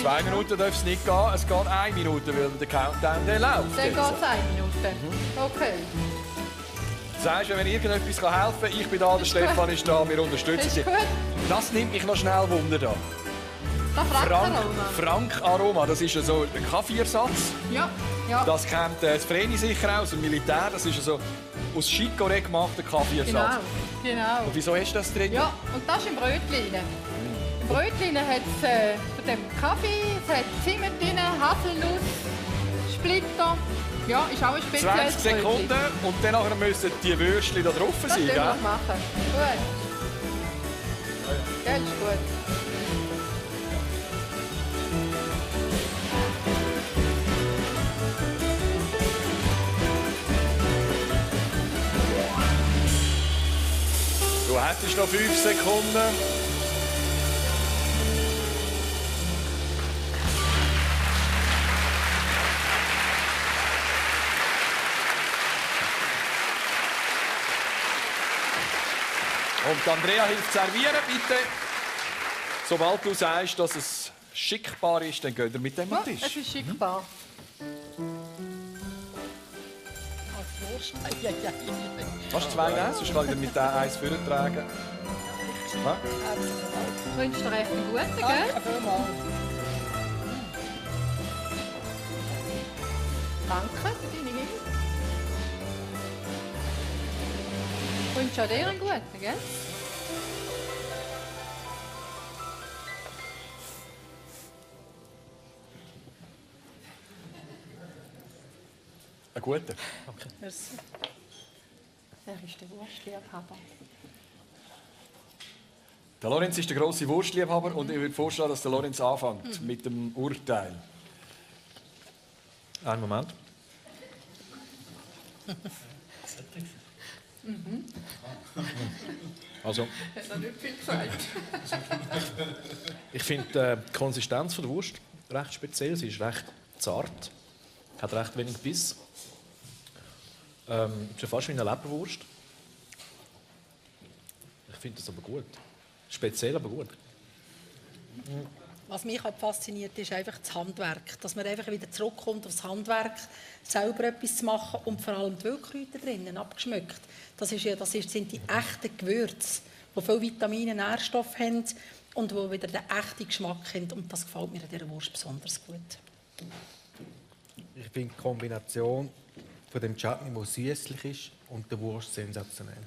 2 Minuten darf es nicht gehen, es geht 1 Minute, weil der Countdown der läuft. Dann geht jetzt. es 1 Minute. Okay. Sagst du, wenn irgendetwas helfen kann, ich bin da, der Stefan ist da, wir unterstützen Sie. Ist gut. Das nimmt mich noch schnell Wunder da. Das Frankaroma. Frank Aroma, das ist so ein Kaffeersatz. Ja, ja. Das kennt das Vreni sicher aus dem Militär. Das ist so aus Chicorée gemachter Kaffeersatz. Genau. Und wieso hast du das drin? Ja, und das ist im Brötchen. Im Brötchen hat es von dem Kaffee, es hat Zimt drin, Haselnuss, Splitter. Ja, ist auch ein spezielles 20 Sekunden Brötchen. und dann nachher müssen die Würstchen da drauf Das sein, können wir gell? machen. Gut. Gell, ist gut. Du hättest noch 5 Sekunden. Und Andrea hilft servieren, bitte. Sobald du sagst, dass es schickbar ist, dann geht er mit dem Ja, am Tisch. es ist schickbar. Als Wurst. Ja. Hast du 2 nehmen? Sonst kann ich dir mit der 1 vortragen. Ja? Ich wünsche dir echt einen guten, gell? Danke vielmals. Danke für deine Hilfe. Ich wünsche auch dir einen guten, gell? Ein guter. Okay. Merci. Er ist der Wurstliebhaber. Der Lorenz ist der grosse Wurstliebhaber und ich würde vorschlagen, dass der Lorenz anfängt mit dem Urteil. Einen Moment. Also, Hat noch nicht viel gesagt. ich finde die Konsistenz der Wurst recht speziell. Sie ist recht zart, hat recht wenig Biss. Ist ja fast wie eine Leberwurst. Ich finde das aber gut. Speziell, aber gut. Was mich halt fasziniert, ist einfach das Handwerk. Dass man einfach wieder zurückkommt aufs Handwerk, selber etwas zu machen und vor allem die Wildkräuter drinnen abgeschmückt. Sind die echten Gewürze, die viele Vitamine, Nährstoffe haben und die wieder den echten Geschmack haben. Und das gefällt mir an dieser Wurst besonders gut. Ich finde die Kombination von dem Chutney, der süßlich ist, und der Wurst sensationell.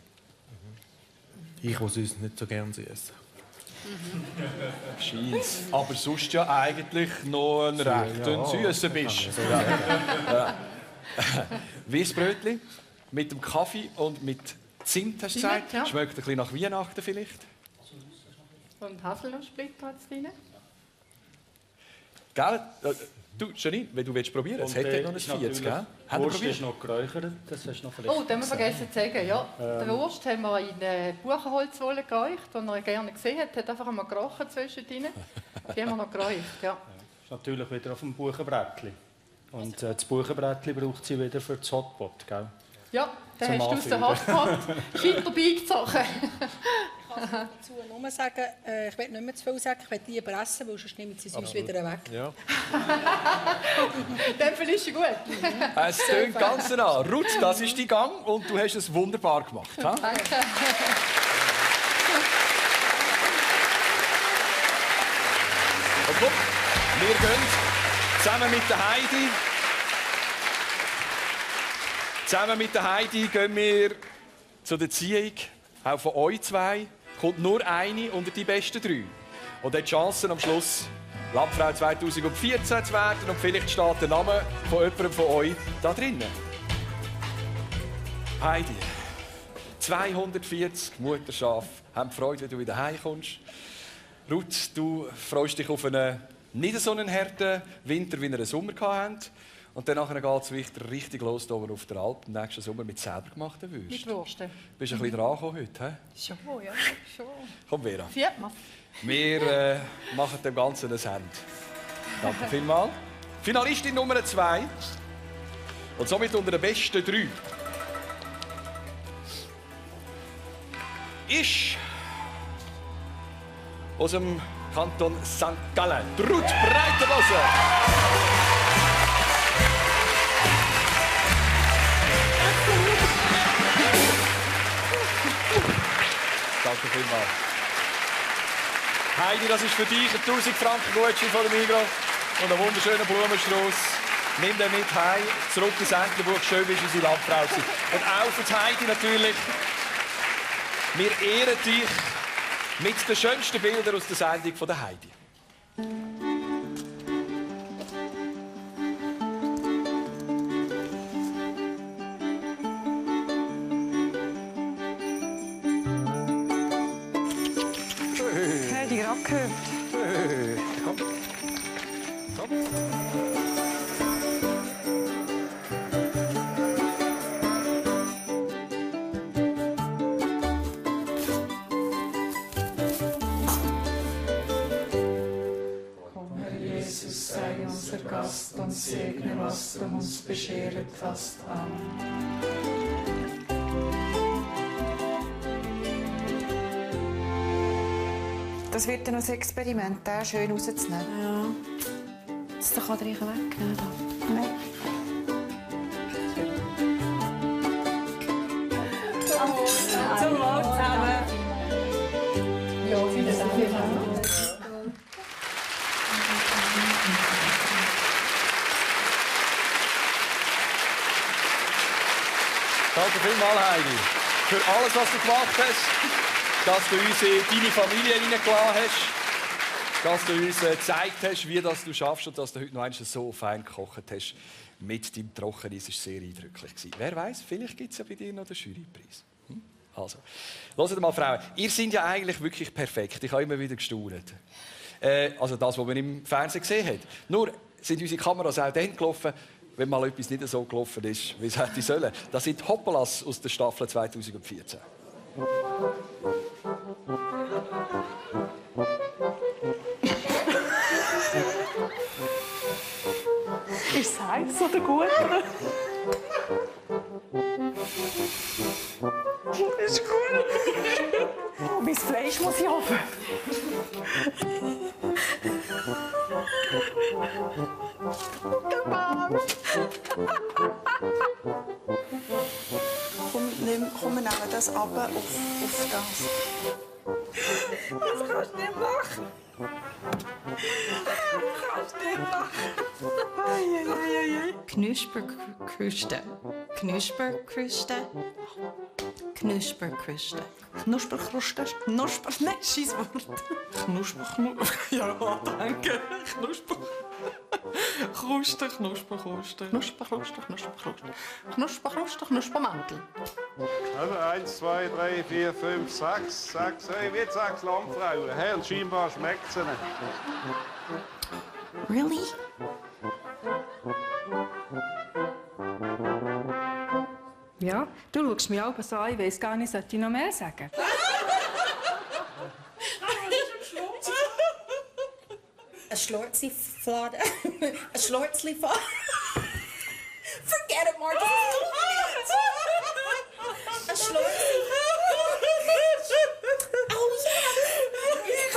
Ich, der sonst nicht so gerne süß. Scheisse. Aber sonst ja eigentlich noch ein recht süßer bist. Ja. Weissbrötli mit dem Kaffee und mit Zimt, hast du gesagt. Ja. Schmeckt ein bisschen nach Weihnachten vielleicht. Und Haselnusssplitter hat es drin. Gell? Du, Janine, wenn du probieren willst, es hat noch ein Viertes, gell? Wurst ist noch geräuchert, das hast du noch vielleicht Oh, das haben wir vergessen zu sagen. Ja, die Wurst haben wir in Buchenholzwolle geräucht, die er gerne gesehen hat. Hat einfach einmal gerochen zwischendrin. Die haben wir noch geräucht, ja. Das ist natürlich wieder auf dem Buchenbrettli. Und das Buchenbrettli braucht sie wieder für das Hotpot, gell? Ja, dann hast du aus dem Hotpot Scheiter beigezogen. Ich kann dazu nur sagen, ich will nicht mehr zu viel sagen, ich will lieber essen, weil sonst nehmen sie uns wieder weg. Ja. Dann ist es gut. Es tönt ganz nah. Ruth, das ist dein Gang und du hast es wunderbar gemacht. Ha? Danke. Und guck, wir gehen zusammen mit der Heidi. Zusammen mit der Heidi gehen wir zu der Ziehung. Auch von euch zwei kommt nur eine unter die besten 3. Und hat die Chance, am Schluss Landfrau 2014 zu werden. Und vielleicht steht der Name von jemandem von euch da drinnen. Heidi, 240 Mutterschafe haben Freude, wenn du wieder heimkommst. Ruth, du freust dich auf einen nicht so einen harten Winter, wie wir einen Sommer hatten. Und dann geht es richtig los hier oben auf der Alp. Nächsten Sommer mit selber gemachten Würsten. Mit Würsten. Bist du ein bisschen dran gekommen heute? He? Schon, ja. Schon. Komm, Vera. Viertmal. Wir machen dem Ganzen ein Ende. Danke vielmals. Finalistin Nummer 2. Und somit unter den besten 3. Ist aus dem Kanton St. Gallen Ruth Breitenmoser. Danke vielmals. Heidi, das ist für dich ein 1000 Franken Gutschein von der Migros und einen wunderschönen Blumenstrauß. Nimm den mit heim, zurück ins Entlebuch. Schön, wie unsere Landfrau sind. Und auch für die Heidi natürlich. Wir ehren dich mit den schönsten Bildern aus der Sendung von der Heidi. Heidi, gerade gehört. Komm. Komm. Sei unser Gast und segne, was du uns bescheret hast. Amen. Das wird dann noch ein Experiment, den schön rauszunehmen. Ja. Das kann er nicht wegnehmen. Nein. Zum Wohl zusammen. Danke vielmals, Heidi, für alles, was du gemacht hast, dass du uns in deine Familie hineingelassen hast, dass du uns gezeigt hast, wie das du schaffst und dass du heute noch einmal so fein gekocht hast mit deinem Trockeneis. Das war sehr eindrücklich. Wer weiß, vielleicht gibt es ja bei dir noch den Jurypreis. Also, hört mal, Frauen, ihr seid ja eigentlich wirklich perfekt. Ich habe immer wieder gestaunt. Also das, was man im Fernsehen gesehen hat. Nur sind unsere Kameras auch dann gelaufen, wenn mal etwas nicht so gelaufen ist, wie es hätte sollen. Das sind Hoppelas aus der Staffel 2014. Ist es heiß oder gut? Ist gut. Oh, mein Fleisch muss ich offen. Komm, wir nehmen das runter auf das. Das kannst du nicht machen. Das kannst du nicht machen. Knusperkruste. Knusperkruste. Knusperkruste. Knusperkruste. Knusper... Nein, scheiß Wort. Knusper... Ja, danke. Knusper... Kruste, Knusperkruste. Knusperkruste, Knusperkruste. Knusperkruste, Knuspermantel. Also 1, 2, 3, 4, 5, 6. 6, hey, wie 6 Landfrauen. Hey, und scheinbar schmeckt es ihnen. Really? Ja, du schaust mich auch so an, ich weiss gar nicht, sollte ich noch mehr sagen? A Schlorzli-Flade. A Schlorzli-Flade. Forget it, Mark. A Schlorzli... Oh, yeah.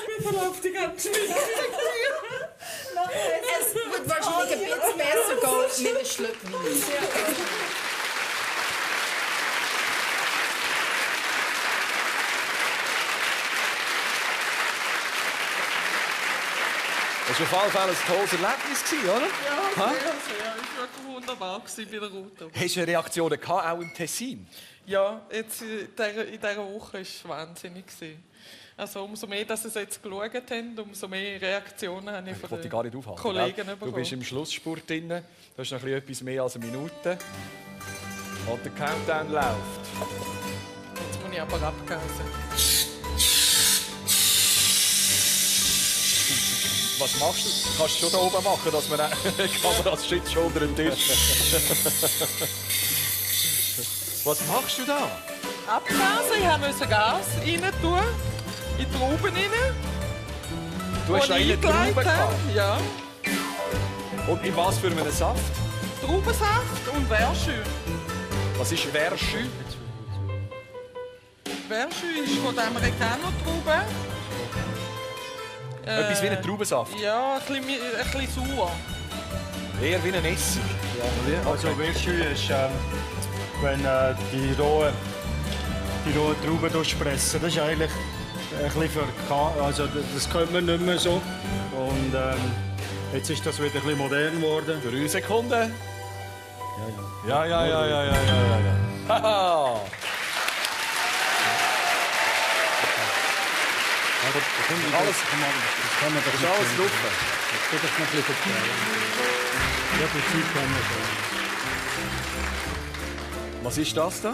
Wie verläuft die ganze Scheiße? Es wird wahrscheinlich ein bisschen besser gehen mit einem Schluck Wein. Das war auf jeden Fall ein tolles Erlebnis, oder? Ja, sehr. Es war wirklich wunderbar bei der Route. Hast du Reaktionen gehabt, auch im Tessin? Ja, jetzt in dieser Woche war es wahnsinnig. Also umso mehr, dass sie es jetzt geschaut haben, umso mehr Reaktionen habe ich von den gar nicht aufhalten, Kollegen Du bekommen. bist im Schlussspurt drin, du hast noch etwas mehr als eine Minute. Und der Countdown läuft. Jetzt muss ich aber abgasen. Was machst du? Kannst du schon da oben machen, dass man die Kamera schützt schon unter den Tisch. Was machst du da? Abgasen, ich musste Gas rein tun, in die Trauben rein. Du hast da eine Traube gehabt? Ja. Und in was für einen Saft? Traubensaft und Verschü. Was ist Verschü? Verschü ist von der Amerikaner-Traube. Etwas wie ein Traubensaft? Ja, ein bisschen sauer. Eher wie ein Essig? Ja, also Verschü ist, wenn die rohen Trauben durchpressen. Das ist eigentlich ein bisschen für also das können wir nicht mehr so. Und jetzt ist das wieder ein bisschen modern geworden. 3 Sekunden. Ja. Haha! Alles, das kann man doch ist alles drauf. Das geht doch noch ein bisschen verteilen. Ja, viel Zeit kann man schon. Was ist das da?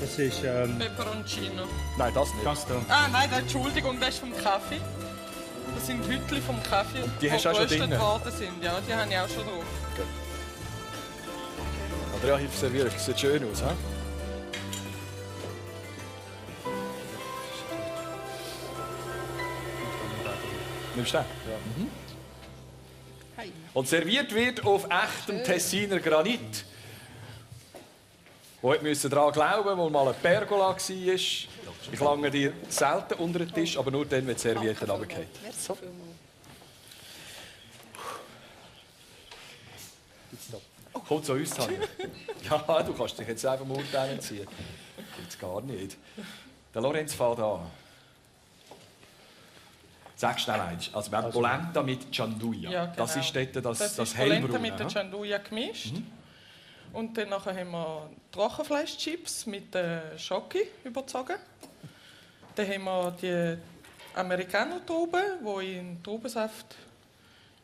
Das ist... Peperoncino. Nein, das nicht. Das da. Ah, nein, Entschuldigung, das ist vom Kaffee. Das sind Hütchen vom Kaffee, die hast du auch schon drin? worden sind. Ja, die habe ich auch schon drauf. Gut. Andrea, hilf servieren. Das sieht schön aus, he? Nimmst du den? Ja. Mhm. Und serviert wird auf echtem Tessiner Granit. Wo musste daran glauben, wo mal eine Pergola war. Ich lange dir selten unter den Tisch, aber nur dann, wenn die Serviette runterfallen. So. Komm zu uns, Tanja. Ja, du kannst dich jetzt einfach mal urteilen ziehen. Gibt's gar nicht. Der Lorenz fährt an. Sag schnell eins. Also wir haben Polenta mit Gianduja. Ja, genau. Das ist dort das ist Hellbraune. Polenta mit der Gianduja gemischt. Und dann nachher haben wir Trockenfleischchips mit Schoki überzogen. Dann haben wir die Americano-Trauben, die in Traubensaft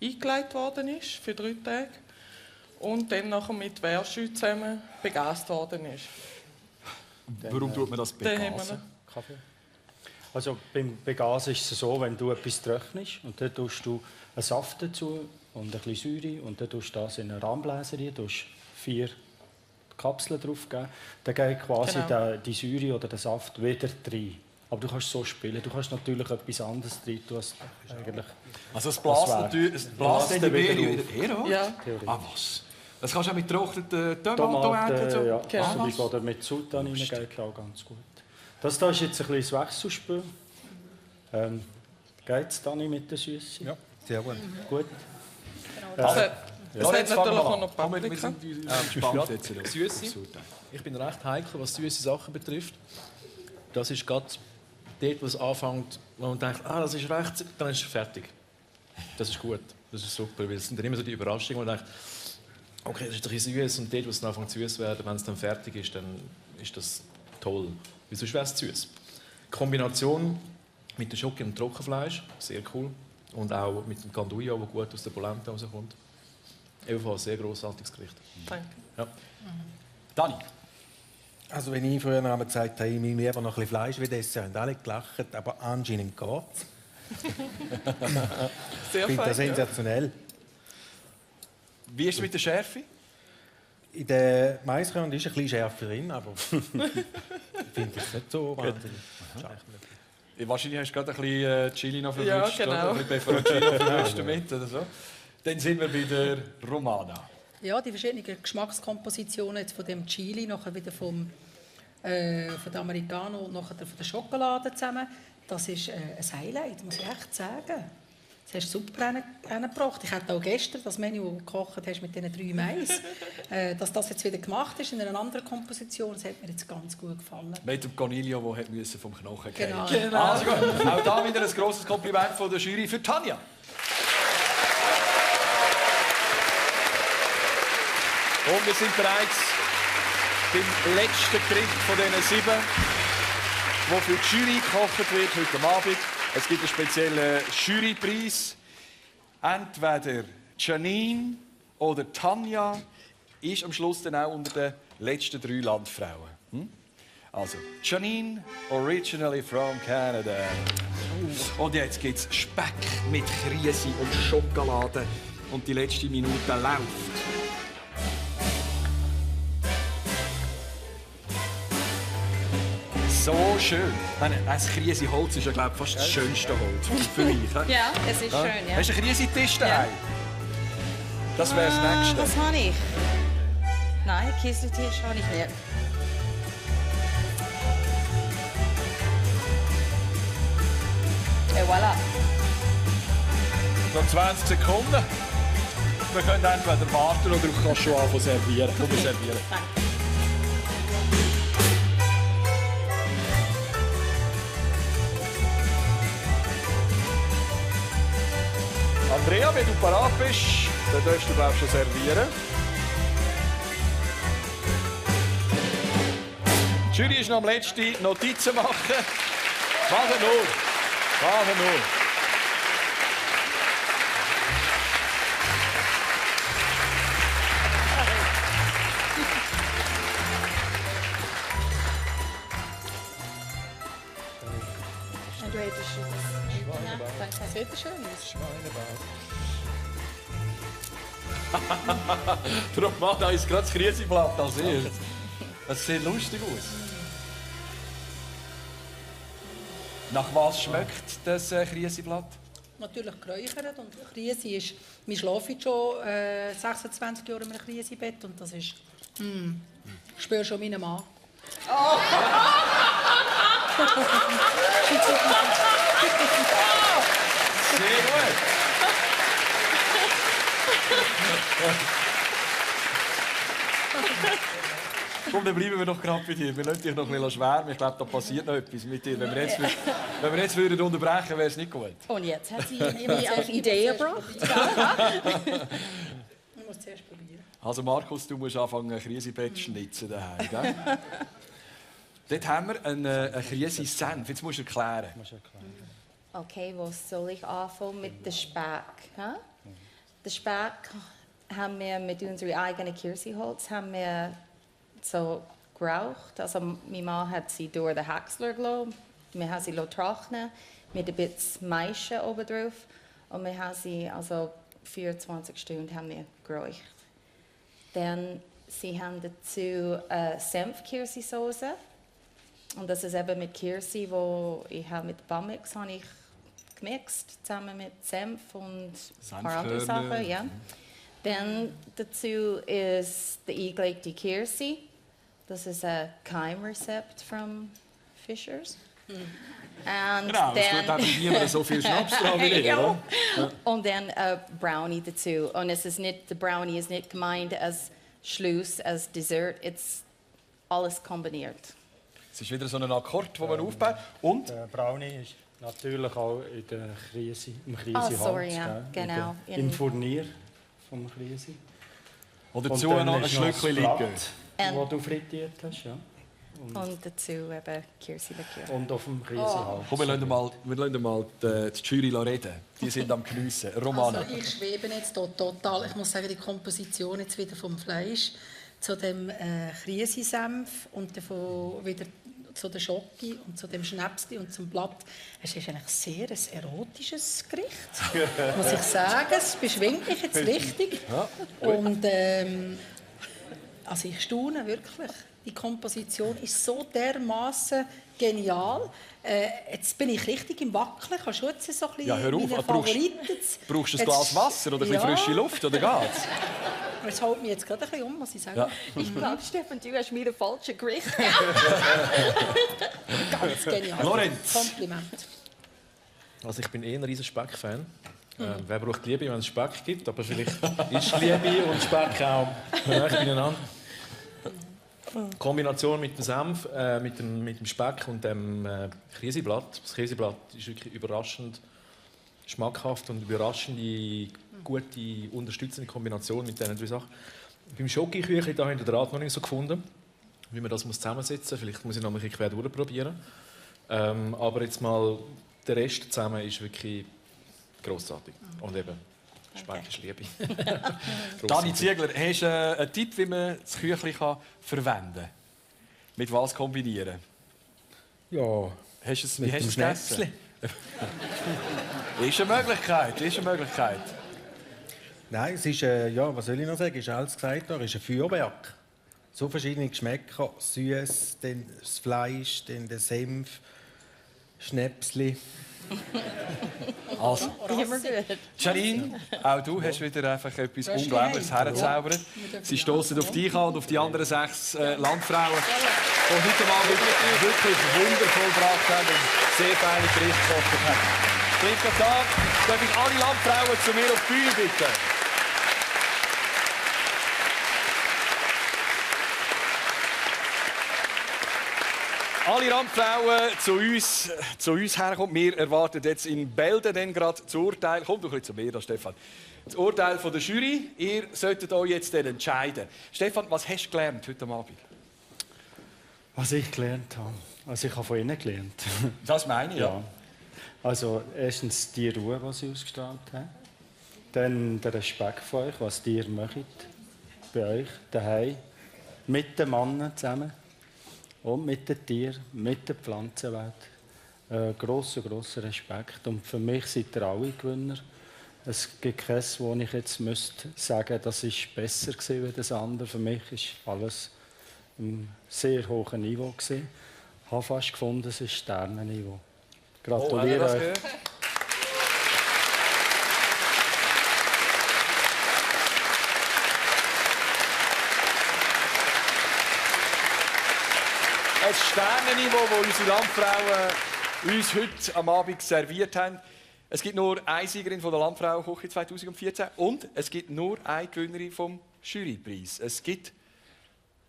eingelegt worden ist für 3 Tage. Und dann nachher mit Verschü zusammen begast worden ist. Warum tut man das begasen? Kaffee? Also beim Begasen ist es so, wenn du etwas trocknest und dann tust du einen Saft dazu und ein bisschen Säure und dann tust du das in einen Rahmbläser rein, tust 4 Kapseln drauf geben, dann geht quasi die Säure oder der Saft wieder rein. Aber du kannst so spielen. Du kannst natürlich etwas anderes rein tun, als eigentlich... Also es bläst natürlich... Es bläst dann wieder her, oder? Ja. Ah, was? Das kannst du auch mit getrockneten Tomaten ernten. So. ja. Genau. Zum Beispiel, oder mit Sultan rein geht auch ganz gut. Das hier ist jetzt ein bisschen das Wechselspiel. Geht es Dani mit der Süße? Ja, sehr gut. Gut. Es hat natürlich auch noch Paprika. Süße. Ich bin recht heikel, was süße Sachen betrifft. Das ist gerade dort, wo es anfängt, wo man denkt, das ist recht, dann ist es fertig. Das ist gut, das ist super, weil es sind dann immer so die Überraschungen, wo man denkt, okay, das ist ein bisschen süß und dort, wo es dann anfängt süß zu werden, wenn es dann fertig ist, dann ist das toll. Wieso wäre es süß? Die Kombination mit der Schoki und dem Trockenfleisch, sehr cool. Und auch mit dem Canduja, der gut aus der Polenta rauskommt. Ebenfalls ein sehr grossartiges Gericht. Danke. Ja. Dani? Also wenn ich früher einmal gesagt habe, ich will lieber noch ein bisschen Fleisch wie Dessert, haben alle gelacht, aber anscheinend geht es. Ich finde das sensationell. Wie ist es mit der Schärfe? In der Maiskörner ist ein bisschen schärfer drin, aber ich finde es nicht so wahnsinnig. Wahrscheinlich hast du gerade ein bisschen Chili noch verwünscht, ja, genau. Oder? Ein bisschen Peperoncino verwünscht damit oder so. Dann sind wir bei der Romana. Ja, die verschiedenen Geschmackskompositionen jetzt von dem Chili, nachher wieder von der Americano und nachher von der Schokolade zusammen, das ist ein Highlight, muss ich echt sagen. Das hast du super hingebracht. Ich hatte auch gestern das Menü, das du gekocht hast mit diesen 3 Mais. Dass das jetzt wieder gemacht ist in einer anderen Komposition, das hat mir jetzt ganz gut gefallen. Mit dem Cornelio, der vom Knochen Genau. fallen. Also gut. Auch da wieder ein grosses Kompliment von der Jury für Tanja. Und wir sind bereits beim letzten Gericht von diesen 7, das für die Jury gekocht wird heute Abend. Es gibt einen speziellen Jurypreis. Entweder Janine oder Tanja ist am Schluss dann auch unter den letzten 3 Landfrauen. Also, Janine, originally from Canada. Und jetzt gibt es Speck mit Krise und Schokolade. Und die letzte Minute läuft. So schön. Ein Krisenholz ist ja, glaube ich, fast das schönste Holz für mich. Ja, es ist schön, ja. Hast du einen Krisentisch daheim? Ja. Das wäre das Nächste. Was habe ich? Nein, Kiesentisch habe ich nicht. Et voilà. Noch 20 Sekunden. Wir können entweder warten oder du kannst schon anfangen servieren. Du musst servieren. Andrea, wenn du parat bist, dann darfst du schon servieren. Die Jury ist noch am letzten Notizen machen. Machen nur. Machen nur. Du hättest das sieht schön aus. Der Romana ist gerade das Kriseblatt als erstes. Das sieht lustig aus. Nach was schmeckt das Kriseblatt? Natürlich geräuchert und Krise ist, wir schlafen schon 26 Jahre in einem Krisebett und das ist, ich spüre schon meinen Mann. Oh. Sehr gut. Komm, dann bleiben wir doch gerade bei dir. Wir lassen dich noch ein bisschen schwärmen. Ich glaube, da passiert noch etwas mit dir. Wenn wir jetzt würden unterbrechen, wäre es nicht gut. Und jetzt hat sie mir auf Ideen gebracht. Ich muss zuerst probieren. Also Markus, du musst anfangen, Krisenbett zu schnitzen daheim, gell? Dort haben wir einen Krisensenf. Jetzt musst du erklären. Okay, wo soll ich anfangen mit dem Speck? Huh? Den Speck haben wir mit unserem eigenen Kirschholz so geraucht. Also mein Mann hat sie durch den Häcksler gelassen. Wir haben sie trocknen mit ein bisschen Maische oben drauf. Und wir haben sie also 24 Stunden haben wir geräucht. Dann sie haben dazu Senfkirschsauce. Und das ist eben mit Kirsi, wo ich habe mit Bamix habe ich gemixt, zusammen mit Senf und ein paar andere Sachen. Ja. Dann dazu ist die eingelegte Kirsi. Das ist ein Keimrezept von Fischers. And genau, es wird auch niemand so viel Schnaps dran wie ja. Und dann Brownie dazu. Und es ist nicht, der Brownie ist nicht gemeint als Schluss, als Dessert. Es alles kombiniert. Es ist wieder so ein Akkord, den man aufbaut. Und? Der Brownie ist natürlich auch in der Krise, im Krisenholz. Sorry, ja, genau. Im Furnier vom Krise. Und dazu noch ein Schlückchen liegen. Das du frittiert hast, ja. Und dazu eben Kirschlikör. Und auf dem Krisenholz. Komm, wir lassen mal die Jury reden. Die sind am Geniessen. Romana. Also ich schwebe jetzt hier total. Ich muss sagen, die Komposition jetzt wieder vom Fleisch zu dem Krisensenf und davon wieder zu der Schoki und zu dem Schnäpsli und zum Blatt. Es ist eigentlich sehr ein erotisches Gericht, muss ich sagen. Es beschwingt mich jetzt richtig. Ja. Und also ich staune wirklich. Die Komposition ist so dermaßen genial. Jetzt bin ich richtig im Wackeln. Kannst du jetzt so ein bisschen ja, hör auf. meine Favoriten... Brauchst du ein Glas Wasser oder ein bisschen frische Luft, oder geht's? Es hält mich jetzt gerade ein bisschen um, muss ich sagen. Ja. Ich glaube, Stefan, du hast mir ein falsches Gericht. Ganz genial. Lorenz. Kompliment. Also ich bin eher ein riesen Speck-Fan. Wer braucht Liebe, wenn es Speck gibt? Aber vielleicht ist Liebe und Speck auch nah beieinander. Die Kombination mit dem Senf, mit dem Speck und dem Käseblatt. Das Käseblatt ist wirklich überraschend schmackhaft und überraschend gute, unterstützende Kombination mit diesen drei Sachen. Beim Schokoküchli da habe ich den Rat noch nicht so gefunden, wie man das zusammensetzen muss. Vielleicht muss ich noch ein bisschen quer durchprobieren. Aber jetzt mal der Rest zusammen ist wirklich grossartig. Und eben, Speck ist Liebe. Dani Ziegler, hast du einen Tipp, wie man das Küchli verwenden kann? Mit was kombinieren? Ja, hast du mit dem Schnäpsli. Ist eine Möglichkeit, ist eine Möglichkeit. Nein, es ist, ja, was soll ich noch sagen, ist alles gesagt, es ist ein Feuerwerk. So verschiedene Geschmäcker, süß, dann das Fleisch, dann der Senf, Schnäpsli. Also, Janine, auch du hast wieder einfach etwas Unglaubliches herzaubert. Sie stoßen auf dich an und auf die anderen 6 Landfrauen, die heute mal wirklich wundervoll gebracht haben und sehr feine Gerichte gekocht haben. Dritter Tag, darf ich alle Landfrauen zu mir auf die Bühne bitten? Alle Randfrauen zu uns herkommen. Wir erwarten jetzt in Bälde dann gerade das Urteil. Komm doch ein bisschen zu mir, Stefan. Das Urteil von der Jury. Ihr solltet euch jetzt dann entscheiden. Stefan, was hast du gelernt heute Abend? Was ich gelernt habe? Also ich habe von ihnen gelernt. Das meine ich, ja. Also erstens die Ruhe, die sie ausgestrahlt haben. Dann der Respekt vor euch, was ihr macht. Bei euch, daheim. Mit den Männern zusammen. Und mit den Tieren, mit der Pflanzenwelt. Grosser Respekt. Und für mich seid ihr alle Gewinner. Es gibt keines, wo ich jetzt sagen müsste, das war besser als das andere. Für mich war alles ein sehr hohes Niveau. Ich habe fast gefunden, es ist Sternenniveau. Gratuliere euch. Ein Sternenniveau, das unsere Landfrauen uns heute am Abend serviert haben. Es gibt nur eine Siegerin von der Landfrauenküche 2014 und es gibt nur eine Gewinnerin vom Jurypreis. Es gibt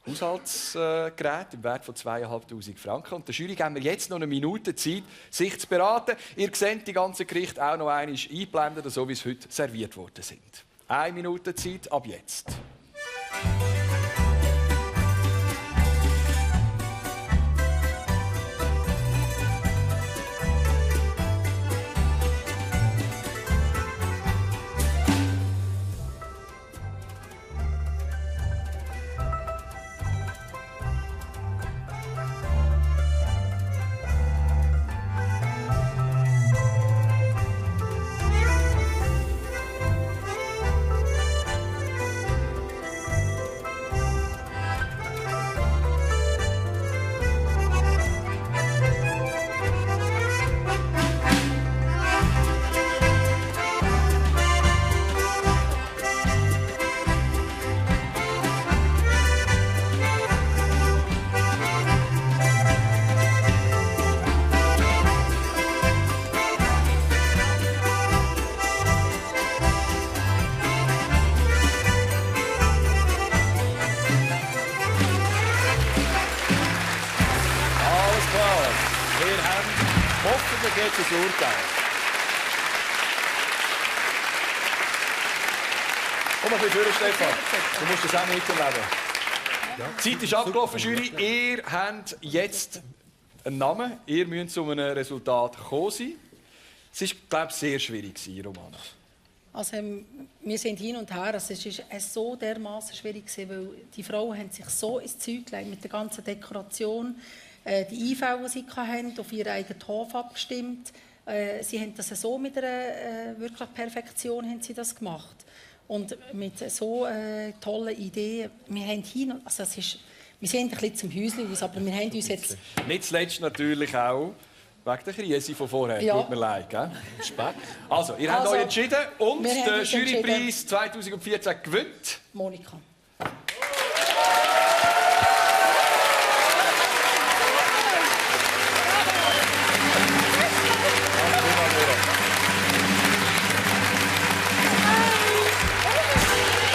Haushaltsgeräte im Wert von 2'500 Franken. Und der Jury geben wir jetzt noch eine Minute Zeit, sich zu beraten. Ihr seht die ganzen Gerichte auch noch einmal einblenden, so wie sie heute serviert worden sind. 1 Minute Zeit ab jetzt. Hoffentlich geht es ein Urteil. Komm mal ein bisschen vor, Stefan. Du musst das auch miterleben. Die Zeit ist abgelaufen, Jury. Ihr habt jetzt einen Namen. Ihr müsst zu einem Resultat gekommen sein. Es war, glaube ich, sehr schwierig, Romana. Also, wir sind hin und her. Also, es war so dermaßen schwierig, weil die Frauen haben sich so ins Zeug gelegt mit der ganzen Dekoration. Die Einfälle, die sie hatten, auf ihren eigenen Hof abgestimmt. Sie haben das so mit einer wirklich Perfektion haben sie das gemacht. Und mit so tollen Ideen. Wir haben also wir sind ein bisschen zum Häuschen aus, aber wir haben uns jetzt... Nicht zuletzt natürlich auch wegen der Krise von vorher. Ja. Tut mir leid, gell? Speck. Also, ihr habt euch entschieden und den Jurypreis 2014 gewinnt... Monika.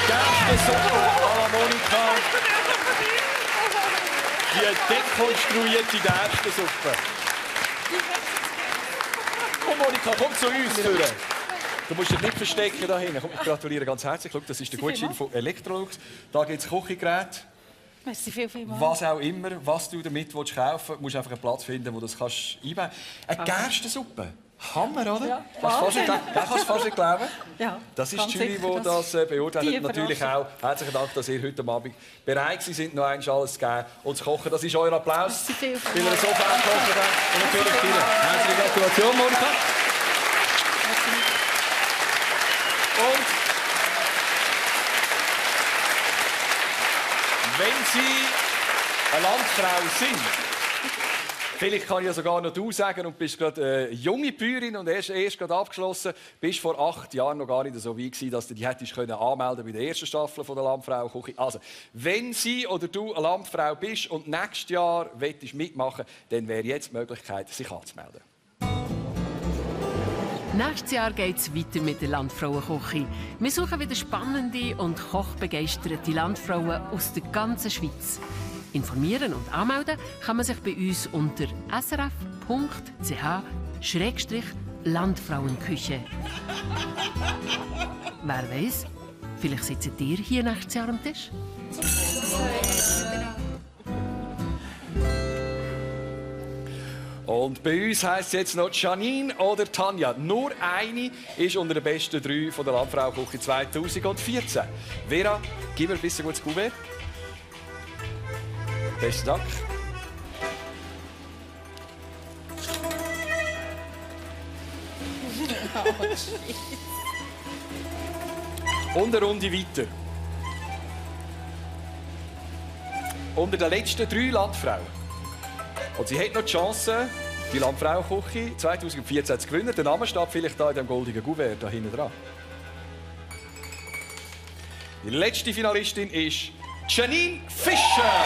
Gerstensuppe à la Monika. Die dekonstruierte Gerstensuppe. Komm, Monika, komm zu uns. Führen. Du musst dich nicht verstecken da hinten. Ich gratuliere ganz herzlich. Schau, das ist der Gutschein von Electrolux. Da gibt es Küchengeräte. Merci vielmals. Was auch immer, was du damit kaufen willst, musst du einfach einen Platz finden, wo du das einbauen kannst. Eine Gerstensuppe. Hammer, oder? Ja, kannst du fast nicht glauben? Ja, das ist die Jury, die das beurteilt. Natürlich auch herzlichen Dank, dass ihr heute Abend bereit sind, noch einmal alles zu geben und zu kochen. Das ist euer Applaus, weil ihr so viel gekocht habt. Und natürlich dir herzliche Gratulation, Monika. Und wenn Sie eine Landfrau sind, vielleicht kann ich ja sogar noch du sagen und bist gerade junge Bäuerin und erst gerade abgeschlossen. Bist vor 8 Jahren noch gar nicht so weit gewesen, dass du dich hättest anmelden bei der ersten Staffel von der Landfrau Küche. Also, wenn sie oder du eine Landfrau bist und nächstes Jahr möchtest mitmachen, dann wäre jetzt die Möglichkeit, sich anzumelden. Nächstes Jahr geht es weiter mit der Landfrauenküche. Wir suchen wieder spannende und kochbegeisterte Landfrauen aus der ganzen Schweiz. Informieren und anmelden kann man sich bei uns unter srf.ch/Landfrauenküche. Wer weiß, vielleicht sitzt ihr hier nächstes Jahr am Tisch. Und bei uns heisst es jetzt noch Janine oder Tanja. Nur eine ist unter den besten 3 von der Landfrauenküche 2014. Vera, gib mir ein bisschen gutes Kuvert. Besten Dank. Und eine Runde weiter. Unter den letzten 3 Landfrauen. Und sie hat noch die Chance, die Landfrauenküche 2014 zu gewinnen. Der Name steht vielleicht da in dem goldenen Kuvert da hinten dran. Die letzte Finalistin ist Janine Fischer.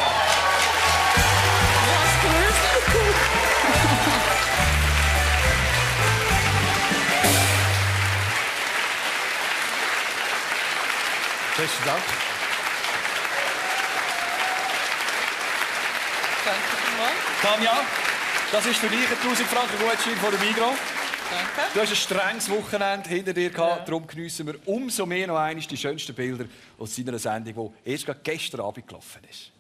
Besten Dank. Danke vielmals. Tanja, das ist für dich ein 1000 Franken Gutschein von der Migros. Danke. Du hast ein strenges Wochenende hinter dir gehabt, darum geniessen wir umso mehr noch einmal die schönsten Bilder aus seiner Sendung, die erst gerade gestern Abend gelaufen ist.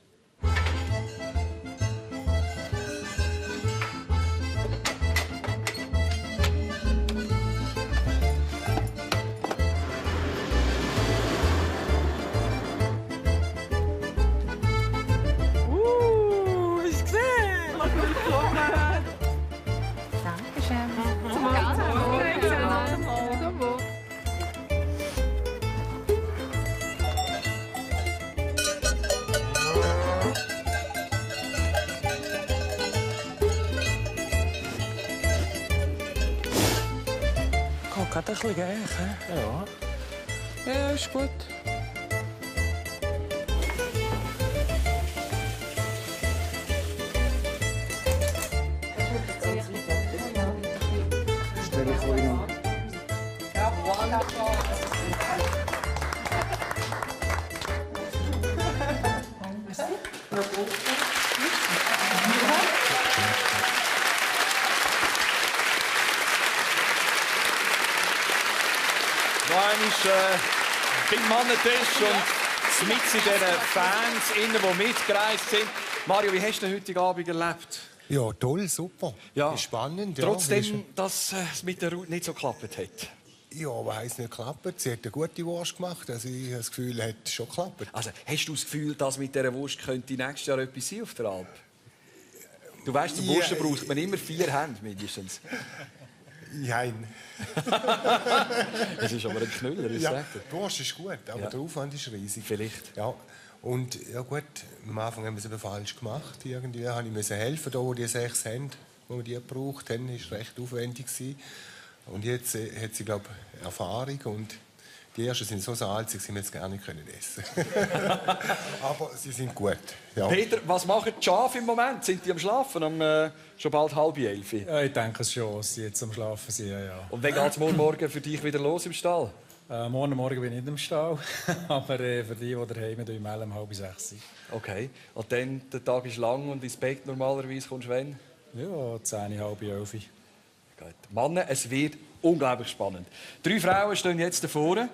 Hast du gesehen? Willkommen. Dankeschön. Zum Wohl. Geht gerade ein bisschen gleich, hä? Ja, ist gut. Stell ich euch noch. Noch einmal beim Mannentisch und mit in diesen Fans, die mitgereist sind. Mario, wie hast du den heutigen Abend erlebt? Ja, toll, super. Ja. Spannend. Trotzdem, Ja, dass es mit der Ruth nicht so geklappt hat. Ja, aber es nicht geklappt. Sie hat eine gute Wurst gemacht. Also ich habe das Gefühl, es hat schon geklappt. Also, hast du das Gefühl, dass mit dieser Wurst könnte nächstes Jahr etwas sein auf der Alp? Du weißt, zum Wursten braucht man immer 4 Hände mindestens. Nein. Es ist aber ein Knüller, ich ja, sage dir. die Wurst ist gut, aber Ja. der Aufwand ist riesig. Vielleicht. Ja. Und ja gut, am Anfang haben wir es eben falsch gemacht. Irgendwie musste ich helfen, da, wo die 6 haben, wo wir die gebraucht haben. Das war recht aufwendig. Und jetzt hat sie, glaube ich, Erfahrung. Und die ersten sind so salzig, sie jetzt gar nicht essen können. Aber sie sind gut. Ja. Peter, was machen die Schafe im Moment? Sind die am Schlafen? Schon bald 10:30? Ja, ich denke es schon, dass sie jetzt am Schlafen sind. Ja. Und wann geht es morgen für dich wieder los im Stall? Morgen bin ich nicht im Stall, aber für die daheim sind, wir um 5:30. Okay. Und dann, der Tag ist lang und ins Bett normalerweise kommst du wann? Ja, 10, halb 11. Gut. Männer, es wird unglaublich spannend. 3 Frauen stehen jetzt davor,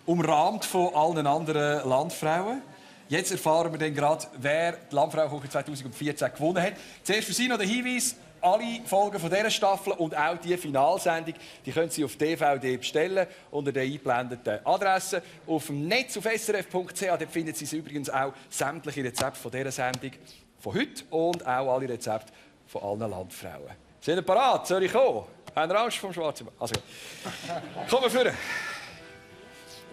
umrahmt von allen anderen Landfrauen. Jetzt erfahren wir dann gerade, wer die Landfrauenküche 2014 gewonnen hat. Zuerst für Sie noch der Hinweis: alle Folgen von dieser Staffel und auch die Finalsendung, die können Sie auf DVD bestellen unter der eingeblendeten Adresse. Auf dem Netz auf srf.ch, dort finden Sie übrigens auch sämtliche Rezepte von dieser Sendung von heute und auch alle Rezepte von allen Landfrauen. Sind ihr bereit? Soll ich kommen? Haben ihr Angst vom Schwarzen? Also, kommen wir vor.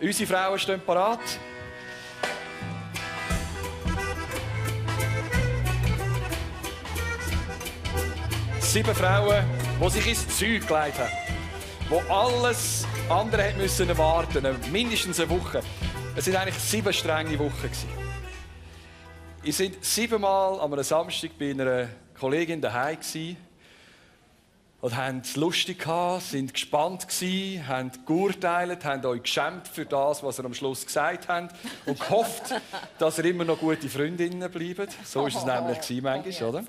Unsere Frauen stehen bereit. Sieben Frauen, die sich ins Zeug gelegt haben. Die alles andere mussten warten, mindestens eine Woche. Es waren eigentlich 7 strenge Wochen. Wir waren 7-mal an einem Samstag bei einer Kollegin daheim und haben es lustig gehabt, sind gespannt gsi, haben geurteilt, haben euch geschämt für das, was ihr am Schluss gesagt habt und gehofft, dass ihr immer noch gute Freundinnen bleibt. So war es nämlich manchmal, oder?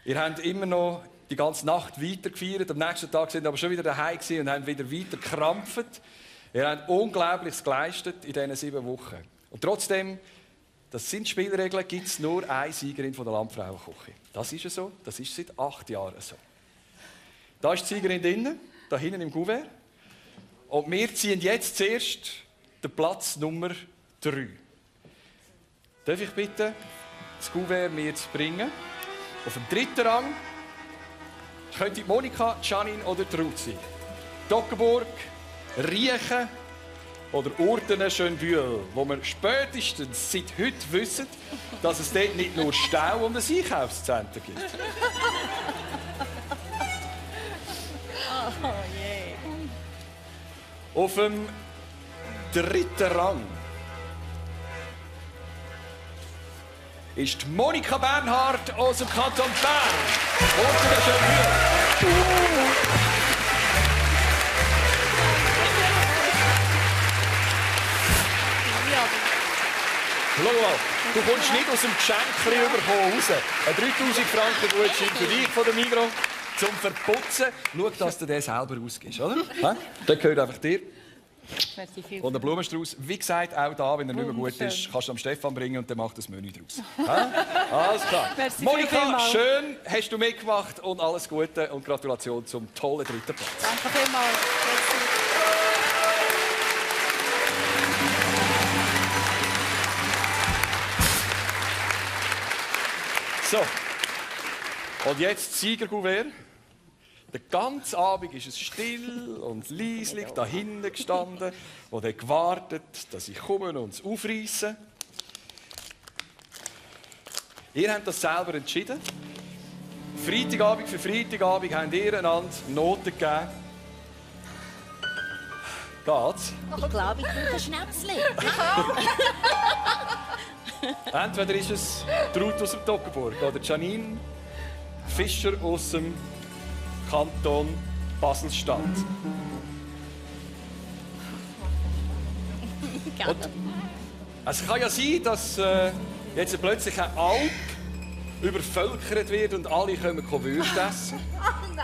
Ihr habt immer noch die ganze Nacht weiter gefeiert. Am nächsten Tag sind aber schon wieder daheim und haben wieder weiter gekrampft. Ihr habt Unglaubliches geleistet in diesen 7 Wochen. Und trotzdem, das sind Spielregeln, gibt es nur eine Siegerin von der Landfrauenküche. Das ist so, das ist seit 8 Jahren so. Da ist die Siegerin drinnen, da hinten im Kuvert. Und wir ziehen jetzt zuerst den Platz Nummer 3. Darf ich bitte das Kuvert mir zu bringen? Auf dem 3. Rang könnte Monika, Janine oder Ruth sein. Toggenburg, Riechen oder Urtenen Schönbühl, wo wir spätestens seit heute wissen, dass es dort nicht nur Stau und ein Einkaufszentrum gibt. Oh je. Auf dem 3. Rang ist Monika Bernhard aus dem Kanton Bern. Urtenen Schönbühl. Schau mal, du kommst nicht aus dem Geschenkchen raus. Ein 3000 Franken Gutschein für dich von der Migros. zum Verputzen. Schau, dass du den selber ausgibst, oder? Der gehört einfach dir. Und der Blumenstrauß, wie gesagt, auch da, wenn er nicht mehr gut ist, kannst du am Stefan bringen und der macht das Menü draus. Alles klar. Monika, schön hast du mitgemacht und alles Gute und Gratulation zum tollen 3. Platz. Danke vielmals. So, und jetzt das Siegerkuvert. Den ganzen Abend ist es still und leislich da hinten gestanden und hat gewartet, dass ich komme und es aufreisse. Ihr habt das selber entschieden. Freitagabend für Freitagabend habt ihr einander Noten gegeben. Geht's? Ich glaube, ich brauche ein Schnäpschen. Entweder ist es Ruth aus dem Toggenburg oder Janine Fischer aus dem Kanton Basel-Stadt. Es kann ja sein, dass jetzt plötzlich eine Alp übervölkert wird und alle können Würste essen.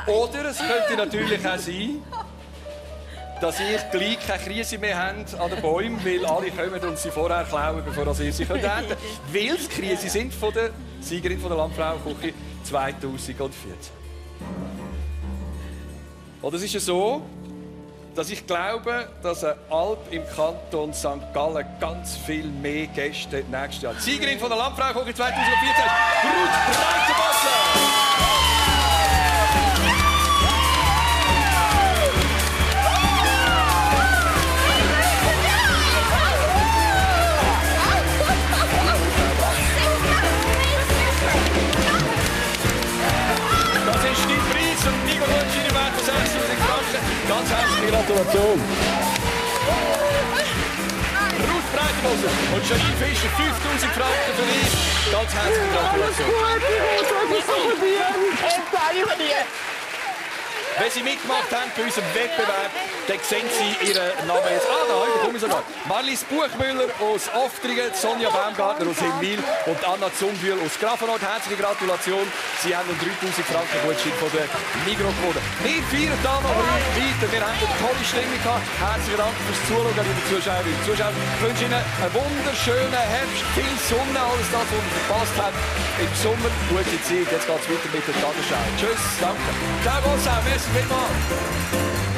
Oder es könnte natürlich auch sein, dass ihr gleich keine Krise mehr habt an den Bäumen, weil alle kommen und sie vorher klauen, bevor ihr sie ernten könnt. Weil es Krise sind von der Siegerin von der Landfrauenküche 2014. Oder es ist ja so, dass ich glaube, dass eine Alp im Kanton St. Gallen ganz viel mehr Gäste hat nächstes Jahr. Die Siegerin von der Landfrauenküche 2014, Ruth Breitenbasler! Das ist dein Preis und Nico Gutschein wert von 6'000 Franken. Ganz herzliche Gratulation. Ruth Breitenbasler und Janine Fischer, 5'000 Franken für dich. Ganz herzliche Gratulation. Wenn Sie mitgemacht haben bei unserem Wettbewerb, dann sehen Sie Ihren Namen jetzt. Da bekomme ich sogar. Marlies Buchmüller aus Oftringen, Sonja Baumgartner aus Hinwil und Anna Zungbühl aus Grafenort. Herzliche Gratulation. Sie haben einen 3'000 Franken Gutschein von der Migros gewonnen. Wir feiern da noch weiter. Wir haben eine tolle Stimmung gehabt. Herzlichen Dank fürs Zuschauen, liebe Zuschauerinnen und Zuschauer. Ich wünsche Ihnen einen wunderschönen Herbst, viel Sonne, alles das, was ihr verpasst habt. Im Sommer gute Zeit. Jetzt geht es weiter mit der Tagesschau. Tschüss, danke. Ciao, Gossau. Merci vielmals.